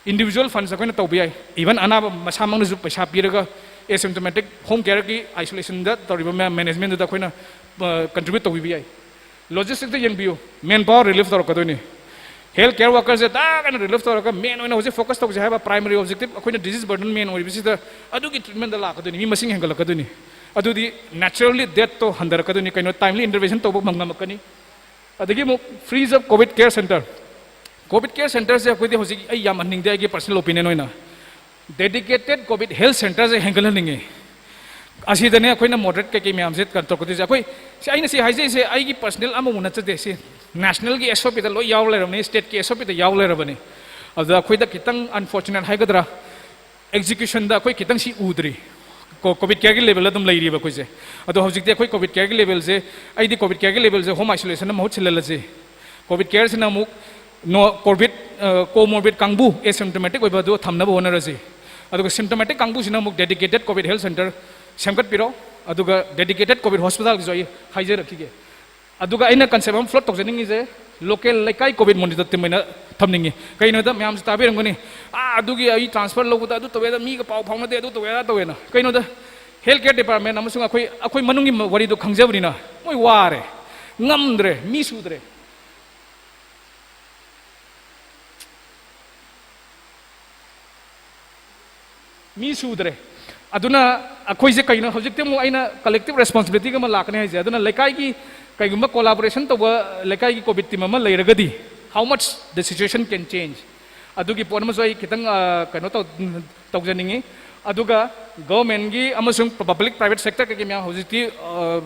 Individual funds ꯑꯩꯈꯣꯏꯅ ꯇꯧꯕ ꯌꯥꯏ, even ꯑꯅꯥꯕ ꯃꯁꯥꯃꯛꯅꯁꯨ ꯄꯩꯁꯥ ꯄꯤꯔꯒ asymptomatic home careꯒꯤ isolationꯗ ꯇꯧꯔꯤꯕ ꯃꯌꯥꯝ managementꯗꯨꯗ ꯑꯩꯈꯣꯏꯅ, ꯑ, contribute ꯇꯧꯕꯤꯕ ꯌꯥꯏ꯫ Logisticꯇ ꯌꯦꯡꯕꯤꯌꯨ, manpower relief ꯇꯧꯔꯛꯀꯗꯣꯏꯅꯤ꯫ Health care workerꯁꯦ ꯇꯥꯛ ꯍꯥꯏꯅ relief ꯇꯧꯔꯒ main ꯑꯣꯏꯅ ꯍꯧꯖꯤꯛ focus ꯇꯧꯁꯦ ꯍꯥꯏꯕ primary objective ꯑꯩꯈꯣꯏꯅ disease burden main ꯑꯣꯏꯔꯤꯕꯁꯤꯗ ꯑꯗꯨꯒꯤ treatmentꯗ ꯂꯥꯛꯀꯗꯣꯏꯅꯤ, ꯃꯤ ꯃꯁꯤꯡ ꯍꯦꯟꯒꯠꯂꯛꯀꯗꯣꯏꯅꯤ꯫ ꯑꯗꯨꯗꯤ naturally deathꯇꯣ ꯍꯟꯊꯔꯛꯀꯗꯣꯏꯅꯤ, ꯀꯩꯅꯣ timely intervention ꯇꯧꯕ ꯉꯝꯃꯛꯀꯅꯤ꯫ ꯑꯗꯒꯤ ꯑꯃꯨꯛ freeze of COVID care center꯫ COVID care centerꯁꯦ ꯑꯩꯈꯣꯏꯗꯤ ꯍꯧꯖꯤꯛ ꯑꯩ ꯌꯥꯝ ꯍꯟꯅꯤꯡꯗꯦ, ꯑꯩꯒꯤ personal opinion ꯑꯣꯏꯅ dedicated COVID health centerꯁꯦ ꯍꯦꯟꯒꯠꯍꯟꯅꯤꯡꯉꯤ꯫ ꯑꯁꯤꯗꯅꯦ ꯑꯩꯈꯣꯏꯅ moderate ꯀꯩꯀꯩ ꯃꯌꯥꯝꯁꯦ ꯀꯩꯅꯣ ꯇꯧꯔꯛꯀꯗꯣꯏꯁꯦ꯫ ꯑꯩꯈꯣꯏ ꯁꯤ, ꯑꯩꯅ ꯁꯤ ꯍꯥꯏꯖꯩꯁꯦ ꯑꯩꯒꯤ personal ꯑꯃꯕꯨ ꯅꯠꯆꯗꯦ, ꯁꯤ nationalꯒꯤ SOPꯗ ꯂꯣꯏ ꯌꯥꯎ ꯂꯩꯔꯕꯅꯤ, stateꯀꯤ SOPꯗ ꯌꯥꯎ ꯂꯩꯔꯕꯅꯤ꯫ ꯑꯗꯨꯗ ꯑꯩꯈꯣꯏꯗ ꯈꯤꯇꯪ unfortunate ꯍꯥꯏꯒꯗ꯭ꯔꯥ, executionꯗ ꯑꯩꯈꯣꯏ ꯈꯤꯇꯪ ꯁꯤ ꯎꯗ꯭ꯔꯤ꯫ ꯀꯣ-, COVID careꯒꯤ levelꯗ ꯑꯗꯨꯝ ꯂꯩꯔꯤꯕ ꯑꯩꯈꯣꯏꯁꯦ꯫ ꯑꯗꯣ ꯍꯧꯖꯤꯛꯇꯤ ꯑꯩꯈꯣꯏ COVID careꯒꯤ levelꯁꯦ, ꯑꯩꯗꯤ COVID careꯒꯤ levelꯁꯦ home isolationꯅ ꯃꯍꯨꯠ ꯁꯤꯜꯍꯜꯂꯁꯤ꯫ COVID careꯁꯤꯅ ꯑꯃꯨꯛ no-, COVID, ꯑ, comorbid ꯀꯥꯡꯕꯨ, asymptomatic ꯑꯣꯏꯕ ꯑꯗꯨ ꯊꯝꯅꯕ ꯍꯣꯠꯅꯔꯁꯤ꯫ ꯑꯗꯨꯒ symptomatic ꯀꯥꯡꯕꯨꯁꯤꯅ ꯑꯃꯨꯛ dedicated COVID health center ꯁꯦꯝꯒꯠꯄꯤꯔꯣ꯫ ꯑꯗꯨꯒ dedicated COVID hospitalꯒꯤꯁꯨ ꯑꯩ ꯍꯥꯏꯖꯔꯛꯈꯤꯒꯦ꯫ ꯑꯗꯨꯒ ꯑꯩꯅ concept ꯑꯃ float ꯇꯧꯖꯅꯤꯡꯉꯤꯁꯦ, local ꯂꯩꯀꯥꯏ COVID monitor team ꯑꯣꯏꯅ ꯊꯝꯅꯤꯡꯉꯤ꯫ ꯀꯩꯅꯣꯗ ꯃꯌꯥꯝꯁꯨ ꯇꯥꯕꯤꯔꯝꯒꯅꯤ, "ꯑꯥ, ꯑꯗꯨꯒꯤ ꯑꯩ transfer ꯂꯧꯕꯗ ꯑꯗꯨ ꯇꯧꯋꯦ, ꯑꯗ ꯃꯤꯒ ꯄꯥꯎ ꯐꯥꯎꯅꯗꯦ, ꯑꯗꯨ ꯇꯧꯋꯦ, ꯑꯗꯥ ꯇꯧꯋꯦꯅ"꯫ ꯀꯩꯅꯣꯗ health care department ꯑꯃꯁꯨꯡ ꯑꯩꯈꯣꯏ, ꯑꯩꯈꯣꯏ ꯃꯅꯨꯡꯒꯤ ꯋꯥꯔꯤꯗꯣ ꯈꯪꯖꯕꯅꯤꯅ ꯃꯣꯏ ꯋꯥꯔꯦ, ꯉꯝꯗ꯭ꯔꯦ, ꯃꯤ ꯁꯨꯗ꯭ꯔꯦ꯫ ꯃꯤ ꯁꯨꯗ꯭ꯔꯦ꯫ ꯑꯗꯨꯅ ꯑꯩꯈꯣꯏꯁꯦ ꯀꯩꯅꯣ, ꯍꯧꯖꯤꯛꯇꯤ ꯑꯃꯨꯛ ꯑꯩꯅ collective responsibilityꯒ ꯑꯃ ꯂꯥꯛꯀꯅꯤ ꯍꯥꯏꯁꯦ꯫ ꯑꯗꯨꯅ ꯂꯩꯀꯥꯏꯒꯤ ꯀꯩꯒꯨꯝꯕ collaboration ꯇꯧꯕ ꯂꯩꯀꯥꯏꯒꯤ COVID team ꯑꯃ ꯂꯩꯔꯒꯗꯤ, how much the situation can change? ꯑꯗꯨꯒꯤ ꯄꯣꯠ ꯑꯃꯁꯨ ꯑꯩ ꯈꯤꯇꯪ, ꯑ, ꯀꯩꯅꯣ ꯇꯧ-, ꯇꯧꯖꯅꯤꯡꯉꯤ꯫ ꯑꯗꯨꯒ governmentꯀꯤ ꯑꯃꯁꯨꯡ public private sector ꯀꯩꯀꯩ ꯃꯌꯥꯝ ꯍꯧꯖꯤꯛꯇꯤ, ꯑ,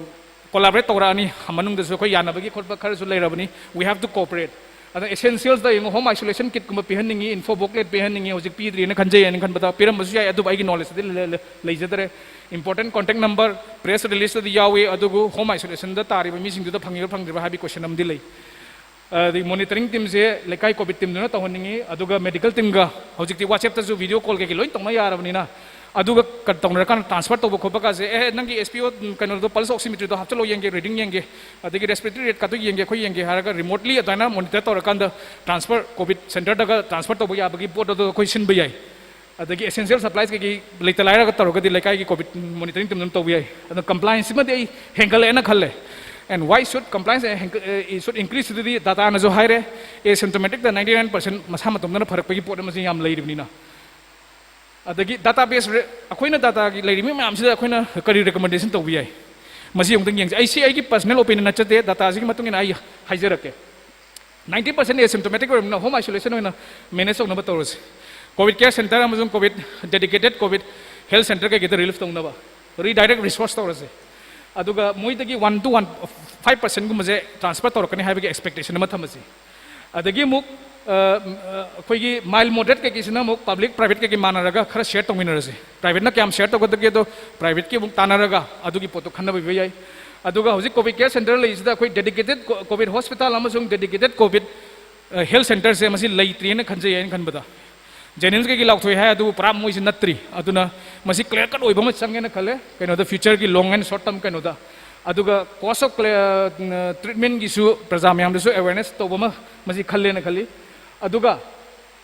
collaborate ꯇꯧꯔꯛꯑꯅꯤ, ꯃꯅꯨꯡꯗꯁꯨ ꯑꯩꯈꯣꯏ ꯌꯥꯅꯕꯒꯤ ꯈꯣꯠꯄ ꯈꯔꯁꯨ ꯂꯩꯔꯕꯅꯤ꯫ We have to cooperate꯫ ꯑꯗ essentialsꯇ ꯌꯦꯡꯉꯣ, home isolation kitꯀꯨꯝꯕ ꯄꯤꯍꯟꯅꯤꯡꯉꯤ, info booklet ꯄꯤꯍꯟꯅꯤꯡꯉꯤ, ꯍꯧꯖꯤꯛ ꯄꯤꯗ꯭ꯔꯤꯅ ꯈꯟꯖꯩ ꯍꯥꯏꯅ ꯈꯟꯕꯗ ꯄꯤꯔꯝꯕꯁꯨ ꯌꯥꯏ, ꯑꯗꯨꯕꯨ ꯑꯩꯒꯤ knowledgeꯇꯗꯤ ꯂꯩ-, ꯂꯩ-, ꯂꯩꯖꯗ꯭ꯔꯦ꯫ Important contact number press releaseꯇꯗꯤ ꯌꯥꯎꯏ, ꯑꯗꯨꯕꯨ home isolationꯗ ꯇꯥꯔꯤꯕ ꯃꯤꯁꯤꯡꯗꯨꯗ ꯐꯪꯉꯤꯕ꯭ꯔꯥ ꯐꯪꯗ꯭ꯔꯤꯕ꯭ꯔꯥ ꯍꯥꯏꯕꯒꯤ question ꯑꯃꯗꯤ ꯂꯩ꯫ ꯑꯗꯒꯤ monitoring teamꯁꯦ ꯂꯩꯀꯥꯏ COVID teamꯗꯨꯅ ꯇꯧꯍꯟꯅꯤꯡꯉꯤ, ꯑꯗꯨꯒ medical teamꯒ ꯍꯧꯖꯤꯛꯇꯤ WhatsAppꯇꯁꯨ video call ꯀꯩꯀꯩ ꯂꯣꯏ ꯇꯧꯅ ꯌꯥꯔꯕꯅꯤꯅ, ꯑꯗꯨꯒ ꯀ-, ꯇꯧꯅꯔꯀꯥꯟꯗ transfer ꯇꯧꯕ ꯈꯣꯠꯄ ꯀꯥꯁꯦ, "ꯑꯦ, ꯅꯪꯒꯤ S P O ꯀꯩꯅꯣꯗꯣ, pulse oximeterꯗꯣ ꯍꯥꯞꯆꯤꯜꯂꯣ ꯌꯦꯡꯒꯦ, reading ꯌꯦꯡꯒꯦ, ꯑꯗꯒꯤ respiratory rateꯀꯥꯗꯣ ꯌꯦꯡꯒꯦ, ꯑꯩꯈꯣꯏ ꯌꯦꯡꯒꯦ" ꯍꯥꯏꯔꯒ remotely ꯑꯗꯨꯃꯥꯏꯅ monitor ꯇꯧꯔꯀꯥꯟꯗ transfer, COVID centreꯗꯒ transfer ꯇꯧꯕ ꯌꯥꯕꯒꯤ ꯄꯣꯠ ꯑꯗꯣ ꯑꯩꯈꯣꯏ ꯁꯤꯟꯕ ꯌꯥꯏ꯫ ꯑꯗꯒꯤ essential supplies ꯀꯩꯀꯩ ꯂꯩꯇ ꯂꯥꯏꯔꯒ ꯇꯧꯔꯒꯗꯤ ꯂꯩꯀꯥꯏꯒꯤ COVID monitoring teamꯗꯨꯅ ꯇꯧꯕ ꯌꯥꯏ꯫ ꯑꯗꯣ complianceꯁꯤꯃꯗꯤ ꯑꯩ ꯍꯦꯟꯒꯠꯂꯛꯑꯦꯅ ꯈꯜꯂꯦ꯫ And why should compliance ꯍꯦꯟꯒꯠ-, A, should increase ꯑꯗꯨꯗꯤ dataꯅꯁꯨ ꯍꯥꯏꯔꯦ, asymptomaticꯇ ninety nine percent ꯃꯁꯥ ꯃꯇꯣꯝꯇꯅ ꯐꯔꯛꯄꯒꯤ ꯄꯣꯠ ꯑꯃꯁꯤ ꯌꯥꯝ ꯂꯩꯔꯤꯕꯅꯤꯅ꯫ ꯑꯗꯒꯤ database ꯔꯦ-, ꯑꯩꯈꯣꯏꯅ dataꯒꯤ ꯂꯩꯔꯤꯕ ꯃꯌꯥꯝꯁꯤꯗ ꯑꯩꯈꯣꯏꯅ ꯀꯔꯤ recommendation ꯇꯧꯕ ꯌꯥꯏ? ꯃꯁꯤ ꯑꯃꯨꯛꯇꯪ ꯌꯦꯡꯁꯤ꯫ ꯑꯩ ꯁꯤ ꯑꯩꯒꯤ personal opinion ꯅꯠꯆꯗꯦ, dataꯁꯤꯒꯤ ꯃꯇꯨꯡ ꯏꯟꯅ ꯑꯩ ꯍꯥꯏꯖꯔꯛꯀꯦ꯫ Ninety percent asymptomatic ꯑꯣꯏꯔꯕꯅꯤꯅ home isolation ꯑꯣꯏꯅ manage ꯇꯧꯅꯕ ꯇꯧꯔꯁꯤ꯫ COVID care centre ꯑꯃꯁꯨꯡ COVID dedicated COVID health centre ꯀꯩꯀꯩꯗ relief ꯇꯧꯅꯕ redirect resource ꯇꯧꯔꯁꯦ꯫ ꯑꯗꯨꯒ ꯃꯣꯏꯗꯒꯤ one to one, five percentꯒꯨꯝꯕꯁꯦ transfer ꯇꯧꯔꯛꯀꯅꯤ ꯍꯥꯏꯕꯒꯤ expectation ꯑꯃ ꯊꯝꯃꯁꯤ꯫ ꯑꯗꯒꯤ ꯑꯃꯨꯛ, ꯑ, ꯑ, ꯑꯩꯈꯣꯏꯒꯤ mild moderate ꯀꯩꯀꯩꯁꯤꯅ ꯑꯃꯨꯛ public private ꯀꯩꯀꯩ ꯃꯥꯟꯅꯔꯒ ꯈꯔ share ꯇꯧꯃꯤꯟꯅꯔꯁꯤ꯫ Privateꯅ ꯀꯌꯥꯝ share ꯇꯧꯒꯗꯒꯦꯗꯣ privateꯀꯤ ꯑꯃꯨꯛ ꯇꯥꯟꯅꯔꯒ ꯑꯗꯨꯒꯤ ꯄꯣꯠꯇꯣ ꯈꯟꯅꯕ ꯄꯤꯕ ꯌꯥꯏ꯫ ꯑꯗꯨꯒ ꯍꯧꯖꯤꯛ COVID care centre ꯂꯩꯔꯤꯁꯤꯗ ꯑꯩꯈꯣꯏ dedicated co-, COVID hospital ꯑꯃꯁꯨꯡ dedicated COVID, ꯑ, health centreꯁꯦ ꯃꯁꯤ ꯂꯩꯇ꯭ꯔꯤꯅ ꯈꯟꯖꯩ ꯑꯩꯅ ꯈꯟꯕꯗ꯫ JNIMS ꯀꯩꯒꯤ ꯂꯥꯎꯊꯣꯛꯑꯦ ꯍꯥꯏ, ꯑꯗꯨꯕꯨ ꯄꯨꯔꯥ ꯃꯣꯏꯁꯤ ꯅꯠꯇ꯭ꯔꯤ꯫ ꯑꯗꯨꯅ ꯃꯁꯤ clear cut ꯑꯣꯏꯕ ꯑꯃ ꯆꯪꯉꯦꯅ ꯈꯜꯂꯦ, ꯀꯩꯅꯣꯗ, futureꯒꯤ long and short term ꯀꯩꯅꯣꯗ꯫ ꯑꯗꯨꯒ cost of cle-, ꯑ, treatmentꯒꯤꯁꯨ ꯄ꯭ꯔꯖꯥ ꯃꯌꯥꯝꯗꯁꯨ awareness ꯇꯧꯕ ꯑꯃ ꯃꯁꯤ ꯈꯜꯂꯦꯅ ꯈꯜꯂꯤ꯫ ꯑꯗꯨꯒ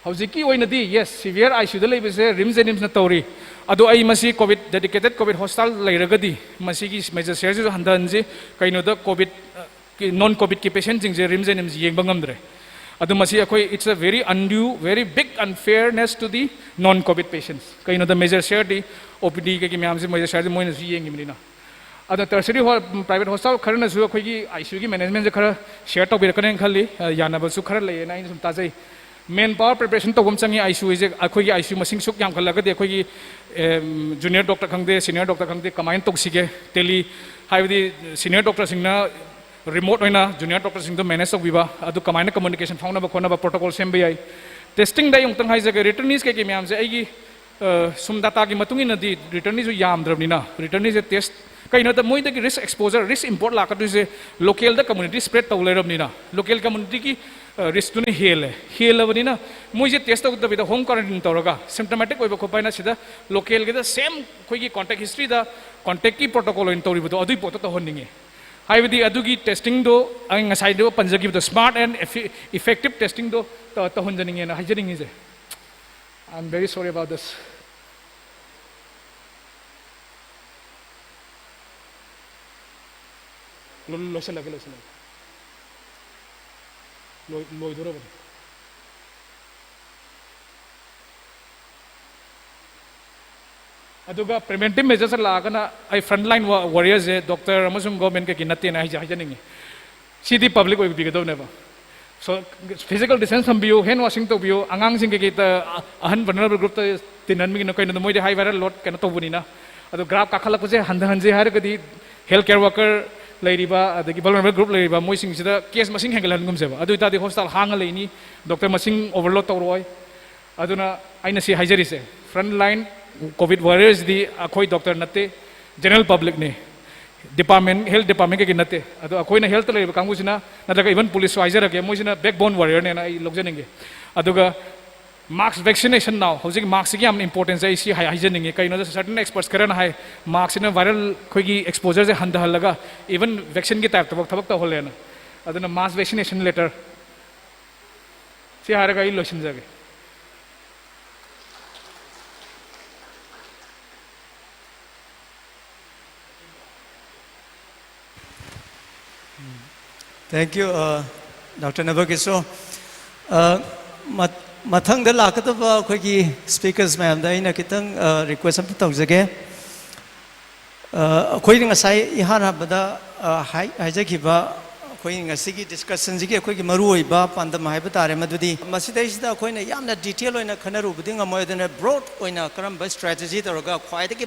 ꯍꯧꯖꯤꯛꯀꯤ ꯑꯣꯏꯅꯗꯤ, yes, severe ICUꯗ ꯂꯩꯕꯁꯦ RIMS JNIMSꯅ ꯇꯧꯔꯤ꯫ ꯑꯗꯣ ꯑꯩ ꯃꯁꯤ COVID dedicated COVID hospital ꯂꯩꯔꯒꯗꯤ ꯃꯁꯤꯒꯤ major shareꯁꯤꯁꯨ ꯍꯟꯊꯍꯟꯁꯤ꯫ ꯀꯩꯅꯣꯗ COVID, ꯑ, ꯀꯤ, non COVIDꯀꯤ patientꯁꯤꯡꯁꯦ RIMS JNIMS ꯌꯦꯡꯕ ꯉꯝꯗ꯭ꯔꯦ꯫ ꯑꯗꯨ ꯃꯁꯤ ꯑꯩꯈꯣꯏ, it's a very undue, very big unfairness to the non COVID patients꯫ ꯀꯩꯅꯣꯗ major shareꯗꯤ, OPD ꯀꯩꯀꯩ ꯃꯌꯥꯝꯁꯦ major shareꯗꯤ ꯃꯣꯏꯅꯁꯨ ꯌꯦꯡꯉꯤꯕꯅꯤꯅ꯫ ꯑꯗꯣ tertiary ho-, private hospital ꯈꯔꯅꯁꯨ ꯑꯩꯈꯣꯏꯒꯤ ICUꯒꯤ managementꯁꯦ ꯈꯔ share ꯇꯧꯕꯤꯔꯛꯀꯅꯦꯅ ꯈꯜꯂꯤ꯫ ꯑ, ꯌꯥꯅꯕꯁꯨ ꯈꯔ ꯂꯩꯌꯦꯅ ꯑꯩꯅ ꯁꯨꯝ ꯇꯥꯖꯩ꯫ Manpower preparation ꯇꯧꯕ ꯑꯃ ꯆꯪꯉꯤ꯫ ICUꯁꯦ, ꯑꯩꯈꯣꯏꯒꯤ ICU ꯃꯁꯤꯡ ꯁꯨꯛ ꯌꯥꯝꯈꯠꯂꯒꯗꯤ ꯑꯩꯈꯣꯏꯒꯤ, ꯑꯦꯝ, junior doctor ꯈꯪꯗꯦ, senior doctor ꯈꯪꯗꯦ, ꯀꯃꯥꯏꯅ ꯇꯧꯁꯤꯒꯦ? Tele, ꯍꯥꯏꯕꯗꯤ senior doctorꯁꯤꯡꯅ ꯔꯤꯃꯣꯠ ꯑꯣꯏꯅ ꯖꯨꯅꯤꯌꯔ ꯗꯣꯛꯇꯔꯁꯤꯡꯗꯣ ꯃꯦꯅꯦꯖ ꯇꯧꯕꯤꯕ, ꯑꯗꯨ ꯀꯃꯥꯏꯅ ꯀꯝꯃꯨꯅꯤꯀꯦꯁꯟ ꯐꯥꯎꯅꯕ ꯈꯣꯠꯅꯕ ꯄ꯭ꯔꯣꯇꯣꯀꯣꯜ ꯁꯦꯝꯕ ꯌꯥꯏ꯫ ꯇꯦꯁꯇꯤꯡꯗ ꯑꯩ ꯑꯃꯨꯛꯇꯪ ꯍꯥꯏꯖꯒꯦ, ꯔꯤꯇꯔꯅꯤꯁ ꯀꯩꯀꯩ ꯃꯌꯥꯝꯁꯦ ꯑꯩꯒꯤ, ꯑ, ꯁꯨꯝ ꯗꯥꯇꯥꯒꯤ ꯃꯇꯨꯡ ꯏꯟꯅꯗꯤ ꯔꯤꯇꯔꯅꯤꯁꯁꯨ ꯌꯥꯝꯗ꯭ꯔꯕꯅꯤꯅ, ꯔꯤꯇꯔꯅꯤꯁꯁꯦ ꯇꯦꯁ, ꯀꯩꯅꯣꯗ ꯃꯣꯏꯗꯒꯤ ꯔꯤꯁꯛ ꯑꯦꯛꯁꯄꯣꯖꯔ, ꯔꯤꯁꯛ ꯏꯝꯄꯣꯔꯠ ꯂꯥꯛꯀꯗꯣꯏꯁꯦ ꯂꯣꯀꯦꯜꯗ ꯀꯝꯃꯨꯅꯤꯇꯤ ꯁ꯭ꯄ꯭ꯔꯦꯗ ꯇꯧ ꯂꯩꯔꯕꯅꯤꯅ, ꯂꯣꯀꯦꯜ ꯀꯝꯃꯨꯅꯤꯇꯤꯒꯤ, ꯑ, ꯔꯤꯁꯛꯇꯨꯅ ꯍꯦꯜꯂꯦ꯫ ꯍꯦꯜꯂꯕꯅꯤꯅ ꯃꯣꯏꯁꯦ ꯇꯦꯁ ꯇꯧꯗꯕꯤꯗ ꯍꯣꯝ ꯀ꯭ꯋꯥꯔꯦꯟꯇꯤꯟ ꯇꯧꯔꯒ ꯁꯤꯝꯇꯃꯦꯇꯤꯛ ꯑꯣꯏꯕ ꯈꯣꯠꯄ ꯍꯥꯏꯅ ꯁꯤꯗ ꯂꯣꯀꯦꯜꯒꯤꯗ ꯁꯦꯝ ꯑꯩꯈꯣꯏꯒꯤ ꯀꯣꯟꯇꯦꯛ ꯍꯤꯁꯇ꯭ꯔꯤꯗ ꯀꯣꯟꯇꯦꯛꯀꯤ ꯄ꯭ꯔꯣꯇꯣꯀꯣꯜ ꯑꯣꯏꯅ ꯇꯧꯔꯤꯕꯗꯣ ꯑꯗꯨꯒꯤ ꯄꯣꯠꯇꯣ ꯇꯧꯍꯟꯅꯤꯡꯉꯦ꯫ ꯍꯥꯏꯕꯗꯤ ꯑꯗꯨꯒꯤ ꯇꯦꯁꯇꯤꯡꯗꯣ ꯑꯩ ꯉꯁꯥꯏꯗꯣ ꯄꯟꯖꯈꯤꯕꯗꯣ smart and effective testingꯗꯣ ꯇ-, ꯇꯧꯍꯟꯖꯅꯤꯡꯉꯦꯅ ꯍꯥꯏꯖꯅꯤꯡꯉꯤꯁꯦ꯫ I am very sorry about this. ꯂꯣ-, ꯂꯣꯏꯁꯤꯜꯂꯒꯦ, ꯂꯣꯏꯁꯤꯜꯂꯒꯦ꯫ ꯂꯣꯏ-, ꯂꯣꯏꯗꯣꯔꯕꯅꯤ꯫ ꯑꯗꯨꯒ preventive measures ꯂꯥꯛꯑꯒꯅ ꯑꯩ frontline wa-, warriorsꯁꯦ ꯗꯣꯛꯇꯔ ꯑꯃꯁꯨꯡ ꯒꯣꯔꯃꯦꯟ ꯀꯩꯀꯩ ꯅꯠꯇꯦꯅ ꯑꯩꯁꯦ ꯍꯥꯏꯖꯅꯤꯡꯉꯤ꯫ ꯁꯤꯗꯤ ꯄꯕ꯭ꯂꯤꯛ ꯑꯣꯏꯕꯤꯒꯗꯕꯅꯦꯕ꯫ So, physical distance ꯊꯝꯕꯤꯌꯨ, hand washing ꯇꯧꯕꯤꯌꯨ, ꯑꯉꯥꯡꯁꯤꯡ ꯀꯩꯀꯩꯗ, ꯑ-, ꯑꯍꯟ vulnerable groupꯇ ꯇꯤꯟꯍꯟꯕꯤꯒꯅꯨ, ꯀꯩꯅꯣꯗ ꯃꯣꯏꯗꯤ high viral load ꯀꯩꯅꯣ ꯇꯧꯕꯅꯤꯅ꯫ ꯑꯗꯣ graph ꯀꯥꯈꯠꯂꯛꯄꯁꯦ ꯍꯟꯊꯍꯟꯁꯦ ꯍꯥꯏꯔꯒꯗꯤ health care worker ꯂꯩꯔꯤꯕ, ꯑꯗꯒꯤ vulnerable group ꯂꯩꯔꯤꯕ ꯃꯣꯏꯁꯤꯡꯁꯤꯗ case ꯃꯁꯤꯡ ꯍꯦꯟꯒꯠꯍꯟꯒꯨꯝꯁꯦꯕ꯫ ꯑꯗꯨ ꯑꯣꯏꯇꯥꯔꯗꯤ hospital ꯍꯥꯡꯉ ꯂꯩꯅꯤ, ꯗꯣꯛꯇꯔ ꯃꯁꯤꯡ overload ꯇꯧꯔꯛꯑꯣꯏ꯫ ꯑꯗꯨꯅ ꯑꯩꯅ ꯁꯤ ꯍꯥꯏꯖꯔꯤꯁꯦ, frontline COVID warriorsꯗꯤ ꯑꯩꯈꯣꯏ ꯗꯣꯛꯇꯔ ꯅꯠꯇꯦ, general publicꯅꯤ, department, health department ꯀꯩꯀꯩ ꯅꯠꯇꯦ꯫ ꯑꯗꯣ ꯑꯩꯈꯣꯏꯅ healthꯇ ꯂꯩꯔꯤꯕ ꯀꯥꯡꯕꯨꯁꯤꯅ, ꯅꯠꯇ꯭ꯔꯒ even policeꯁꯨ ꯍꯥꯏꯖꯔꯒꯦ, ꯃꯣꯏꯁꯤꯅ backbone warriorꯅꯦꯅ ꯑꯩ ꯂꯧꯖꯅꯤꯡꯉꯦ꯫ ꯑꯗꯨꯒ mass vaccination now, ꯍꯧꯖꯤꯛ maskꯁꯤꯒꯤ ꯌꯥꯝꯅ importance ꯑꯩ ꯁꯤ ꯍꯥꯏ-, ꯍꯥꯏꯖꯅꯤꯡꯉꯤ꯫ ꯀꯩꯅꯣꯗ certain experts ꯈꯔꯅ ꯍꯥꯏ, maskꯁꯤꯅ viral ꯑꯩꯈꯣꯏꯒꯤ exposureꯁꯦ ꯍꯟꯊꯍꯜꯂꯒ even vaccineꯒꯤ typeꯇꯐꯥꯎ ꯊꯕꯛ ꯇꯧꯍꯜꯂꯦꯅ꯫ ꯑꯗꯨꯅ mass vaccination letter꯫ ꯁꯤ ꯍꯥꯏꯔꯒ ꯑꯩ ꯂꯣꯏꯁꯤꯟꯖꯒꯦ꯫ Thank you, uh, Doctor Nabakisho. Uh, ꯃ-, ꯃꯊꯪꯗ ꯂꯥꯛꯀꯗꯕ ꯑꯩꯈꯣꯏꯒꯤ speakers ꯃꯌꯥꯝꯗ ꯑꯩꯅ ꯈꯤꯇꯪ, uh, request ꯑꯝꯇ ꯇꯧꯖꯒꯦ꯫ Uh, ꯑꯩꯈꯣꯏꯅ ꯉꯁꯥꯏ ꯏꯍꯥꯟ ꯍꯥꯟꯕꯗ, uh, ꯍꯥꯏ-, ꯍꯥꯏꯖꯈꯤꯕ ꯑꯩꯈꯣꯏ ꯉꯁꯤꯒꯤ discussionꯁꯤꯒꯤ ꯑꯩꯈꯣꯏꯒꯤ ꯃꯔꯨꯑꯣꯏꯕ ꯄꯥꯟꯗꯝ ꯍꯥꯏꯕ ꯇꯥꯔꯦ, ꯃꯗꯨꯗꯤ ꯃꯁꯤꯗꯩꯁꯤꯗ ꯑꯩꯈꯣꯏꯅ ꯌꯥꯝꯅ detail ꯑꯣꯏꯅ ꯈꯟꯅꯔꯨꯕꯗꯤ ꯉꯝꯃꯣꯏ꯫ ꯑꯗꯨꯅ broad ꯑꯣꯏꯅ ꯀꯔꯝꯕ strategy ꯇꯧꯔꯒ ꯈ꯭ꯋꯥꯏꯗꯒꯤ